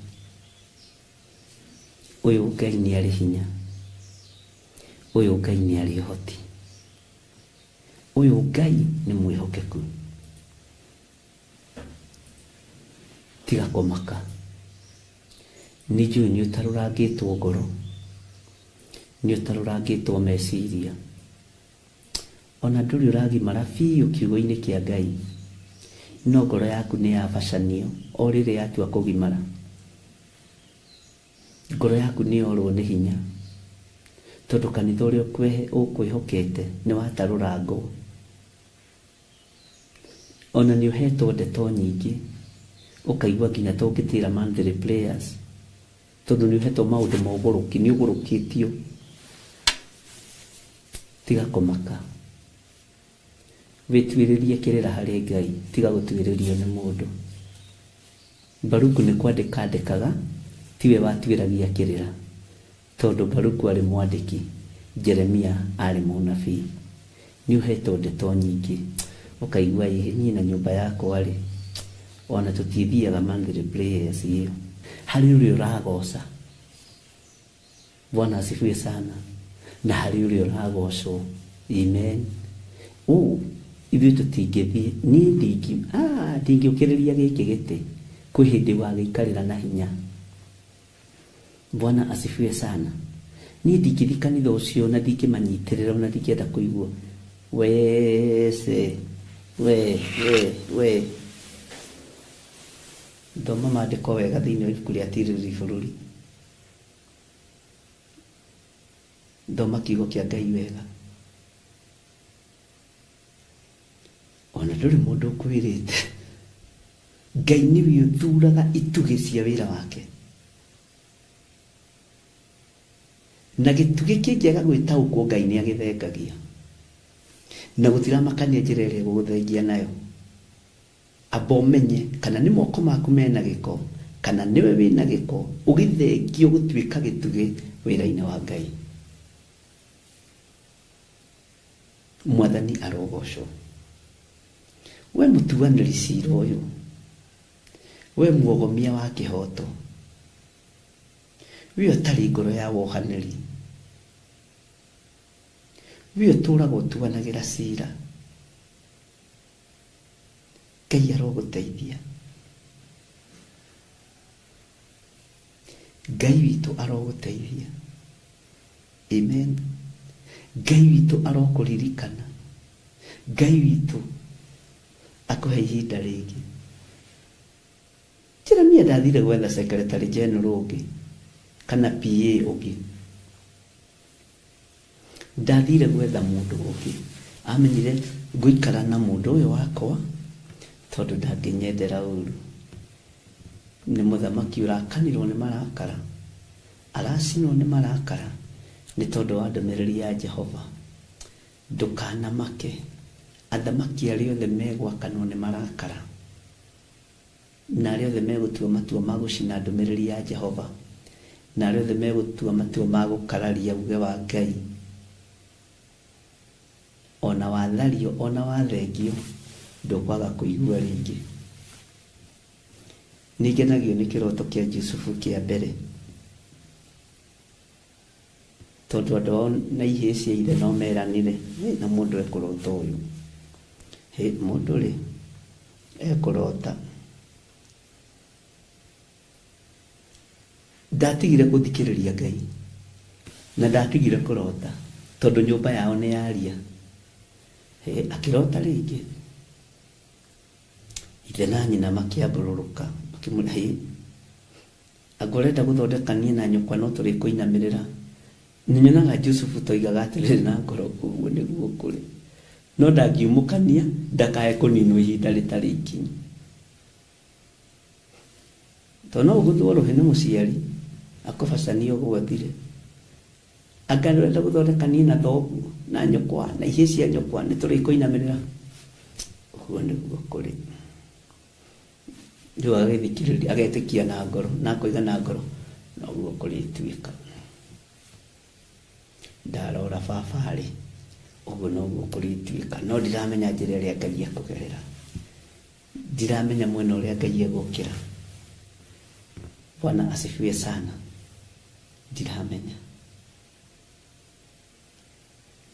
ũyũ Ngai nĩ arĩ hinya, ũyũ Ngai nĩ arĩ ũhoti, ũyũ Ngai nĩ mwĩhokeku. Tiga kũmaka, nĩ njũĩ nĩ ũtarũrangĩtwo ngoro, nĩ ũtarũrangĩtwo meciria, ona ndũrĩ ũragimara biũ kiugo-inĩ kĩa Ngai, no ngoro yaku nĩ yabacanio o rĩrĩa yatua kũgimara. Ngoro yaku nĩ yorwo nĩ hinya, tondũ kanitha ũrĩa ũkwĩhokete nĩ watarũrangwo. Ona nĩ ũhetwo ndeto nyingĩ, ũkaigua nginya tũngĩtĩra monthly prayers, tondũ nĩ ũhetwo maũndũ ma ũgũrũki, nĩ ũgũrũkĩtio. Tiga kũmaka, wĩtuĩrĩrie kĩrĩra harĩ Ngai, tiga gũtuĩrĩrio nĩ mũndũ. Baruku nĩ kwandĩka andĩkaga, tiwe watuĩragia kĩrĩra, tondũ Baruku arĩ mwandĩki, Jeremia arĩ mũnabii. Nĩ ũhetwo ndeto nyingĩ, ũkaigua ĩ niĩ na nyũmba yakwa rĩ, ona tũtithiaga monthly prayers ĩyo. Harĩ ũrĩa ũragoca, Bwana asifiwe sana, na harĩ ũrĩa ũragocwo. Amen. Ithuĩ tũtingĩthiĩ, niĩ ndingĩũkĩrĩria gĩkĩ gĩtĩ, kwĩ hĩndĩ wagĩikarĩra na hinya. Bwana asifiwe sana. Niĩ ndingĩthiĩ kanitha ũcio na ndingĩmanyitĩrĩra ona ndingĩenda kũigua wece we we we. Thoma maandĩko wega thĩinĩ wa ibuku rĩa Tirĩrĩri Bũrũri. Thoma kiugo kĩa Ngai wega. Ona ndũrĩ mũndũ ũkwĩrĩte, Ngai nĩwe ũthuraga itugĩ cia wĩra wake, na gĩtugĩ kĩngĩaga gwĩtaũkwo Ngai nĩ agĩthengagia, na gũtiramakania njĩra ĩrĩa egũgũthengia nayo. Amba ũmenye kana nĩ moko maku mena gĩko, kana nĩwe wĩna gĩko, ũgĩthengio gũtuĩka gĩtugĩ wĩra-inĩ wa Ngai. Mwathani arogocwo. We mũtuanĩri cira ũyũ, we muogomia wa kĩhoto, we ũtarĩ ngoro ya wohanĩri, we ũtũraga ũtuanagĩra cira, Ngai arogũteithia. Ngai witũ arogũteithia. Amen. Ngai witũ arokũririkana. Ngai witũ akũhe ihinda rĩngĩ. Jeremia ndathire gwetha secretary general ũngĩ kana PA ũngĩ, ndathire gwetha mũndũ ũngĩ. Amenyire ngũikara na mũndũ ũyũ wakwa tondũ ndangĩnyendera ũru. Nĩ mũthamaki ũrakanirwo nĩ marakara, aracinwo nĩ marakara nĩ tondũ wa ndũmĩrĩri ya Jehova. Ndũkanamake, athamaki arĩa othe megwakanwo nĩ marakara na arĩa othe megũtua matua ma gũcina ndũmĩrĩri ya Jehova na arĩa othe megũtua matua ma gũkararia uge wa Ngai, ona wathario ona wathengio ndũkwaga kũigua rĩngĩ. Nĩngenagio nĩ kĩroto kĩa Jusufu kĩa mbere, tondũ andũ ao na ihĩĩ cia ithe no meranire, na mũndũ ekũrota ũyũ, mũndũ rĩ ekũrota. Ndatigire gũthikĩrĩria Ngai na ndatigire kũrota tondũ nyũmba yao nĩ yaria. Akĩrota rĩngĩ, ithe na nyina makĩambũrũrũka makĩmwĩra, anga ũrenda gũthondeka niĩ na nyũkwa no tũrĩkũinamĩrĩra. Nĩnyonaga Jusufu toigaga atĩrĩrĩ na ngoro, ũguo nĩguo kũrĩ, no ndangiumũkania ndakae kũninwo ihinda rĩtarĩ ikinyu. Tondũ no ũgũthwo rũhĩ nĩ mũciari akũbacanie ũgwathire. Anga ũrenda gũthondeka niĩ na thoguo na nyũkwa na ihĩĩ cia nyũkwa nĩ tũrĩkũinamĩrĩra, ũguo nĩguo kũrĩ. Rĩu agagĩthikĩrĩria, agetĩkia na ngoro na akoiga na ngoro noguo kũrĩtuĩka. Ndarora baba rĩ, ũguo noguo kũrĩtuĩka, no ndiramenya njĩra ĩrĩa Ngai ekũgerera, ndiramenya mwena ũrĩa Ngai egũkĩra. Bwana asifiwe sana. Ndiramenya,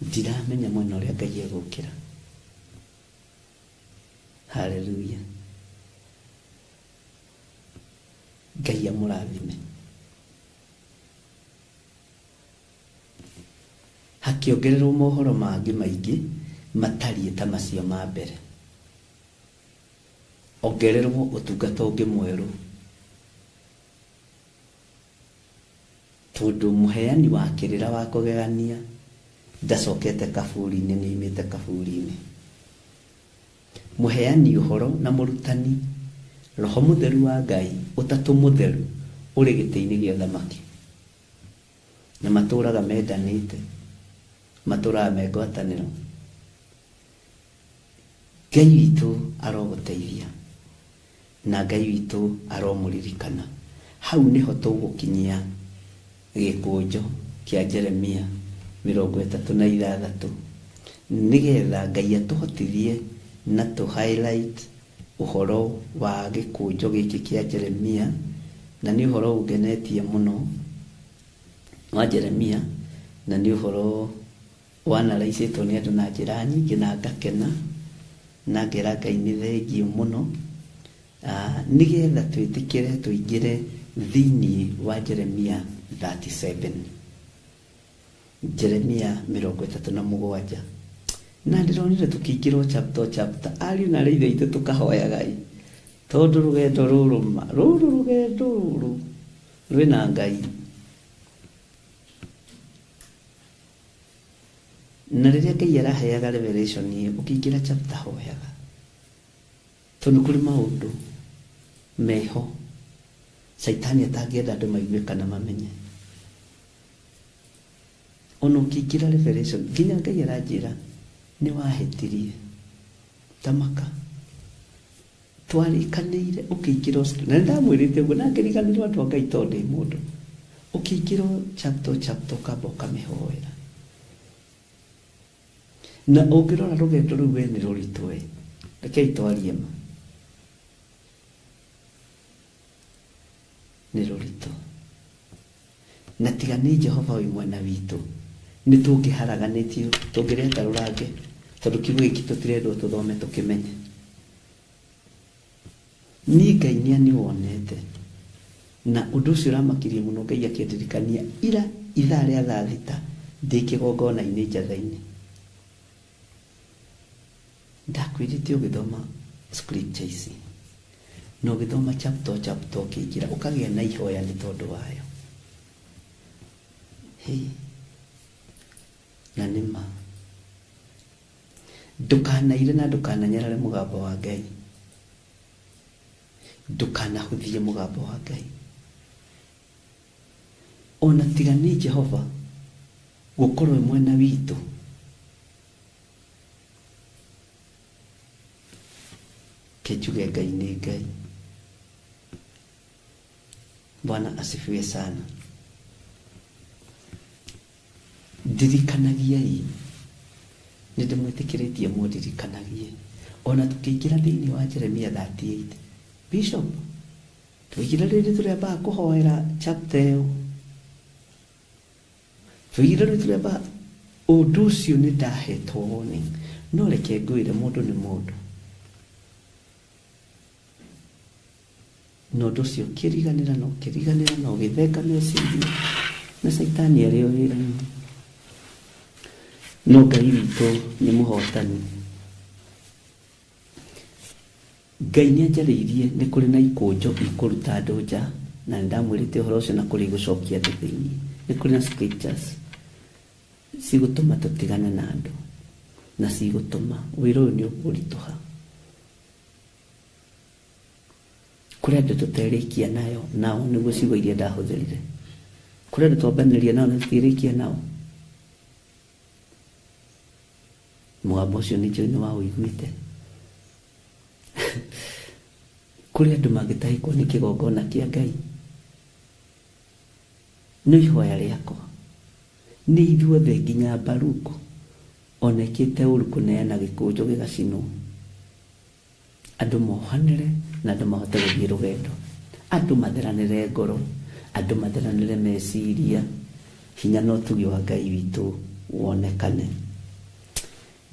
ndiramenya mwena ũrĩa Ngai egũkĩra. Haleluya. Ngai amũrathime. Hakĩongererwo mohoro mangĩ maingĩ matariĩ ta macio ma mbere. Ongererwo ũtungata ũngĩ mwerũ, tondũ mũheani wa kĩrĩra wa kũgegania ndacokete kaburi-inĩ, nĩoimĩte kaburi-inĩ. Mũheani ũhoro na mũrutani, Roho Mũtheru wa Ngai, Ũtatũ Mũtheru ũrĩ gĩtĩ-inĩ gĩa ũthamaki, na matũraga mendanĩte, matũraga me ngwatanĩro. Ngai witũ arogũteithia na Ngai witũ aromũririkana. Hau nĩho tũgũkinyia gĩkũnjo kĩa Jeremia 36, nĩgetha Ngai atũhotithie na tũ highlight ũhoro wa gĩkũnjo gĩkĩ kĩa Jeremia, na nĩ ũhoro ũngenetie mũno wa Jeremia, na nĩ ũhoro wanaraicĩtwo nĩ andũ na njĩra nyingĩ, na ngakena na ngera Ngai nĩ thengio mũno, nĩgetha twĩtĩkĩre tũingĩre thĩinĩ wa Jeremia 37, Jeremia 37. Na ndĩronire tũkĩingĩra chapter chapter, ariũ na arĩa ithe itũ tũkahoyaga ĩ, tondũ rũgendo rũrũ rũrũ rũgendo rũrũ rwĩna Ngai. Na rĩrĩa Ngai araheaga revelation ĩyo, ũkĩingĩra chapter hoyaga, tondũ kũrĩ maũndũ meho Caitani atangĩenda andũ maigue kana mamenye. Ona ũkĩingĩra revelation, nginya Ngai aranjĩra nĩ wahĩtirie, tamaka twarĩkanĩire ũkĩingĩra, na nĩndamwĩrĩte ũguo na ngĩriganĩrwo andũ a Ngai tondũ ndĩ mũndũ. Ũkĩingĩra chapter chapter ũkamba ũkamĩhoera. Na ũngĩrora rũgendo rũu we nĩ rũritũ we. Rekei twarie ma. Nĩ rũritũ. Na tiga nĩ Jehova wĩ mwena witũ, nĩ tũngĩharaganĩtio, tũngĩreta rũrange, tondũ kiugo gĩkĩ tũtirendwo tũthome tũkĩmenye. Niĩ Ngai nĩ aniwonete. Na ũndũ ũcio ũramakirie mũno Ngai akĩndirikania ira ithaa rĩa thaa 6 ndĩ kĩgongona-inĩ njatha-inĩ. Ndakwĩrĩte ũgĩthoma scripture ici na ũgĩthoma chapter chapter ũkĩingĩra ũkagĩa na ihoya nĩ tondũ wayo. Hey. Na nĩ ma ndũkanaire na ndũkananyarare mũgambo wa Ngai, ndũkanahũthie mũgambo wa Ngai. Ona tiga nĩ Jehova gũkorwo mwena witũ, kenjuge Ngai nĩ Ngai. Bwana asifiwe sana. Ndirikanagiai, nĩ ndĩmwĩtĩkĩrĩtie mũndirikanagie. Ona tũkĩingĩra thĩinĩ wa Jeremia 38, Bishop, tũigire rĩrĩ tũrĩambaga kũhoera chapter ĩyo, tũigire rĩrĩ tũrĩambaga ũndũ ũcio nĩ ndahetwo warning. No reke ngwĩre mũndũ nĩ mũndũ, na ũndũ ũcio ũkĩriganĩra na ũkĩriganĩra na ũgĩthenga meciria na Caitani arĩ o wĩra-inĩ. No Ngai witũ nĩ mũhotani. Ngai nĩ anjarĩirie nĩ kũrĩ na ikũnjo ikũruta andũ nja, na nĩ ndamwĩrĩte ũhoro ũcio na kũrĩ igũcokia andũ thĩinĩ. Nĩ kũrĩ na scriptures cigũtũma tũtigane na andũ, na cigũtũma wĩra ũyũ nĩ ũkũritũha. Kũrĩ andũ tũterĩkia nayo nao, nĩguo ciugo iria ndahũthĩrire. Kũrĩ andũ twambanĩria nao na tũtirĩkia nao. Mũgambo ũcio nĩ njũĩ nĩ waũiguĩte. Kũrĩ andũ mangĩtahĩkwo nĩ kĩgongona kĩa Ngai. Nĩ ihoya rĩakwa nĩ ithuothe nginya Baruku ona ĩkĩte ũru kũneana gĩkũnjo gĩgacinwo, andũ mohanĩre na andũ mahote gũthiĩ rũgendo, andũ matheranĩre ngoro, andũ matheranĩre meciria, hinya na ũtugi wa Ngai witũ wonekane.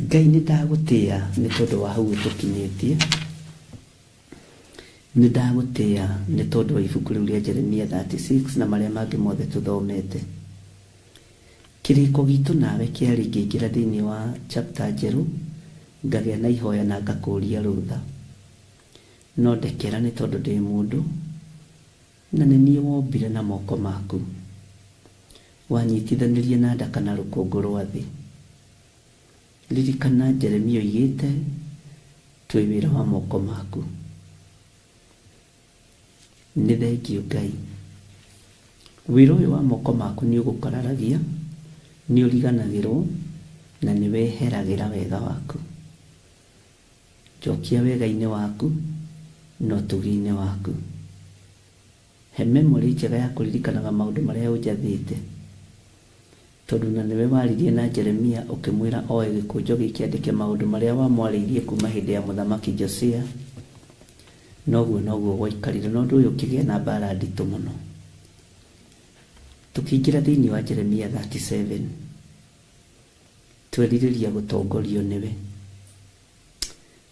Ngai nĩ ndagũtĩĩa nĩ tondũ wa hau ũtũkinyĩtie, nĩ ndagũtĩĩa nĩ tondũ wa ibuku rĩu rĩa Jeremia 36 na marĩa mangĩ mothe tũthomete. Kĩrĩko gitũ nawe kĩarĩ ngĩingĩra thĩinĩ wa chapter njerũ, ngagĩa na ihoya na ngakũria rũtha. No ndekera nĩ tondũ ndĩ mũndũ, na nĩ niĩ wombire na moko maku, wanyitithanirie na nda kana rũkũngũ rwa thĩ. Ririkana Jeremia oigĩte twĩ wĩra wa moko maku. Nĩ thengiũ Ngai, wĩra ũyũ wa moko maku nĩ ũgũkararagia, nĩ ũriganagĩrwo na nĩ weheragĩra wega waku. Njokia wega-inĩ waku na ũtugi-inĩ waku. He memory njega ya kũririkanaga maũndũ marĩa ũnjathĩte, tondũ na nĩwe waririe na Jeremia ũkĩmwĩra oe gĩkũnjo gĩkĩ andĩke maũndũ marĩa wamwarĩirie kuma hĩndĩ ya mũthamaki Josia. Noguo noguo gwaikarire, na ũndũ ũyũ ũkĩgĩa na mbara nditũ mũno. Tũkĩingĩra thĩinĩ wa Jeremia 37, twerirĩria gũtongorio nĩwe,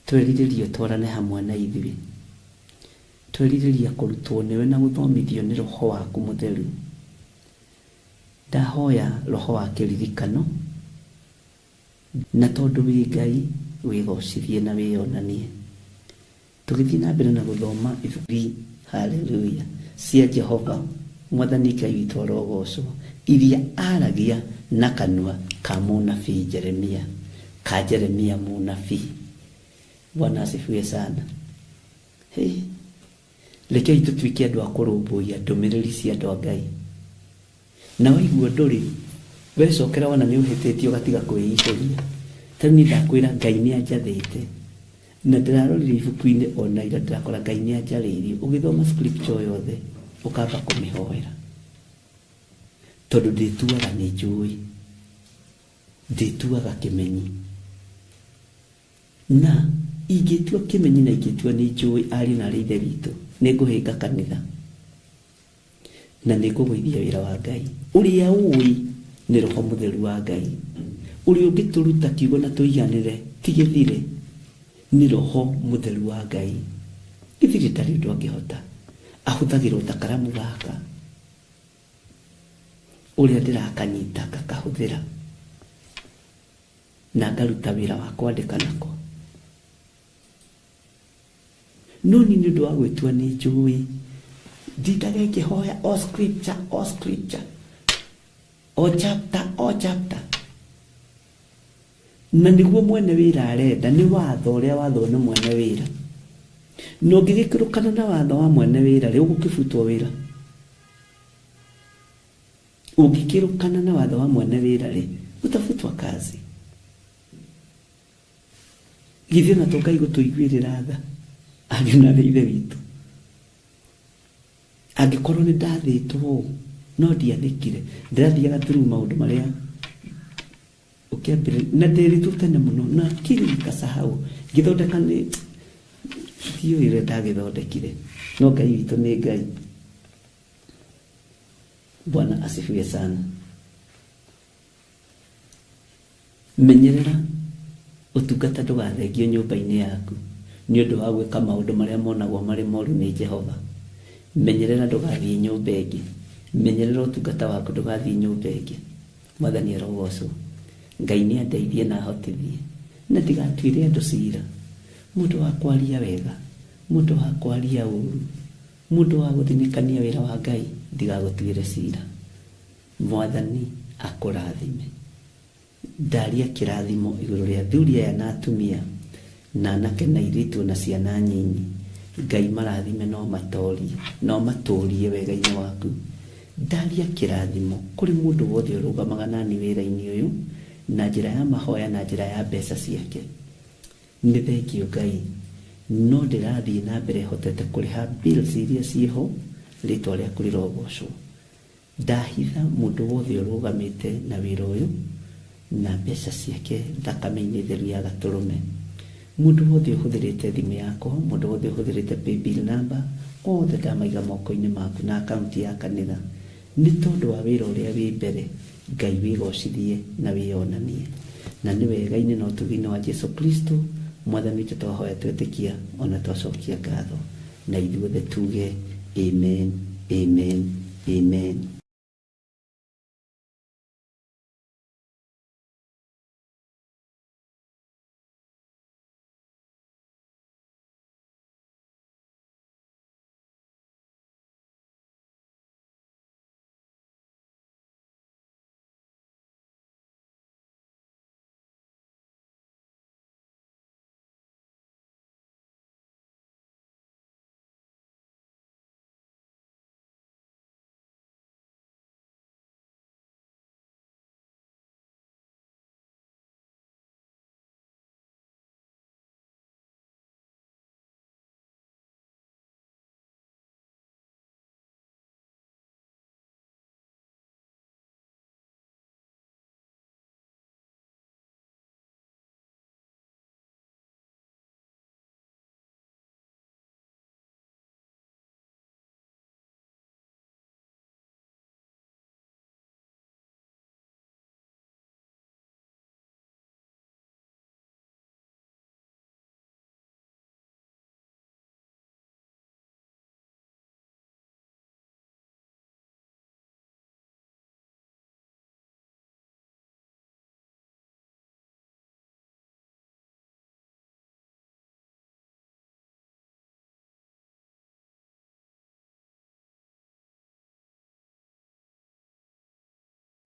twerirĩria twarane hamwe na ithuĩ, twerirĩria kũrutwo nĩwe na gũthomithio nĩ Roho waku mũtheru. Ndahoya Roho wa kĩririkano, na tondũ wĩ Ngai wĩgocithie na wĩyonanie. Tũgĩthiĩ na mbere na gũthoma ibuku, haleluya, cia Jehova Mwathani Ngai witũ arogocwo, iria aragia na kanua ka mũnabii Jeremia, ka Jeremia mũnabii. Bwana asifiwe sana. Hey, rekei tũtuĩke andũ a kũrũmbũiya ndũmĩrĩri cia andũ a Ngai. Na waigua ndũrĩ, wecokera wona nĩ ũhĩtĩtie ũgatiga kwĩihũria. Ta rĩu niĩ ndakwĩra Ngai nĩ anjathĩte, na ndĩrarorire ibuku-inĩ ona ira ndĩrakora Ngai nĩ anjarĩirie. Ũgĩthoma scripture yothe ũkamba kũmĩhoera, tondũ ndĩtuaga nĩ njũĩ, ndĩtuaga kĩmenyi. Na ingĩtua kĩmenyi na ingĩtua nĩ njũĩ ariũ na arĩ ithe witũ, nĩ ngũhĩnga kanitha na nĩ ngũgũithia wĩra wa Ngai. Ũrĩa ũĩ nĩ Roho Mũtheru wa Ngai, ũrĩa ũngĩtũruta kiugo na tũiganĩre ti gĩthire, nĩ Roho Mũtheru wa Ngai. Gĩthire ndarĩ ũndũ angĩhota, ahũthagĩrwo ta karamu gaka ũrĩa ndĩrakanyita ngakahũthĩra na ngaruta wĩra wa kwandĩka nako. No niĩ nĩ ũndũ wa gwĩtua nĩ njũĩ, ndindaga ngĩhoya o scripture o scripture, o chapter o chapter, na nĩguo mwene wĩra arenda. Nĩ watho ũrĩa wathwo nĩ mwene wĩra, na ũngĩgĩkĩrũkana na watho wa mwene wĩra rĩ, ũgũkĩbutwo wĩra. Ũngĩkĩrũkana na watho wa mwene wĩra rĩ, ũtabutwa kazi. Githĩ ona to Ngai gũtũiguĩrĩra tha, ariũ na arĩ ithe witũ. Angĩkorwo nĩ ndathĩtwo no ndiathĩkire, ndĩrathiaga through maũndũ marĩa ũkĩambĩrĩria, na ndĩrĩtwo tene mũno na akili nikasahau. Ngĩthondeka nĩ ndiũĩ ũrĩa ndagĩthondekire, no Ngai witũ nĩ Ngai. Bwana asifiwe sana. Menyerera ũtungata ndũgathengio nyũmba-inĩ yaku nĩ ũndũ wa gwĩka maũndũ marĩa monagwo marĩ moru nĩ Jehova. Menyerera ndũgathiĩ nyũmba ĩngĩ, menyerera ũtungata waku ndũgathiĩ nyũmba ĩngĩ. Mwathani arogocwo. Ngai nĩ andeithie na ahotithie na ndigatuĩre andũ cira. Mũndũ wa kwaria wega, mũndũ wa kwaria ũru, mũndũ wa gũthinĩkania wĩra wa Ngai, ndigagũtuĩre cira. Mwathani akũrathime. Ndaria kĩrathimo igũrũ rĩa athuri aya na atumia na anake na airĩtu na ciana nyinyi. Ngai marathime no matorie, no matũrie wega-inĩ waku. Ndaria kĩrathimo kũrĩ mũndũ wothe ũrũgamaga nani wĩra-inĩ ũyũ na njĩra ya mahoya na njĩra ya mbeca ciake. Nĩ thengio Ngai, no ndĩrathiĩ na mbere hotete kũrĩha bills iria ciĩho, rĩtwa rĩaku rĩrogocwo. Ndahitha mũndũ wothe ũrũgamĩte na wĩra ũyũ na mbeca ciake thakame-inĩ theru ya gatũrũme. Mũndũ wothe ũhũthĩrĩte thimũ yakwa, mũndũ wothe ũhũthĩrĩte paybill number, othe ndamaiga moko-inĩ maku na akaunti ya kanitha. Nĩ tondũ wa wĩra ũrĩa wĩ mbere, Ngai wĩgocithie na wĩyonanie. Na nĩ wega-inĩ na ũtugi-inĩ wa Jesu Kristo Mwathani witũ twahoya twetĩkia ona twacokia ngatho, na ithuothe tuge amen, amen, amen.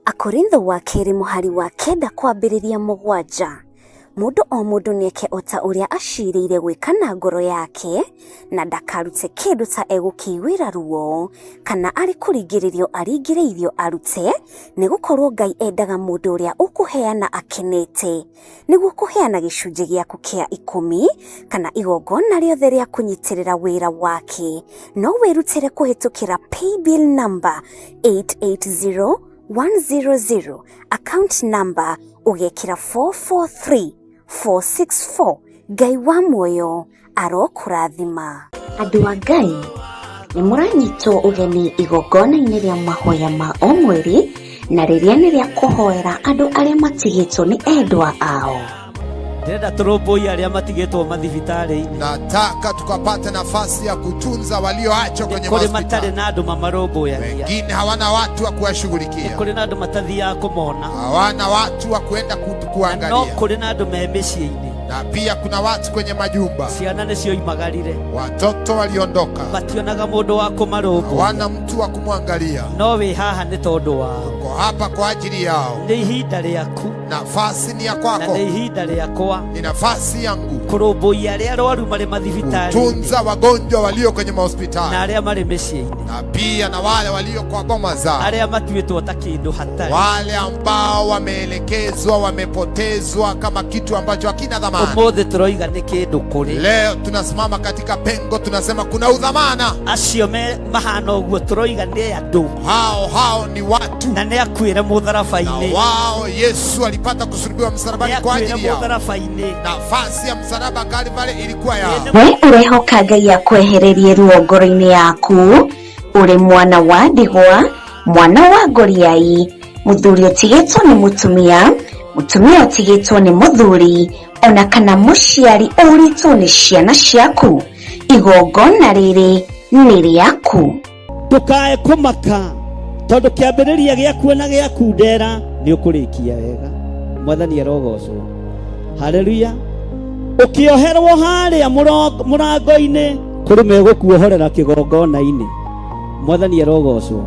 Akorintho wa kerĩ mũhari wa 9 kwambĩrĩria 7. Mũndũ o mũndũ nĩeke o ta ũrĩa acirĩire gwĩka na ngoro yake, na ndakarute kĩndũ ta egũkĩiguĩra ruo, kana arĩ kũringĩrĩrio aringĩrĩirio arute, nĩgũkorwo Ngai endaga mũndũ ũrĩa ũkũheana akenete. Nĩguo kũheana gĩcunjĩ gĩaku kĩa 10 kana igongona rĩothe rĩa kũnyitĩrĩra wĩra wake, no wĩrutĩre kũhĩtũkĩra paybill number 880100, account number ũgekĩra 443464, Ngai wa muoyo arokũrathima. Andũ a Ngai nĩ mũranyitwo ũgeni igongona-inĩ rĩa mahoya ma o mweri na rĩrĩa nĩ rĩa kũhoera andũ arĩa matigĩtwo nĩ endwa ao. Ndĩrenda tũrũmbũiye arĩa matigĩtwo mathibitarĩ-inĩ. Nataka tukapate nafasi ya kutunza walioachwa kwenye Kũrĩ matarĩ mahospitali. na andũ mamarũmbũyagia. Wengine hawana watu wa kuwashughulikia, Kũrĩ na andũ matathiaga kũmona. hawana watu wa kuenda Na no kuangalia, kũrĩ na andũ me mĩciĩ-inĩ. na pia kuna watu kwenye majumba, Ciana nĩcioimagarire. watoto waliondoka, Mationaga mũndũ wa kũmarũmbũiya. hawana mtu wa kumwangalia. No wĩ haha nĩ tondũ wao. Uko hapa kwa ajili yao. Nĩ ihinda rĩaku Nafasi ni ya na kwako, nĩ ihinda rĩakwa ni nafasi yangu kũrũmbũiya arĩa arwaru marĩ mathibitarĩ-inĩ kutunza wagonjwa walio kwenye na mahospitali arĩa marĩ mĩciĩ-inĩ, na pia na wale walio kwa boma zao, arĩa matuĩtwo ta kĩndũ hatarĩ. wale ambao wameelekezwa, wamepotezwa kama kitu ambacho hakina dhamana. Ũmũthĩ tũroiga nĩ kĩndũ kũrĩ Leo tunasimama katika pengo, tunasema kuna udhamana. acio me mahana ũguo, tũroiga nĩ andũ Hao hao ni watu, na nĩ akuĩre na mũtharaba-inĩ, wao Yesu alipata kusulubiwa nĩ msalabani kwa akuĩre ajili yao. mũtharaba-inĩ. Nafasi ya msalaba Kalvari ilikuwa yao. We ũrehoka Ngai akwehererie ruo ngoro-inĩ yaku ũrĩ mwana wa ndigwa, mwana wa ngoriai, mũthuri ũtigĩtwo nĩ mũtumia, mũtumia ũtigĩtwo nĩ mũthuri, ona kana mũciari ũrĩtwo nĩ ciana ciaku. Igongona rĩrĩ nĩ rĩaku. Ndũkae kũmaka tondũ kĩambĩrĩria gĩaku na gĩaku ndera nĩ ũkũrĩkia wega. Mwathani arogocwo. Haleluya. Ũkĩoherwo harĩa mũrango-inĩ kũrĩ megũkuohorera kĩgongona-inĩ. Mwathani arogocwo.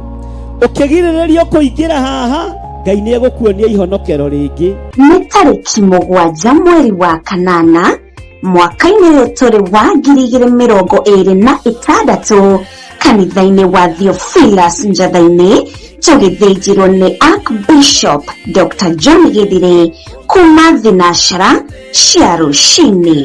Ũkĩgirĩrĩrio kũingĩra haha, Ngai nĩ egũkuonia ihonokero rĩngĩ. Nĩ tarĩki 7 mweri wa kanana mwaka-inĩ ũyũ tũrĩ wa 2026 kanitha-inĩ wa Theophilus Njatha-inĩ tũgĩthĩnjĩrwo nĩ Archbishop Dr. John Githire kuma thinashara cia rũcinĩ.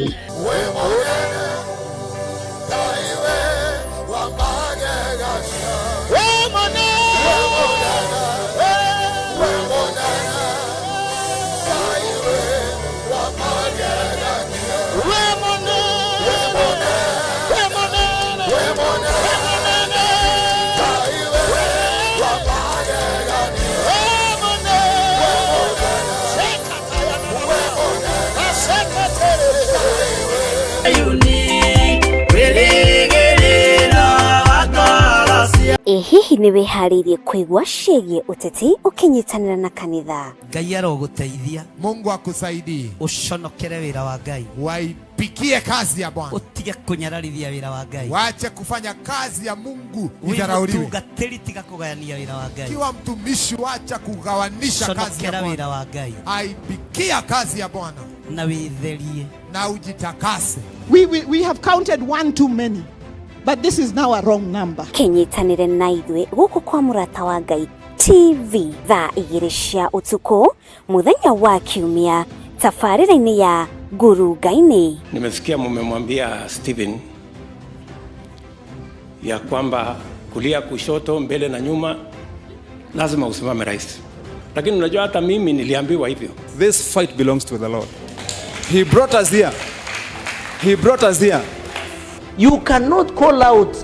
Ĩ hihi nĩ wĩharĩirie kũigua ciĩgiĩ ũteti ũkĩnyitanĩra na kanitha? Ngai arogũteithia. Mungu akusaidie. Ũconokere wĩra wa Ngai. Waipikie kazi ya Bwana. Ũtige kũnyararithia wĩra wa Ngai. Waache kufanya kazi ya Mungu Wĩ idharauliwe. mũtungatĩri tiga kũgayania wĩra wa Ngai. Kiwa mtumishi, wacha kugawanisha kazi ya Conokera Bwana. wĩra wa Ngai. Aipikia kazi ya Bwana Na wĩtherie. na ujitakase. We have counted one too many, but this is now a wrong number. Kĩnyitanĩre na ithuĩ gũkũ kwa Mũrata wa Ngai TV thaa 2 cia ũtukũ mũthenya wa Kiumia tabarĩra-inĩ ya Ngurunga-inĩ. Nimesikia mumemwambia Stephen ya kwamba kulia, kushoto, mbele na nyuma lazima usimame rais. Lakini unajua hata mimi niliambiwa hivyo. This fight belongs to the Lord. He brought us here. He brought us here. You cannot call out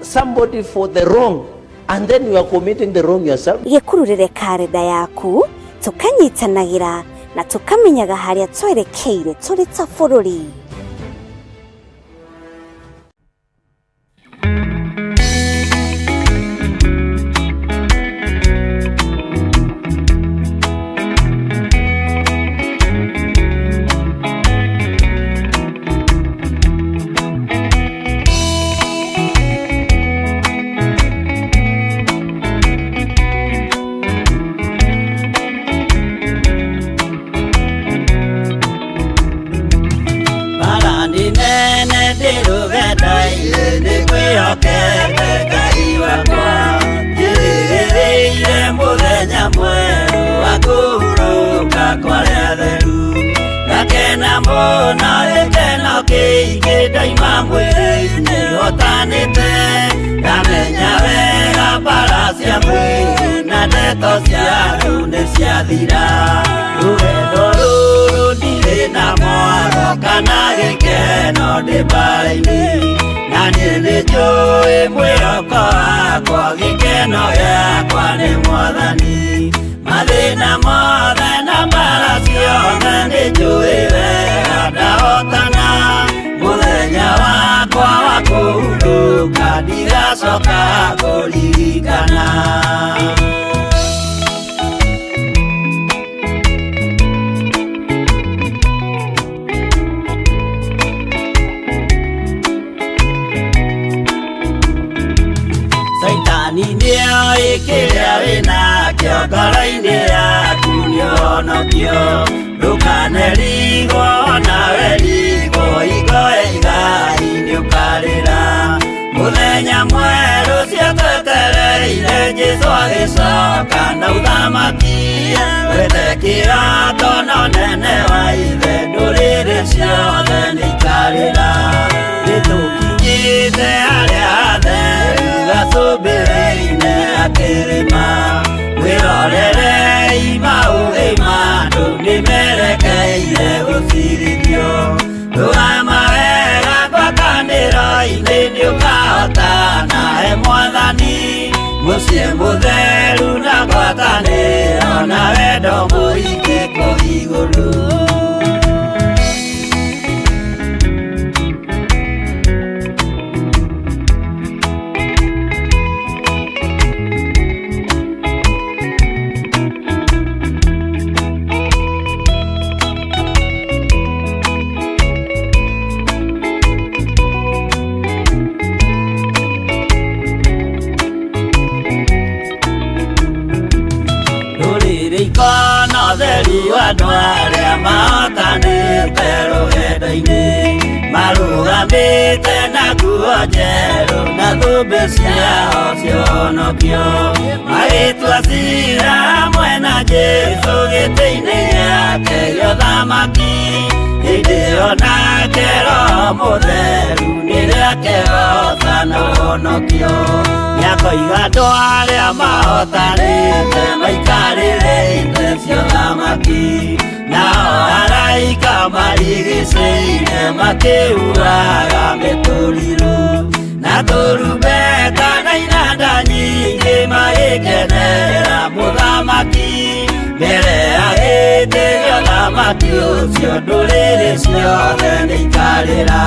somebody for the wrong and then you are committing the wrong yourself. Gĩkururĩre karenda yaku tũkanyitanagĩra na tũkamenyaga harĩa twerekeire tũrĩ ta bũrũri. Ndeto cia andũ nĩ ciathira, rũgendo rũrũ ndirĩ na mwaro kana gĩkeno ndĩ mbara-inĩ na niĩ nĩnjũĩ mwĩhoko wakwa gĩkeno gĩakwa nĩ mwathani mathĩna mothe na mbara ciothe nĩnjũĩ wega ndahotana mũthenya wakwa wa kũhurũka ndigacoka kũririkana. Saitani nĩoĩ kĩrĩa wĩnakĩo ngoro-inĩ yaku nĩũhonokio ndũkanerigwo nawe rigwo hingo ya igai nĩũkarĩra mũthenya mwerũ ciatwetereire Jesũ agĩcoka na ũthamaki wethe kĩrato na ũnene wa ithe ndũrĩrĩ ciothe nĩikarĩra nĩtũkinyĩte harĩa hatheru gacũmbĩrĩ-inĩ ga kĩrĩma mwĩrorerei maũthĩ ma andũ nĩmerekeire gũcirithio rũgama wega ngwatanĩro-inĩ nĩũkahotana he mwathani mũciĩ mũtheru na ngwatanĩro na wendo mũingĩ kũu igũrũ. Rũrĩrĩ ikona ũtheru andũ arĩa mahotanĩte rũgendo-inĩ marũgamĩte na nguo njerũ na thũmbĩ ciao cionokio magĩtua cira hamwe na Jesũ gĩtĩ-inĩ gĩake gĩa ũthamaki hĩndĩ ĩyo nake Roho Mũtheru nĩrĩakehoota na ũhonokio nĩakoiga andũ arĩa mahotanĩte maikarĩre itĩ cia ũthamaki nao araika marigicĩire makĩhuhaga mĩtũrirũ na tũrumbeta na inanda nyingĩ magĩkenerera mũthamaki mbere ya gĩtĩ gĩa ũthamaki ũcio ndũrĩrĩ ciothe nĩikarĩra.